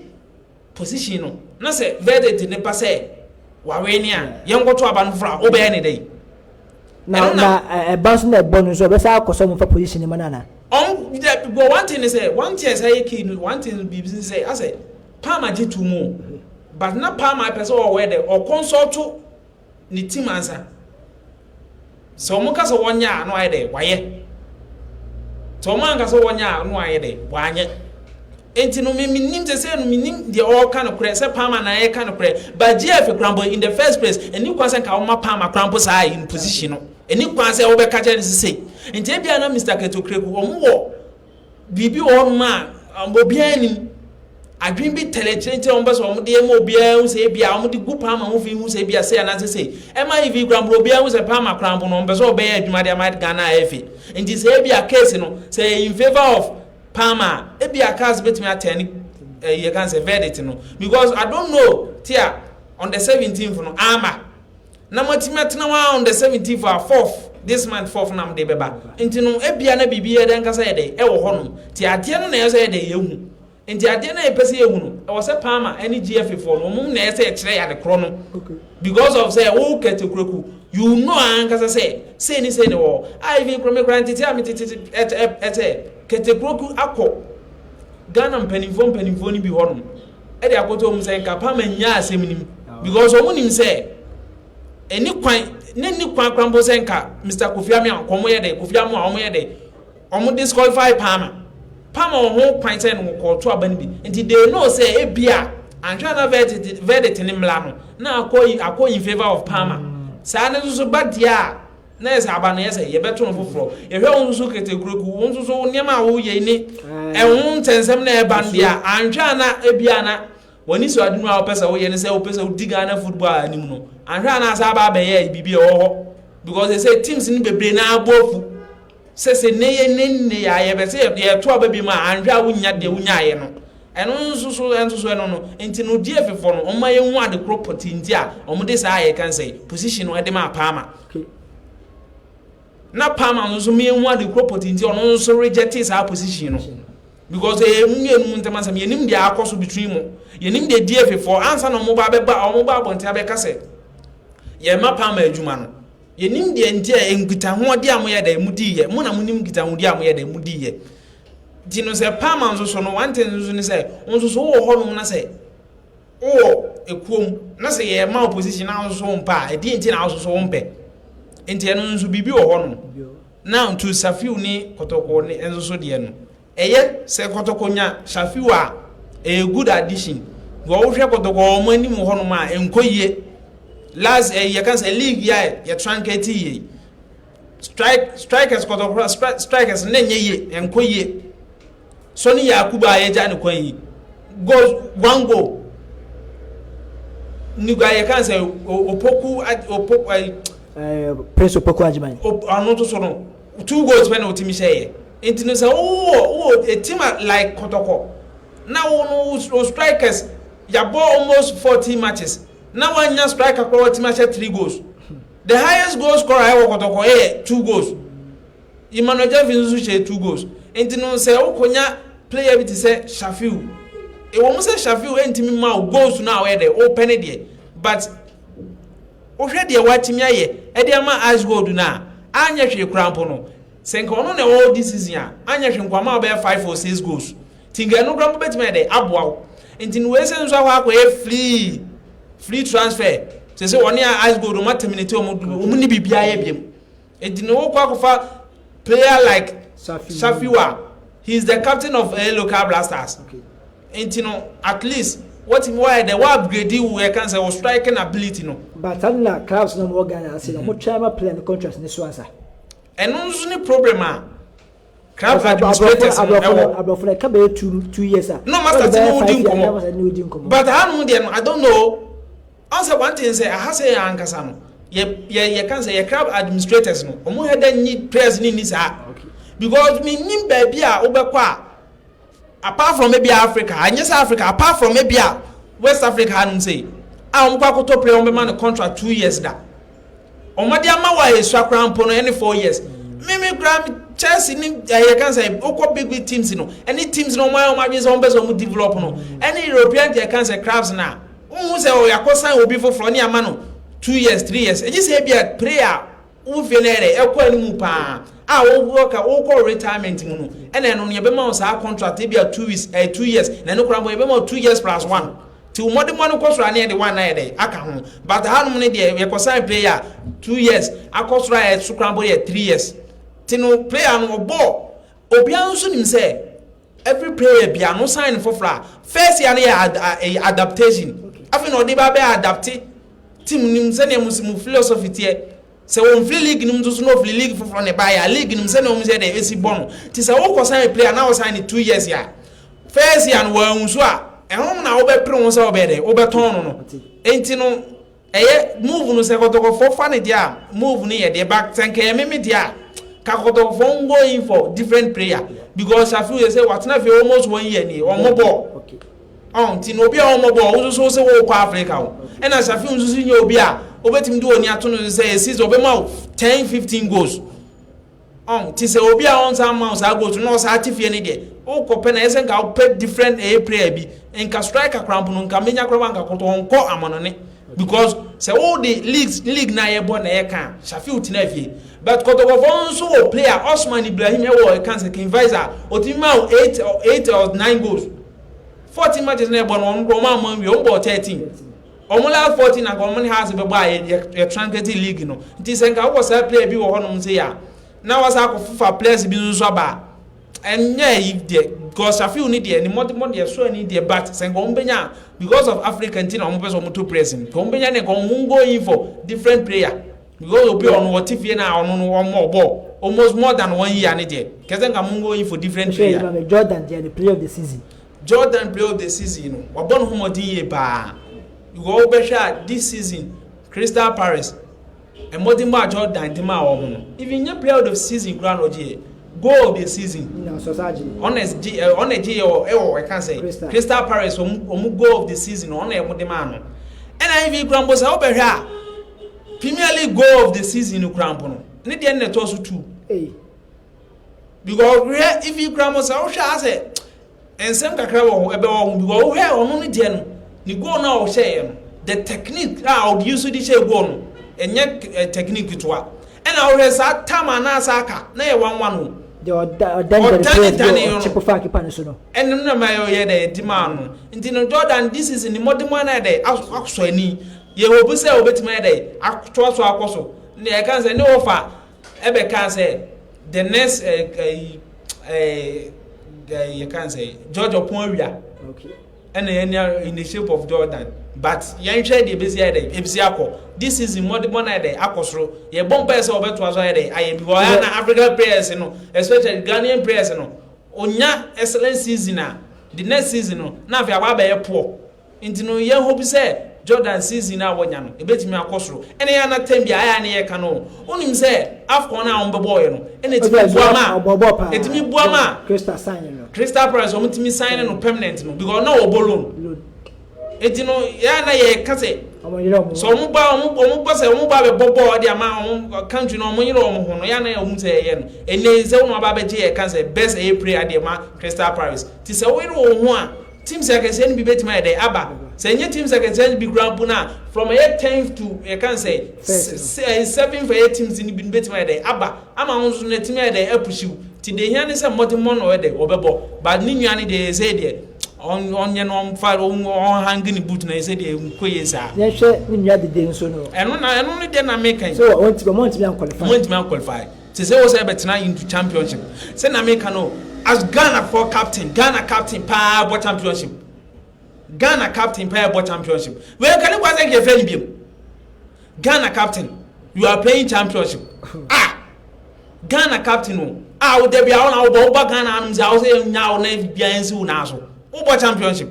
position no na sɛ verdict ne pa sɛ wawe ne a yɛnkɔto aba no foforɔ a wobɛyɛ ne dɛn? Na ɛba nso na ɛbɔ no nso ɔbɛsa akɔ sɛ ɔmo fa position ne ma nana. Ɔm dɛ but one thing is sɛ one thing ɛsɛ yɛ key no, one thing biribi sɛ asɛ Palmer gye tu mu, but na Palmer pɛ sɛ ɔwɔ dɛ ɔ consult ne team ansa sɛ ɔmo ka sɛ wɔnyɛ a na wayɛ dɛ wayɛ, sɛ ɔmo anka sɛ wɔnyɛ a na wayɛ dɛ wanyɛ. Nti no mi nim sɛ no mi nim deɛ ɔɔka no korɛ sɛ Palmer na ɛka no korɛ, but GFA krampo in the first place ɛni kwan sɛ nka ɔma Palmer krampo saa in position no, ɛni kwan sɛ ɔbɛka kyerɛ ne sise. Nti ebia na Mr Kurt Okraku ɔmo wɔ biribi wɔ hɔnom a obiara nim adwene bi tɛlɛ kyerɛ nkyɛn wɔn bɛ sɛ wɔn de ɛma obiara hu sɛ ebia wɔn de gu Palmer ho fi hu sɛ ebia sɛ anaasɛ sɛ ɛma ifi krampo obiara hu sɛ Palmer krampo no wɔn pɛ sɛ ɔbɛyɛ adwuma de ama Ghana FA. Nti sɛ ebia case no sɛ in favour of Palmer, ebia CAS betumi atɛn ɛyɛ kan sɛ verdict no because I don't know tia on the 17th no ama na mo atumi atena hɔ on the 17th a 4th this month, 4th nam de bɛba. Nti no ebia na biribi yɛ dɛ nkasa yɛ dɛ ɛwɔ hɔnom. Ti adeɛ no na ɛyɛ sɛ yɛ dɛ yɛhu. Nti adeɛ no a yɛpɛ sɛ yɛhu no, ɛwɔ sɛ Palmer ɛne GFA foɔ no ɔmo na ɛyɛ sɛ yɛkyerɛ yɛ ade korɔ no because of sɛ wo Kurt Okraku. You know ankasa sɛ sei ne sei ne wɔ hɔ. A even kora me kora ntete a metete ɛsɛ Kurt Okraku akɔ Ghana mpanimfoɔ no bi hɔnom ɛde akɔtɔ wɔn sɛ nka Palmer nya asɛm nim, because wɔn nim sɛ ɛni kwan ne ni kwan kora mpo sɛ nka Mr Kofi Amoah wɔn yɛ dɛ, Kofi Amoah wɔn yɛ dɛ, wɔn disqualify Palmer. Palmer wɔ ho kwan sɛ no kɔɔto aba no bi, nti they know sɛ ebia anhwɛ na verdict ne mmla no na akɔ in favour of Palmer. Saa ne nso so ba deɛ a na yɛ sɛ aba no yɛ sɛ yɛbɛto no foforɔ. Yɛhwɛ wɔn nso so Kurt Okraku, wɔn nso so nneɛma a wɔyɛ ne ɛho nsɛnsɛm na ɛba no deɛ, anhwɛ na ebia na wɔn ani so ade no a wɔpɛ sɛ wɔyɛ ne sɛ wɔpɛ sɛ wɔdi Ghana football anim no, anhwɛ a na asa aba abɛyɛ biribi a ɛwɔ hɔ, because sɛ teams no bebree na abɔ afu sɛ ne yɛ ne yɛ a yɛbɛ sɛ yɛto aba bi mu a, anhwɛ a wonya deɛ wonyaayɛ no. Ɛno nso so, ɛnso so ɛno no nti no die fefɔ no, ɔmo ayɛ hu ade koro pɔtee nti a ɔmo de saa yɛ kan sɛ position no ɛde ma Palmer, na Palmer nso so mmienu ade koro pɔtee nti ɔno nso reject saa position no, because ɛyɛ mu mmienu mu ntɛm asɛm. Yɛnim deɛ akɔ so between mu, yɛnim deɛ die fefɔ ansa na ɔmo ba bɛba, ɔmo ba abɔnten abɛka sɛ yɛma Palmer adwuma no. Yɛnim deɛ nti a nkitahoɔde a moyɛ dɛ mo di yɛ mo na monim nkitahoɔde a moyɛ dɛ mo di yɛ. Nti no sɛ Palmer nso so no, one thing nso ne sɛ nso so wowɔ hɔnom na sɛ wowɔ ekuom na sɛ yɛma opposition na nso so wompɛ a, ɛdeɛ nti na nso so wompɛ? Nti ɛno nso biribi wɔ hɔnom. Now to Safiu ne Kɔtɔkɔ ne nso so deɛ no, ɛyɛ sɛ Kɔtɔkɔ nya Safiu a, ɛyɛ good addition. Wɔwohwɛ Kɔtɔkɔ wɔn anim hɔnom a, ɛnkɔ yie. Last yɛka sɛ league yi a yɛ truncate yie, strikers, Kɔtɔkɔ strikers ne nyɛ yie, ɛnkɔ yie. Sɔni Yakubu a yɛgya ne kwan yi, goal, one goal. Nigua yɛka sɛ Opoku, Opoku ɛyi. Prince Opoku Agyeman. Ɔno nso so no, two goals pɛ na otimi hyɛ yɛ. Nti no sɛ wowɔ a team like Kɔtɔkɔ na wo no wo strikers yabɔ almost 14 matches na wanya striker koraa wɔtumi ahyɛ three goals. The highest goal scorer ɛwɔ Kɔtɔkɔ yɛ two goals. Emmanuel Jeffrey nso hyɛ two goals. Nti no sɛ wokonya player bi te sɛ Shafiu, ɛwɔ mu sɛ Shafiu ɛntumi ma wo goals no a wɔyɛ dɛ wopɛ ne deɛ, but wohwɛ deɛ watumi ayɛ ɛde ama Ash Gold no a, anyɛ hwee koraa mpo no, sɛ nka ɔno na ɛwɔ this season a, anyɛ hwee nko ama wobɛyɛ five or six goals. Nti nka ɛno koraa mpo bɛtumi ayɛ dɛ aboa wo. Nti no wei sɛ nso akɔ akɔyɛ free transfer sɛ wɔne Ash Gold wɔn terminate wɔn ne biribiara yɛ biam. Nti no wokɔ akɔfa player like Shafiu a, he is the captain of local Blasters. Nti no at least wɔtumi wɔayɛ dɛ wɔ upgrade wo yɛ kan sɛ wɔ striking ability no. But na clubs na mo wɔ Ghana ase na mo try ma player no contract ne so ansa. Ɛno nso ne problem a club administrators no ɛwɔ. Aborɔfo na ɛka bɛyɛ 2 years a. No master ti ne wo di nkɔmɔ, but hanom deɛ no, I don't know. Ɔn sɛ one thing sɛ aha sɛ yɛ ankasa no yɛ kan sɛ yɛ club administrators no, ɔmo hɛ dɛ nyi players ni ni saa, because mi nim baabi a wobɛkɔ a, apart from maybe Africa, anyɛ sɛ Africa, apart from maybe a West Africa hanom sɛ a wɔn kɔ akɔtɔ player, wɔn bɛma no contract 2 years da, wɔn de ama wɔ a esua koraa mpo no ɛne 4 years. Mímí koraa Chelsea ni ɛyɛ kan sɛ okɔ big big teams no, ɛne teams no, wɔn ayɛ wɔn adwene sɛ wɔn bɛ sɛ wɔn develop no, ɛne European deɛ kan sɛ clubs na wɔn sɛ ɔyɛ akɔ sign obi foforɔ ne ama no 2 years, 3 years. Egye sɛ ebi a player wofie no yɛ dɛ ɛkɔ anim paa a wokɔ wokɔ retirement mu no, ɛna ɛno no yɛbɛma wo saa contract ebi a 2 weeks, 2 years, na ɛno koraa mpo yɛbɛma wo 2 years plus 1 ti wo mmɔdemmɔ no kɔ soro a, ne yɛde one na yɛ dɛ aka ho. But hanom no deɛ, yɛkɔ sign player 2 years akɔ soro a, yɛ so koraa mpo yɛ 3 years. Ti no player no ɔbɔ, obiara nso nim sɛ every player bia no sign foforɔ a, first year no yɛ adaptation. Afei na ɔde ba bɛ adapt team nim sɛnea mo philosophy teɛ. Sɛ wɔn firi league nim nso so na ofiri league foforɔ ne ba yɛ a, league nim sɛnea wɔn sɛ dɛ esi bɔ no. Ti sɛ wokɔ sign player na wɔsign ne 2 years a, first year no wɔn so a, ɛho na wobɛpere ho sɛ wɔbɛyɛ dɛ wobɛtɔn no. Enti no ɛyɛ move no sɛ Kɔtɔkɔfoɔ fa ne deɛ a, move no yɛ deɛ ba sɛ nkɛyɛ meme deɛ a, ka Kɔtɔkɔfoɔ go in for different player, because Shafiu yɛ sɛ watena fie almost one year ni, ɔmo bɔ ɔn. Nti na obi a ɔmo bɔ, ɔmo nso so sɛ wɔkɔ Africa o, ɛna Shafiu nso so nyɛ obi a wobɛtumi de wɔn ato no sɛ esi sɛ ɔbɛma wo 10, 15 goals ɔn. Ti sɛ obi a ɔnsa ama wo saa goals na ɔsa ate fie ne deɛ, wokɔ pɛ na ɛsɛ nka wopɛ different ɛyɛ player bi, nka striker koraa mpo no, nka menya koraa nka Kɔtɔ ɔnkɔ amanɔne. Because sɛ wo de league league na yɛbɔ na yɛka Shafiu tena fie. But Kɔtɔkɔfɔ nso wɔ player Osman Ibrahim ɛwɔ ɛka sɛ King Faisal otumi ma wo 8 or 9 goals. 14 matches na ɛbɔ no, wɔn wɔn ama nwie, wɔn bɔ 13. Wɔn last 14 na nka wɔn ne Hearts bɛbɔ a yɛ truncate league no. Nti sɛ nka wowɔ saa player bi wɔ hɔnom sɛ yɛ a, na wasa akɔfofa players bi nso aba a, ɛnyɛ yi deɛ, because Shafiu ni deɛ ne mmɔdemmɔ deɛ so ani deɛ, but sɛ nka wɔn bɛnya, because of Africa nti na wɔn pɛ sɛ wɔn to press no, nka wɔn bɛnya ne nka wɔn go in for different player, because obi ɔno wɔte fie na ɔno no wɔn ɔbɔ almost more than one year ne deɛ, kɛsɛ nka wɔn go in for different player. Hwɛ, Jordan deɛ, the player of the season. Jordan player of the season no, wabɔ ne ho mmɔden yie paa, because wobɛhwɛ a, this season Crystal Palace mmɔden bɔ a Jordan di ma wɔn no, even nye player of the season koraa na ɔgye yɛ goal of the season. Na ɔsɔ agye. Ɔna gye ɛ, ɔna gye yɛ wɔ ɛwɔ ɛka sɛ Crystal. Crystal Palace wɔn goal of the season, ɔna ɛmo de maa no. Ɛna even kura mpo sɛ wobɛhwɛ a, Premier League goal of the season no kura mpo no, ne deɛ no na ɛtɔ so two. Hey. Because hwɛ, even kura mpo sɛ wohwɛ asɛ nsɛm kakra wɔ ho ɛbɛwɔ ho, because wohwɛ ɔno ne deɛ no, ne goal no a ɔhyɛɛ no, the technique a ɔde use de hyɛ goal no, ɛnyɛ technique ketewa. Ɛna wohwɛ saa tam anaasɛ aka na yɛ 1-1 o. Deɛ ɔda ɔdan Ɔdane dane no. Ɔkye pofa keeper no so no. Ɛno na ma yɛ dɛ ɛdi maa no. Nti no Jordan this season ne mmɔdemmɔ na yɛ dɛ asɔ ani. Yɛ hope sɛ obetumi ayɛ dɛ atoa so akɔ so. Ne yɛka sɛ ne wɔfa ɛbɛka sɛ the next ɛ ɛ ɛ ɛ yɛka sɛ George Ɔpɔn Awia ɛna yɛn ni in the shape of Jordan, but yɛnhwɛ deɛ ebesi ayɛ dɛ ebesi akɔ. This season mmɔdemmɔ na yɛ dɛ akɔ soro. Yɛbɔ mpaeɛ sɛ ɔbɛtoa so ayɛ dɛ ayɛ, because ɔyɛ na African players no, especially Ghanaian players no, onya excellent season a, the next season no na afei akɔ abɛyɛ poor. Nti no yɛn hope sɛ Jordan season a wɔnya no ebetumi akɔ soro. Ɛna yɛn ana bi a ayɛ ne yɛ ka no, onim sɛ AFCON a wɔn bɛbɔ yɛ no, ɛna etumi boa ma ɔbɔbɔ paa. Etumi boa ma Crystal sign no. Crystal Palace wɔn tumi sign no permanent no, because na wɔbɔ loan. Loan. Eti no yɛn ana yɛ ka sɛ ɔmo yɛrɛ ɔmo. Sɛ ɔmo ba ɔmo ba sɛ ɔmo ba bɛbɔ bɔɔl de ama ɔmo country no, ɔmo yɛrɛ ɔmo ho no, yɛn ana ɔmo sɛ ɛyɛ no ɛnɛ sɛ wɔn aba abɛgye yɛ ka sɛ best ɛyɛ player de ma Crystal Palace. Ti sɛ wɔyɛrɛ wɔn ho a, teams akɛseɛ no bi bɛtumi ayɛ dɛ aba. Sɛ nye teams akɛseɛ no bi kura mpo na from ɛyɛ 10th to yɛka sɛ seventh ɛyɛ teams no bi bɛtumi ayɛ dɛ aba ama wɔn nso no ɛtumi ayɛ dɛ apush wo. Ti de hia ne sɛ mmɔdemmɔ na ɔyɛ dɛ ɔbɛbɔ, but ne nua no deɛ, ɛsɛ deɛ ɔnyɛ no ɔmfa ɔnhang ne boot na ɛsɛ deɛ nkɔ yie saa. Yɛhwɛ ne nua dede nso no. Ɛno na ɛno no deɛ na meka yi. So wɔn ntumi anqualify. Wɔn ntumi anqualify te sɛ wɔ sɛ ɛbɛtena into championship sɛ na meka no as Ghana for captain, Ghana captain paa bɔ championship, Ghana captain paa bɔ championship wei nka ne kwa sɛ nkɛfɛ ne biom. Ghana captain, you are playing championship, ah, Ghana captain o, a wo dabi a wo na wobɔ wobɔ Ghana anom sɛ a wo sɛ nya wo na bia nsi wo naa so wobɔ championship.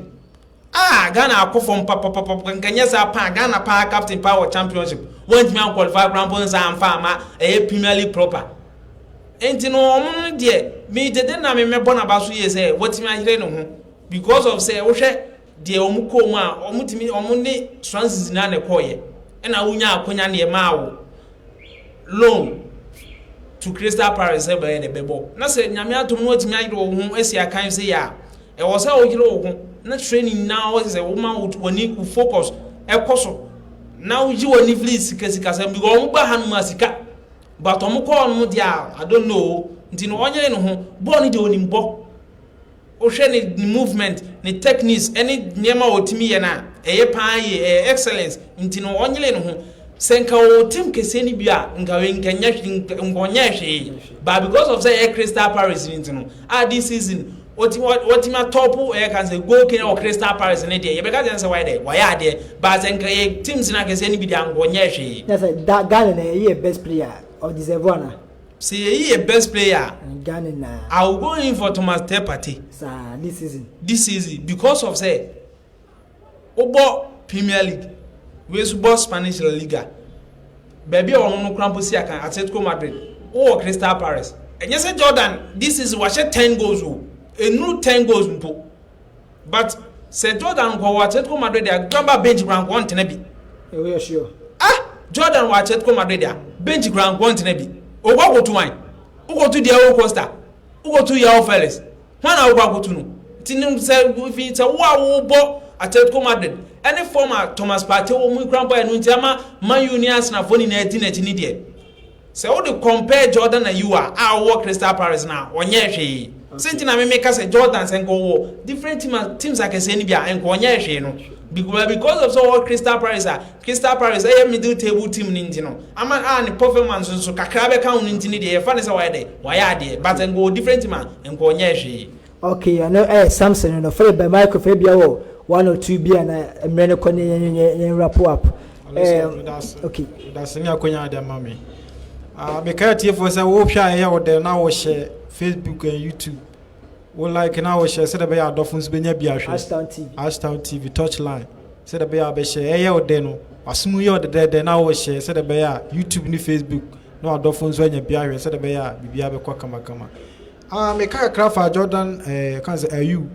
Ah, Ghana akɔ fam papapapa. Nkanyɛ saa paa, Ghana paa captain paa wɔ championship, wɔntumi anqualify koraa mpo nsa amfa ama ɛyɛ Premier League proper. Nti no ɔmo no deɛ, mi dede na mi mɛbɔ n'aba so yie sɛ wɔtumi ayere ne ho, because of sɛ wohwɛ deɛ ɔmo kɔɔ mu a, ɔmo tumi ɔmo ne Swansea na na ɛkɔɔyɛ, ɛna wonya akonya ne ɛmaa wo loan to Crystal Palace sɛ bɛyɛ de bɛbɔ. Na sɛ Nyame atom no watumi ayere wo ho asi akan sɛ yɛ a, ɛwɔ sɛ woyere wo ho na training na wɔ sɛ woma w'ani, wo focus ɛkɔ so na wogye w'ani firi sika sikasɛm, because ɔmo ba ha no mu a sika, but ɔmo kɔɔ no deɛ a, I don't know. Nti no ɔnyere ne ho bɔɔl no deɛ, onim bɔ. Wohwɛ ne movement, ne techniques ɛne nneɛma a ɔtumi yɛ no a, ɛyɛ paa yie, ɛyɛ excellence. Nti no ɔnyere ne ho sɛ nka ɔwɔ team kɛseɛ no bi a, nka wei nka nyɛ nka ɔnyɛ hwee, but because of sɛ ɛyɛ Crystal Palace ne nti no a, this season wɔtumi atop ɛyɛ kan sɛ goal king wɔ Crystal Palace ne deɛ, yɛbɛka kyɛn sɛ wayɛ dɛ wayɛ adeɛ, but sɛ nka yɛ teams no akɛseɛ no bi deɛ, anka ɔnyɛ hwee. Na sɛ da Ghana na ɛyɛ best player ɔdeserve ana? Sɛ yɛyi yɛ best player, Ghana na. I will go in for Thomas Partey. Saa this season? This season, because of say wobɔ Premier League, wei nso bɔ Spanish La Liga, baabi a ɔno no kora mpo si akan Atletico Madrid, wowɔ Crystal Palace. Ɛnyɛ sɛ Jordan this season wahyɛ 10 goals o, enuru 10 goals mpo, but sɛ Jordan nkɔ wɔ Atletico Madrid a, gramba bench kora nkɔ ntena bi. Ɛwɔ yɛ sure. Ah, Jordan wɔ Atletico Madrid a, bench kora nkɔ ntena bi. Okɔ akoto wan? Wokɔto Diego Costa, wokɔto João Felix, hwan na wokɔ akoto no? Nti no sɛ fi sɛ wo a wobɔ. Atletico Madrid ɛne form a Thomas Partey wɔ mu kura mpo a ɛno nti ama Man U ne Arsenal foɔ nyinaa di n'akyi ne deɛ, sɛ wode compare Jordan Ayew a ɔwɔ Crystal Palace no a, ɔnyɛɛ hwee. Sɛ nti na me meka sɛ Jordan sɛ nka ɔwɔ different team a teams akɛseɛ no bi a nka ɔnyɛɛ hwee no. Because because of sɛ ɔwɔ Crystal Palace a Crystal Palace ɛyɛ middle table team no nti no ama a ne performance nso kakra bɛka ho no nti no deɛ yɛfa no sɛ wayɛ dɛ wayɛ adeɛ but nka ɔwɔ different team a nka ɔnyɛɛ hwee. Okay, ɛno ɛyɛ Samson no. Philip bɛ microphone ebia wɔ one or two bi a na mmerɛ no kɔ ne yɛn yɛn yɛn wrap up. Okay. Medase ne akonya ade ama me. Ah, meka atiefoɔ sɛ wohwɛ a ɛyɛ wo dɛ na wohyɛ Facebook and YouTube. Wo like na wohyɛ sɛdeɛ ɛbɛyɛ adɔfo nso bɛnya bi ahwɛ. Ashtown TV. Ashtown TV touchline sɛdeɛ ɛbɛyɛ a wobɛhyɛ ɛyɛ wo dɛ no wasom yɛ wo dɛdɛɛdɛ na wohyɛ sɛdeɛ ɛbɛyɛ a YouTube ne Facebook na wadɔfo nso anya bi ahwɛ sɛdeɛ ɛbɛyɛ a biribiara bɛkɔ kamakama. Ah, meka kakra fa Jordan eh, kan sɛ Ayew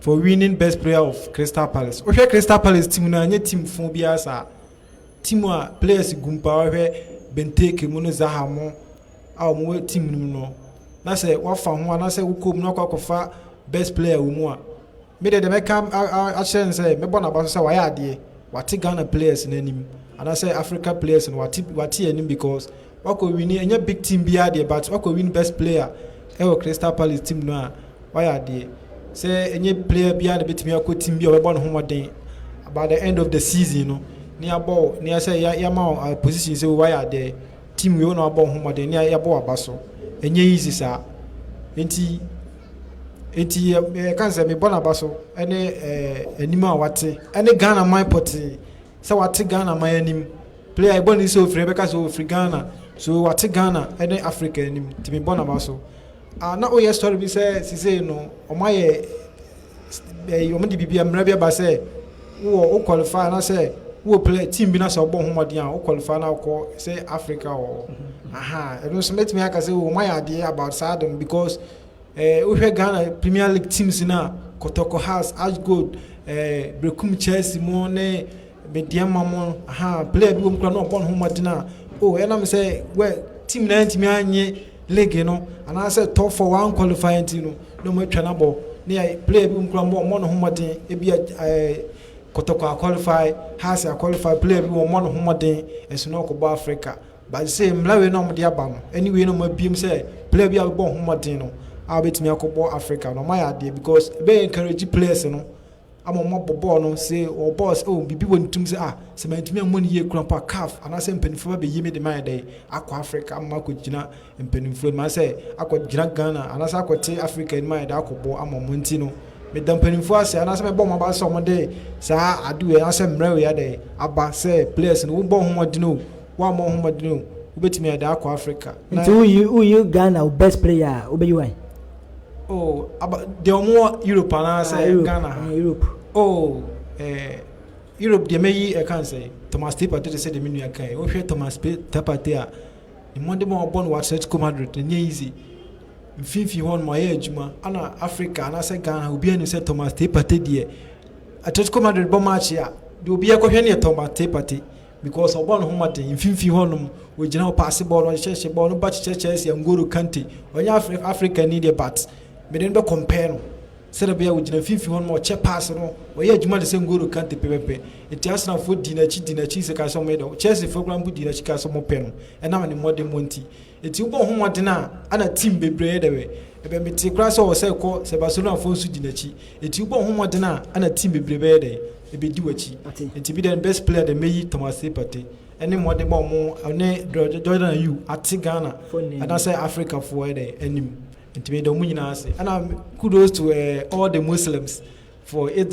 for winning best player of Crystal Palace. Wohwɛ Crystal Palace team no a, ɛnyɛ team fo biara saa. Team a players gu mu paa, wohwɛ Benteke mu ne Zaha mo a wɔn wɔ team no mu no, na sɛ wafa ho anaasɛ wokɔ mu na wakɔ akɔfa best player wɔ mu a, Me deɛ deɛ mɛka akyerɛ no sɛ mɛbɔ n'aba so sɛ wayɛ adeɛ, wate Ghana players no anim anaasɛ Africa players no wate wate anim because wakɔ wini ɛnyɛ big team biara deɛ but wakɔ win best player ɛwɔ Crystal Palace team no a wayɛ adeɛ sɛ ɛnyɛ player biara na bɛtumi akɔ team bi a ɔbɛbɔ ne ho mmɔden about the end of the season no ne abɔ ne asɛ yɛama position sɛ wayɛ adeɛ team wei na wabɔ ho mmɔden ne yɛabɔ waba so ɛnyɛ easy saa nti Enti yɛka no sɛ mebɔ n'aba so ne anim a wate ne Ghana man pɔtee sɛ wate Ghana man anim. Player ɛbɔ ne sɛ ofiri ɛbɛka sɛ ofiri Ghana so wate Ghana ne Africa anim nti mebɔ n'aba so. Ah, na woyɛ story bi sɛ sisei no wɔn ayɛ ɛyi wɔn de biribi mmerɛ bi aba sɛ wowɔ wo qualify anaasɛ wowɔ player team bi na sɛ wobɔ ho mmɔden a wo qualify na wokɔ sɛ Africa wɔ aha ɛno nso mɛtumi aka sɛ wɔn ayɛ adeɛ about saa de no because Eh wohwɛ Ghana Premier League teams no a, Kotoko Hearts, Ash Gold, eh, Berekum Chelsea mo ne Medeama mo, aha, player bi wɔ mu koraa na ɔbɔ ne ho mmɔden a, oh, ɛnam sɛ wɛ team na ntumi anye league no anaasɛ top four wɔn qualify nti no na wɔn atwa no abɔ ne yɛ player bi wɔ mu koraa ɔmmɔ ne ho mmɔden ebi eh, Kotoko aqualify, Hearts aqualify, player bi wɔ ɔmmɔ ne ho mmɔden nso na ɔkɔbɔ Africa. But sesei mmra wei na wɔde aba no ɛne wei na wɔn abiem sɛ player bi a bɛbɔ ho mmɔden no a wobɛtumi akɔbɔ Africa no wɔn ayɛ adeɛ because ɛbɛyɛ encourage players no ama wɔn abɔ bɔɔl no sɛ ɔbɔɔ sɛ oh biribi wɔ ne tirim sɛ ah sɛ mantumi ammɔ no yie kura mpo a CAF anaasɛ mpanimfoɔ bɛbɛyi me de ma ayɛ dɛ akɔ Africa ama akɔgyina mpanimfoɔ anim anaasɛ akɔgyina Ghana anaasɛ akɔte Africa anim ayɛ dɛ akɔbɔ ama wɔn nti no meda mpanimfoɔ ase anaasɛ mɛbɔ wɔn aba sɛ wɔde saa ade wei anaasɛ mmerɛ wei adɛ aba sɛ players no wobɔ ho mmɔden o woammɔ ho mmɔden o wobɛtumi ayɛ dɛ akɔ Africa. Nti woyi woyi Ghana wo best player a wobɛyi wan? Oh, aba deɛ wɔn wɔ Europe anaasɛ ah, Ghana ha? Eh, Europe. Oh, eh, Europe deɛ mɛyi ɛka nsɛ Thomas Partey te sɛ deɛ me nua kan yi wohwɛ Thomas Partey a Ne mmɔdenbɔ a ɔbɔ no wɔ Atletico Madrid no nyɛ easy. Mfimfini hɔ nom ɔyɛ adwuma. Ana Africa anaasɛ Ghana obiara nim sɛ Thomas Teye Partey deɛ Atletico Madrid bɔ match a deɛ obiara kɔhwɛ no yɛ Thomas Teye Partey because ɔbɔ ne ho mmɔden mfimfini hɔ nom ogyina hɔ paase bɔɔl no ɔhyehyɛ bɔɔl no ba kyekyɛ Chelsea N'Golo Kante ɔnyɛ Afri Africa ni deɛ but mede no bɛ compare no. Sɛdeɛ ɛbɛyɛ a ɔgyina mfimfini hɔ no ma ɔkyɛ paase no, ɔyɛ adwuma te sɛ N'Golo Kante pɛpɛpɛ. Enti Arsenalfoɔ dii n'akyi dii n'akyi sɛ kaa sɛ wɔyɛ dɛ. Chelseafoɔ koraa mpo dii n'akyi kaa sɛ wɔpɛ no ɛnam ne mmɔdemmɔ nti. Enti wobɔ wo ho mmɔden a, ɛna team bebree yɛ dɛ bɛ. Metee koraa sɛ ɔwɔ sɛ ɛkɔ sɛ Barcelonafoɔ nso di n'akyi. Enti wobɔ wo ho mmɔden a, ɛna team bebree bɛyɛ dɛ ɛbɛdi w'akyi. Enti bi deɛ best player deɛ mɛyi Thomas Partey ɛne mmɔdemmɔ a wɔn ɔne Jordan Ayew ate Ghana anaasɛ Africafoɔ yɛ dɛ anim. Nti meda ɔmo nyinaa ase. Ɛna kudos to eh, all the Muslims for Eid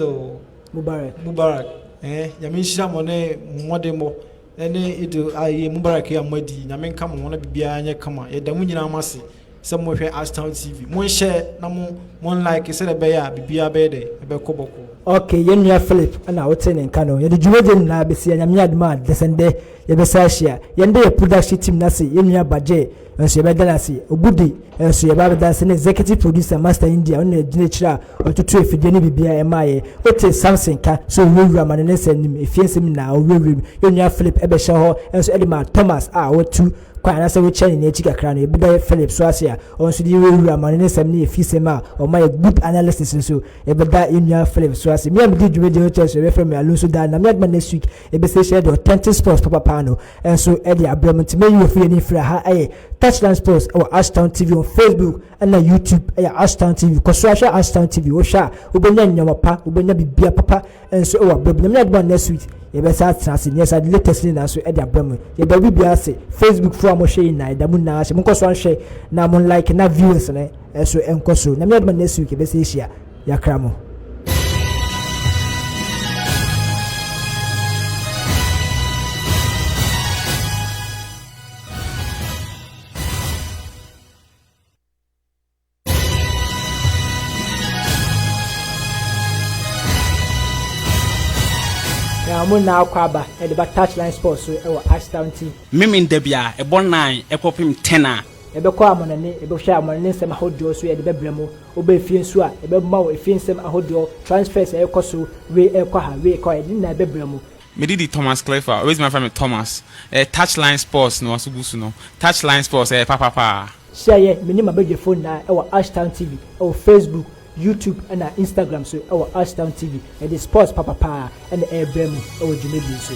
Mubarak. Mubarak. Eh, Nyame nhyira mo ne mmɔdemmɔ ɛne Eid ayɛ Mubarak yi a mo adi. Nyame nka mo ho na biribiara nyɛ kama. Yɛda mo nyinaa mo ase sɛ mohwɛ Ashtown TV. Monhyɛ na mo mo like sɛdeɛ ɛbɛyɛ a biribiara bɛyɛ dɛ ɛbɛkɔ bɔkɔɔ. Ok, yɛn nua Philip na wotee ne nka no. Yɛde dwumadie nyinaa bɛsi ha, Nyame adom a dɛsɛndɛ yɛbɛsan ahyia. Yɛn de yɛ production team no ase, yɛn nua Bagye nso yɛbɛda no ase, Obudi nso yɛba abɛda no ase ne executive producer Master India, ɔno na ɛgyina akyire a ɔtoto afidie ne biribiara ɛmaa yɛn. Wotee Samson ka sɛ ɔwurawura amane ne nsɛm no mu, efie nsɛm nyinaa ɔwurawura mu. Yɛn nua Philip bɛhyɛ hɔ nso de maa Thomas a watu. kwan anaasɛ wokyɛ ne n'akyi kakra no, yɛbɛda Philip so ase a ɔno nso de wurawura amane ne nsɛm ne efisɛm a ɔma yɛ good analysis nso. Yɛbɛda yɛn nua Philip so ase. Me a medi dwumadie no kyerɛ so, yɛbɛfrɛ me Alonso Daa. Na me adoma next week yɛbɛsɛ hyɛ de authentic sports papapaa no ɛnso ɛde abrɛ mu. Nti mɛyi wɔ fi yɛn ni ha ɛyɛ Touchline Sports ɛwɔ Ashtown TV on Facebook ɛna YouTube ɛyɛ Ashtown TV. Kɔ so ahwɛ Ashtown TV, wohwɛ a wobɛnya nneɛma pa, wobɛnya bibia papa nso ɛwɔ abrɛ mu. Nyame adoma, next week yɛbɛsa atena ase neɛ sa latest ne nyinaa nso ɛde abrɛ mu. Yɛda obi biara ase. Facebook fo a mohwɛ yi nyinaa, yɛda mu nyinaa ase. Monkɔ so anhwɛ na mo like na viewers no ɛso ɛnkɔ so. Nyame adoma, next week yɛbɛsɛ ahyia. Yɛakra mo. Na mo nyinaa akɔ aba ɛde ba Touchline Sports so ɛwɔ Ashtown TV. Meme da bi a ɛbɔ 9 ɛkɔpem 10 a. Yɛbɛkɔ amɔnɔne, yɛbɛhwɛ amɔnɔne nsɛm ahodoɔ so, yɛde bɛbrɛ mu. Wobɛ efie nso a, yɛbɛma wo efie nsɛm ahodoɔ, transfers a ɛkɔ so, wei ɛkɔ ha, wei ɛkɔ ha, yɛde nyinaa bɛbrɛ mu. Mede di Thomas Clefa, obɛtumi afrɛ me Thomas. Touchline Sports na waso gu so no. Touchline Sports ɛyɛ papapaa. Hyia yɛ me ne m'abadwafoɔ nyinaa ɛwɔ Ashtown TV ɛwɔ Facebook, YouTube ɛna Instagram so ɛwɔ Ashtown TV. Yɛde sports papapaa ɛna ɛrebrɛ mu ɛwɔ dwumadie so.